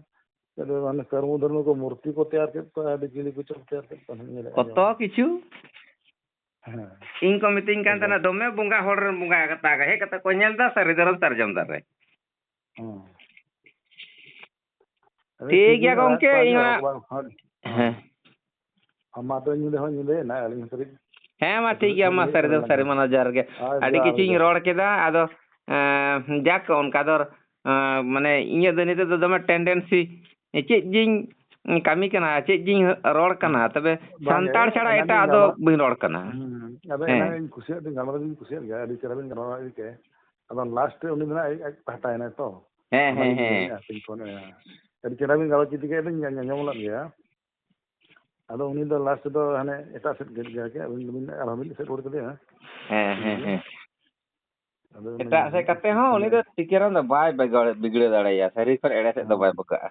ᱟᱫᱚ ᱢᱟᱱᱮ ᱠᱟᱹᱨᱢᱩ ᱫᱷᱚᱨᱢᱩ ᱠᱚ ᱢᱩᱨᱛᱤ ᱠᱚ ᱛᱮᱭᱟᱨ ᱠᱮᱫ ᱠᱚᱣᱟ, ᱟᱹᱰᱤ ᱪᱤᱞᱤ ᱠᱚᱪᱚ ᱠᱚ ᱛᱮᱭᱟᱨ ᱠᱮᱫ ᱠᱚᱣᱟ, ᱧᱮᱞᱮᱫ ᱠᱚᱛᱚ ᱟᱸᱡᱚᱢ᱾ ᱠᱤᱪᱷᱩ᱾ ᱦᱮᱸ᱾ ᱤᱧ ᱠᱚ ᱢᱤᱛᱟᱹᱧ ᱠᱟᱱ ᱛᱟᱦᱮᱱᱟ, ᱦᱮᱸ᱾ ᱫᱚᱢᱮ ᱵᱚᱸᱜᱟ ᱦᱚᱲ ᱨᱮᱱ ᱵᱚᱸᱜᱟ ᱠᱟᱛᱟ ᱠᱚ ᱦᱮᱡ ᱠᱟᱛᱮ ᱠᱚ ᱧᱮᱞ ᱮᱫᱟ, ᱥᱟᱹᱨᱤ ᱫᱷᱚᱨᱚᱢ ᱥᱟᱨᱡᱚᱢ ᱫᱟᱨᱮ᱾ ᱦᱮᱸ᱾ ᱟᱫᱚ ᱴᱷᱤᱠ ᱴᱷᱤᱠ ᱜᱮᱭᱟ ᱜᱮ ᱢᱮᱱᱟᱜ ᱜᱚᱢᱠᱮ, ᱠᱚᱣᱟ, ᱤᱧ ᱡᱮ ᱚᱱᱟ ᱦᱚᱲ ᱠᱚ ᱵᱟᱝ, ᱦᱚᱲ, ᱦᱮᱸ᱾ ᱦᱮᱸ᱾ ᱟᱨ ᱢᱟ ᱛᱚᱵᱮ ᱧᱤᱫᱟᱹ ᱦᱚᱸ ᱧᱤᱫᱟᱹᱭᱮᱱᱟ, ᱟᱹᱞᱤᱧ ᱦᱚᱸ ᱠᱟᱹᱴᱤᱡ ᱦᱮᱸ, ᱢᱟ ᱟᱹᱰᱤ ᱴᱷᱤᱠ ᱜᱮᱭᱟ, ᱢᱟ ᱥᱟᱹᱨᱤ ᱫᱚ ᱥᱟᱹᱨᱤ, ᱢᱟ ᱡᱚᱦᱟᱨ ᱜᱮ᱾ ᱦᱳᱭ, ᱟᱹᱰᱤ ᱡᱚᱦᱟᱨ ᱜᱮ, ᱠᱤᱪᱷᱩᱧ ᱡᱚᱦᱟᱨ᱾ ᱨᱚᱲ ᱠᱮᱫᱟ, ᱟᱫᱚ, ᱮᱸ, ᱡᱟᱠ, ᱚᱱᱠᱟ ᱫᱚ, ᱮᱸ, ᱢᱟᱱᱮ, ᱤᱧᱟᱹᱜ ᱫᱚ ᱱᱤᱛᱚᱜ ᱫᱚ ᱫᱚᱢᱮ tendency, ᱪᱮᱫ ᱡᱤᱧ ᱠᱟᱹᱢᱤ ᱠᱟᱱᱟ, ᱪᱮᱫ ᱡᱤᱧ ᱨᱚᱲ ᱠᱟᱱᱟ, ᱛᱚᱵᱮ ᱵᱟᱝ, ᱥᱟᱱᱛᱟᱲ ᱪᱷᱟᱲᱟ ᱮᱱᱟᱝ ᱮᱴᱟᱜ ᱤᱧ ᱫᱚ ᱜᱟᱞᱢᱟᱨᱟᱣ- ᱵᱟᱹᱧ ᱨᱚᱲ ᱠᱟᱱᱟ᱾ ᱦᱩᱸ, ᱟᱫᱚ ᱦᱮᱸ᱾ ᱮᱱᱟᱝ ᱤᱧ ᱠᱩᱥᱤᱭᱟᱜ ᱛᱮ ᱜᱟᱞᱢᱟᱨᱟᱣ ᱫᱚᱧ ᱠᱩᱥᱤᱭᱟᱜ ᱜᱮᱭᱟ, ᱟᱹᱰᱤ ᱪᱮᱦᱨᱟ ᱵᱤᱱ ᱜᱟᱞᱢᱟᱨᱟᱣ ᱤᱫᱤ ᱠᱮᱫ᱾ ᱟᱫᱚ ᱞᱟᱥᱴ ᱨᱮ ᱩᱱᱤ ᱫᱚ ᱱᱟᱜ ᱟᱡ, ᱟᱡ ᱯᱟᱦᱴᱟᱭᱮᱱᱟᱭ ᱛᱚ᱾ ᱦᱮᱸ, ᱦᱮᱸ, ᱚᱱᱟᱜᱤᱧ ᱦᱮᱸ᱾ ᱢᱮᱱᱮᱫᱼᱟ, ᱛᱤᱧ ᱯᱷᱳᱱ ᱮᱫᱼᱟ᱾ ᱟᱹᱰᱤ ᱪᱮᱦᱨᱟ ᱵᱤᱱ ᱜᱟᱞᱚᱪ ᱤᱫᱤ ᱠᱮᱫ ᱫᱚᱧ ᱟᱸᱡᱚᱢ ᱞᱮᱫ ᱜᱮᱭᱟ᱾ ᱟᱫᱚ ᱩᱱᱤ ᱫᱚ ᱞᱟᱥᱴ ᱨᱮᱫᱚ ᱦᱟᱱᱮ ᱮᱴᱟᱜ ᱥᱮᱫ ᱜᱮ ᱜᱮ ᱟᱹᱵᱤᱱ ᱫᱚᱵᱤᱱ ᱟᱨᱦᱚᱸ ᱵᱤᱱ ᱮᱥᱮᱫ ᱨᱩᱣᱟᱹᱲ ᱠᱮᱫᱮᱭᱟ᱾ ᱦᱮᱸ, ᱦᱮᱸ, ᱦᱮᱸ᱾ ᱟᱫᱚ ᱮᱴᱟᱜ ᱥᱮᱫ ᱠᱟᱛᱮ ᱦᱚᱸ ᱩᱱᱤ ᱫᱚ ᱴᱤᱠᱟᱹᱨᱟᱢ ᱫᱚ ᱵᱟᱭ ᱵᱤᱜᱟᱲ-, ᱵᱤᱜᱽᱲᱟᱹ ᱫᱟᱲᱮᱭᱟᱜᱼᱟ, ᱥᱟᱹᱨᱤ ᱠᱷᱚᱱ ᱮᱲᱮ ᱥᱮᱫ ᱫᱚ ᱦᱮᱸ᱾ ᱵᱟᱭ ᱵᱟᱜᱟᱜᱼᱟ᱾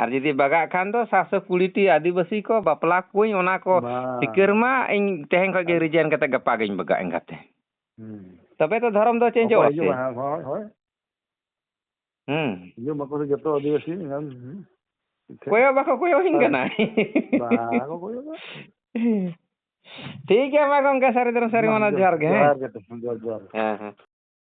ᱟᱨ ᱡᱩᱫᱤ ᱵᱟᱜᱟᱜ ᱠᱷᱟᱱ ᱫᱚ ᱥᱟᱛᱥᱚ ᱠᱩᱲᱤ ᱴᱤ ᱟᱹᱫᱤᱵᱟᱹᱥᱤ ᱠᱚ ᱵᱟᱯᱞᱟ ᱠᱚᱣᱟᱹᱧ, ᱚᱱᱟ ᱠᱚ ᱵᱟᱝ᱾ ᱴᱤᱠᱟᱹᱨ ᱢᱟ ᱤᱧ ᱛᱮᱦᱮᱧ ᱠᱷᱚᱱ ᱜᱮ ᱟᱨ- ᱨᱤᱡᱟᱭᱤᱱ ᱠᱟᱛᱮ ᱜᱟᱯᱟ ᱜᱤᱧ ᱵᱟᱜᱟᱜᱼᱟ ᱮᱸᱜᱟᱛᱮ᱾ ᱦᱩᱸ᱾ ᱛᱚᱵᱮ ᱛᱚ ᱫᱷᱚᱨᱚᱢ ᱫᱚ ᱚᱠᱚᱭ ᱪᱮᱧᱡᱚᱜᱼᱟ ᱦᱤᱡᱩᱜᱼᱟ? ᱥᱮ? ᱦᱮᱸ, ᱦᱳᱭ, ᱦᱳᱭ᱾ ᱦᱩᱸ᱾ ᱦᱤᱡᱩᱜ ᱢᱟᱠᱚ ᱥᱮ ᱡᱚᱛᱚ ᱟᱹᱫᱤᱵᱟᱹᱥᱤ ᱮᱸᱜᱟᱛ, ᱦᱩᱸ᱾ ᱠᱚᱭᱚᱜ ᱵᱟᱠᱚ ᱠᱚᱭᱚᱜ ᱤᱧ ᱠᱟᱱᱟ᱾ ᱵᱟᱠᱚ ᱠᱚᱭᱚᱜᱟ᱾ ᱴᱷᱤᱠ ᱜᱮᱭᱟ, ᱢᱟ ᱜᱚᱝᱠᱮ, ᱥᱟᱹᱨᱤ ᱫᱷᱚᱨᱚᱢ ᱥᱟᱹᱨᱤ ᱢᱟ, ᱢᱟᱱᱟᱣ ᱡᱚ-, ᱡᱚᱦᱟᱨ ᱜᱮ, ᱦᱮᱸ? ᱡᱚᱦᱟᱨ ᱜᱮ, ᱡᱚᱦᱟᱨ, ᱡᱚᱦᱟᱨ᱾ ᱦᱮᱸ, ᱦᱮᱸ᱾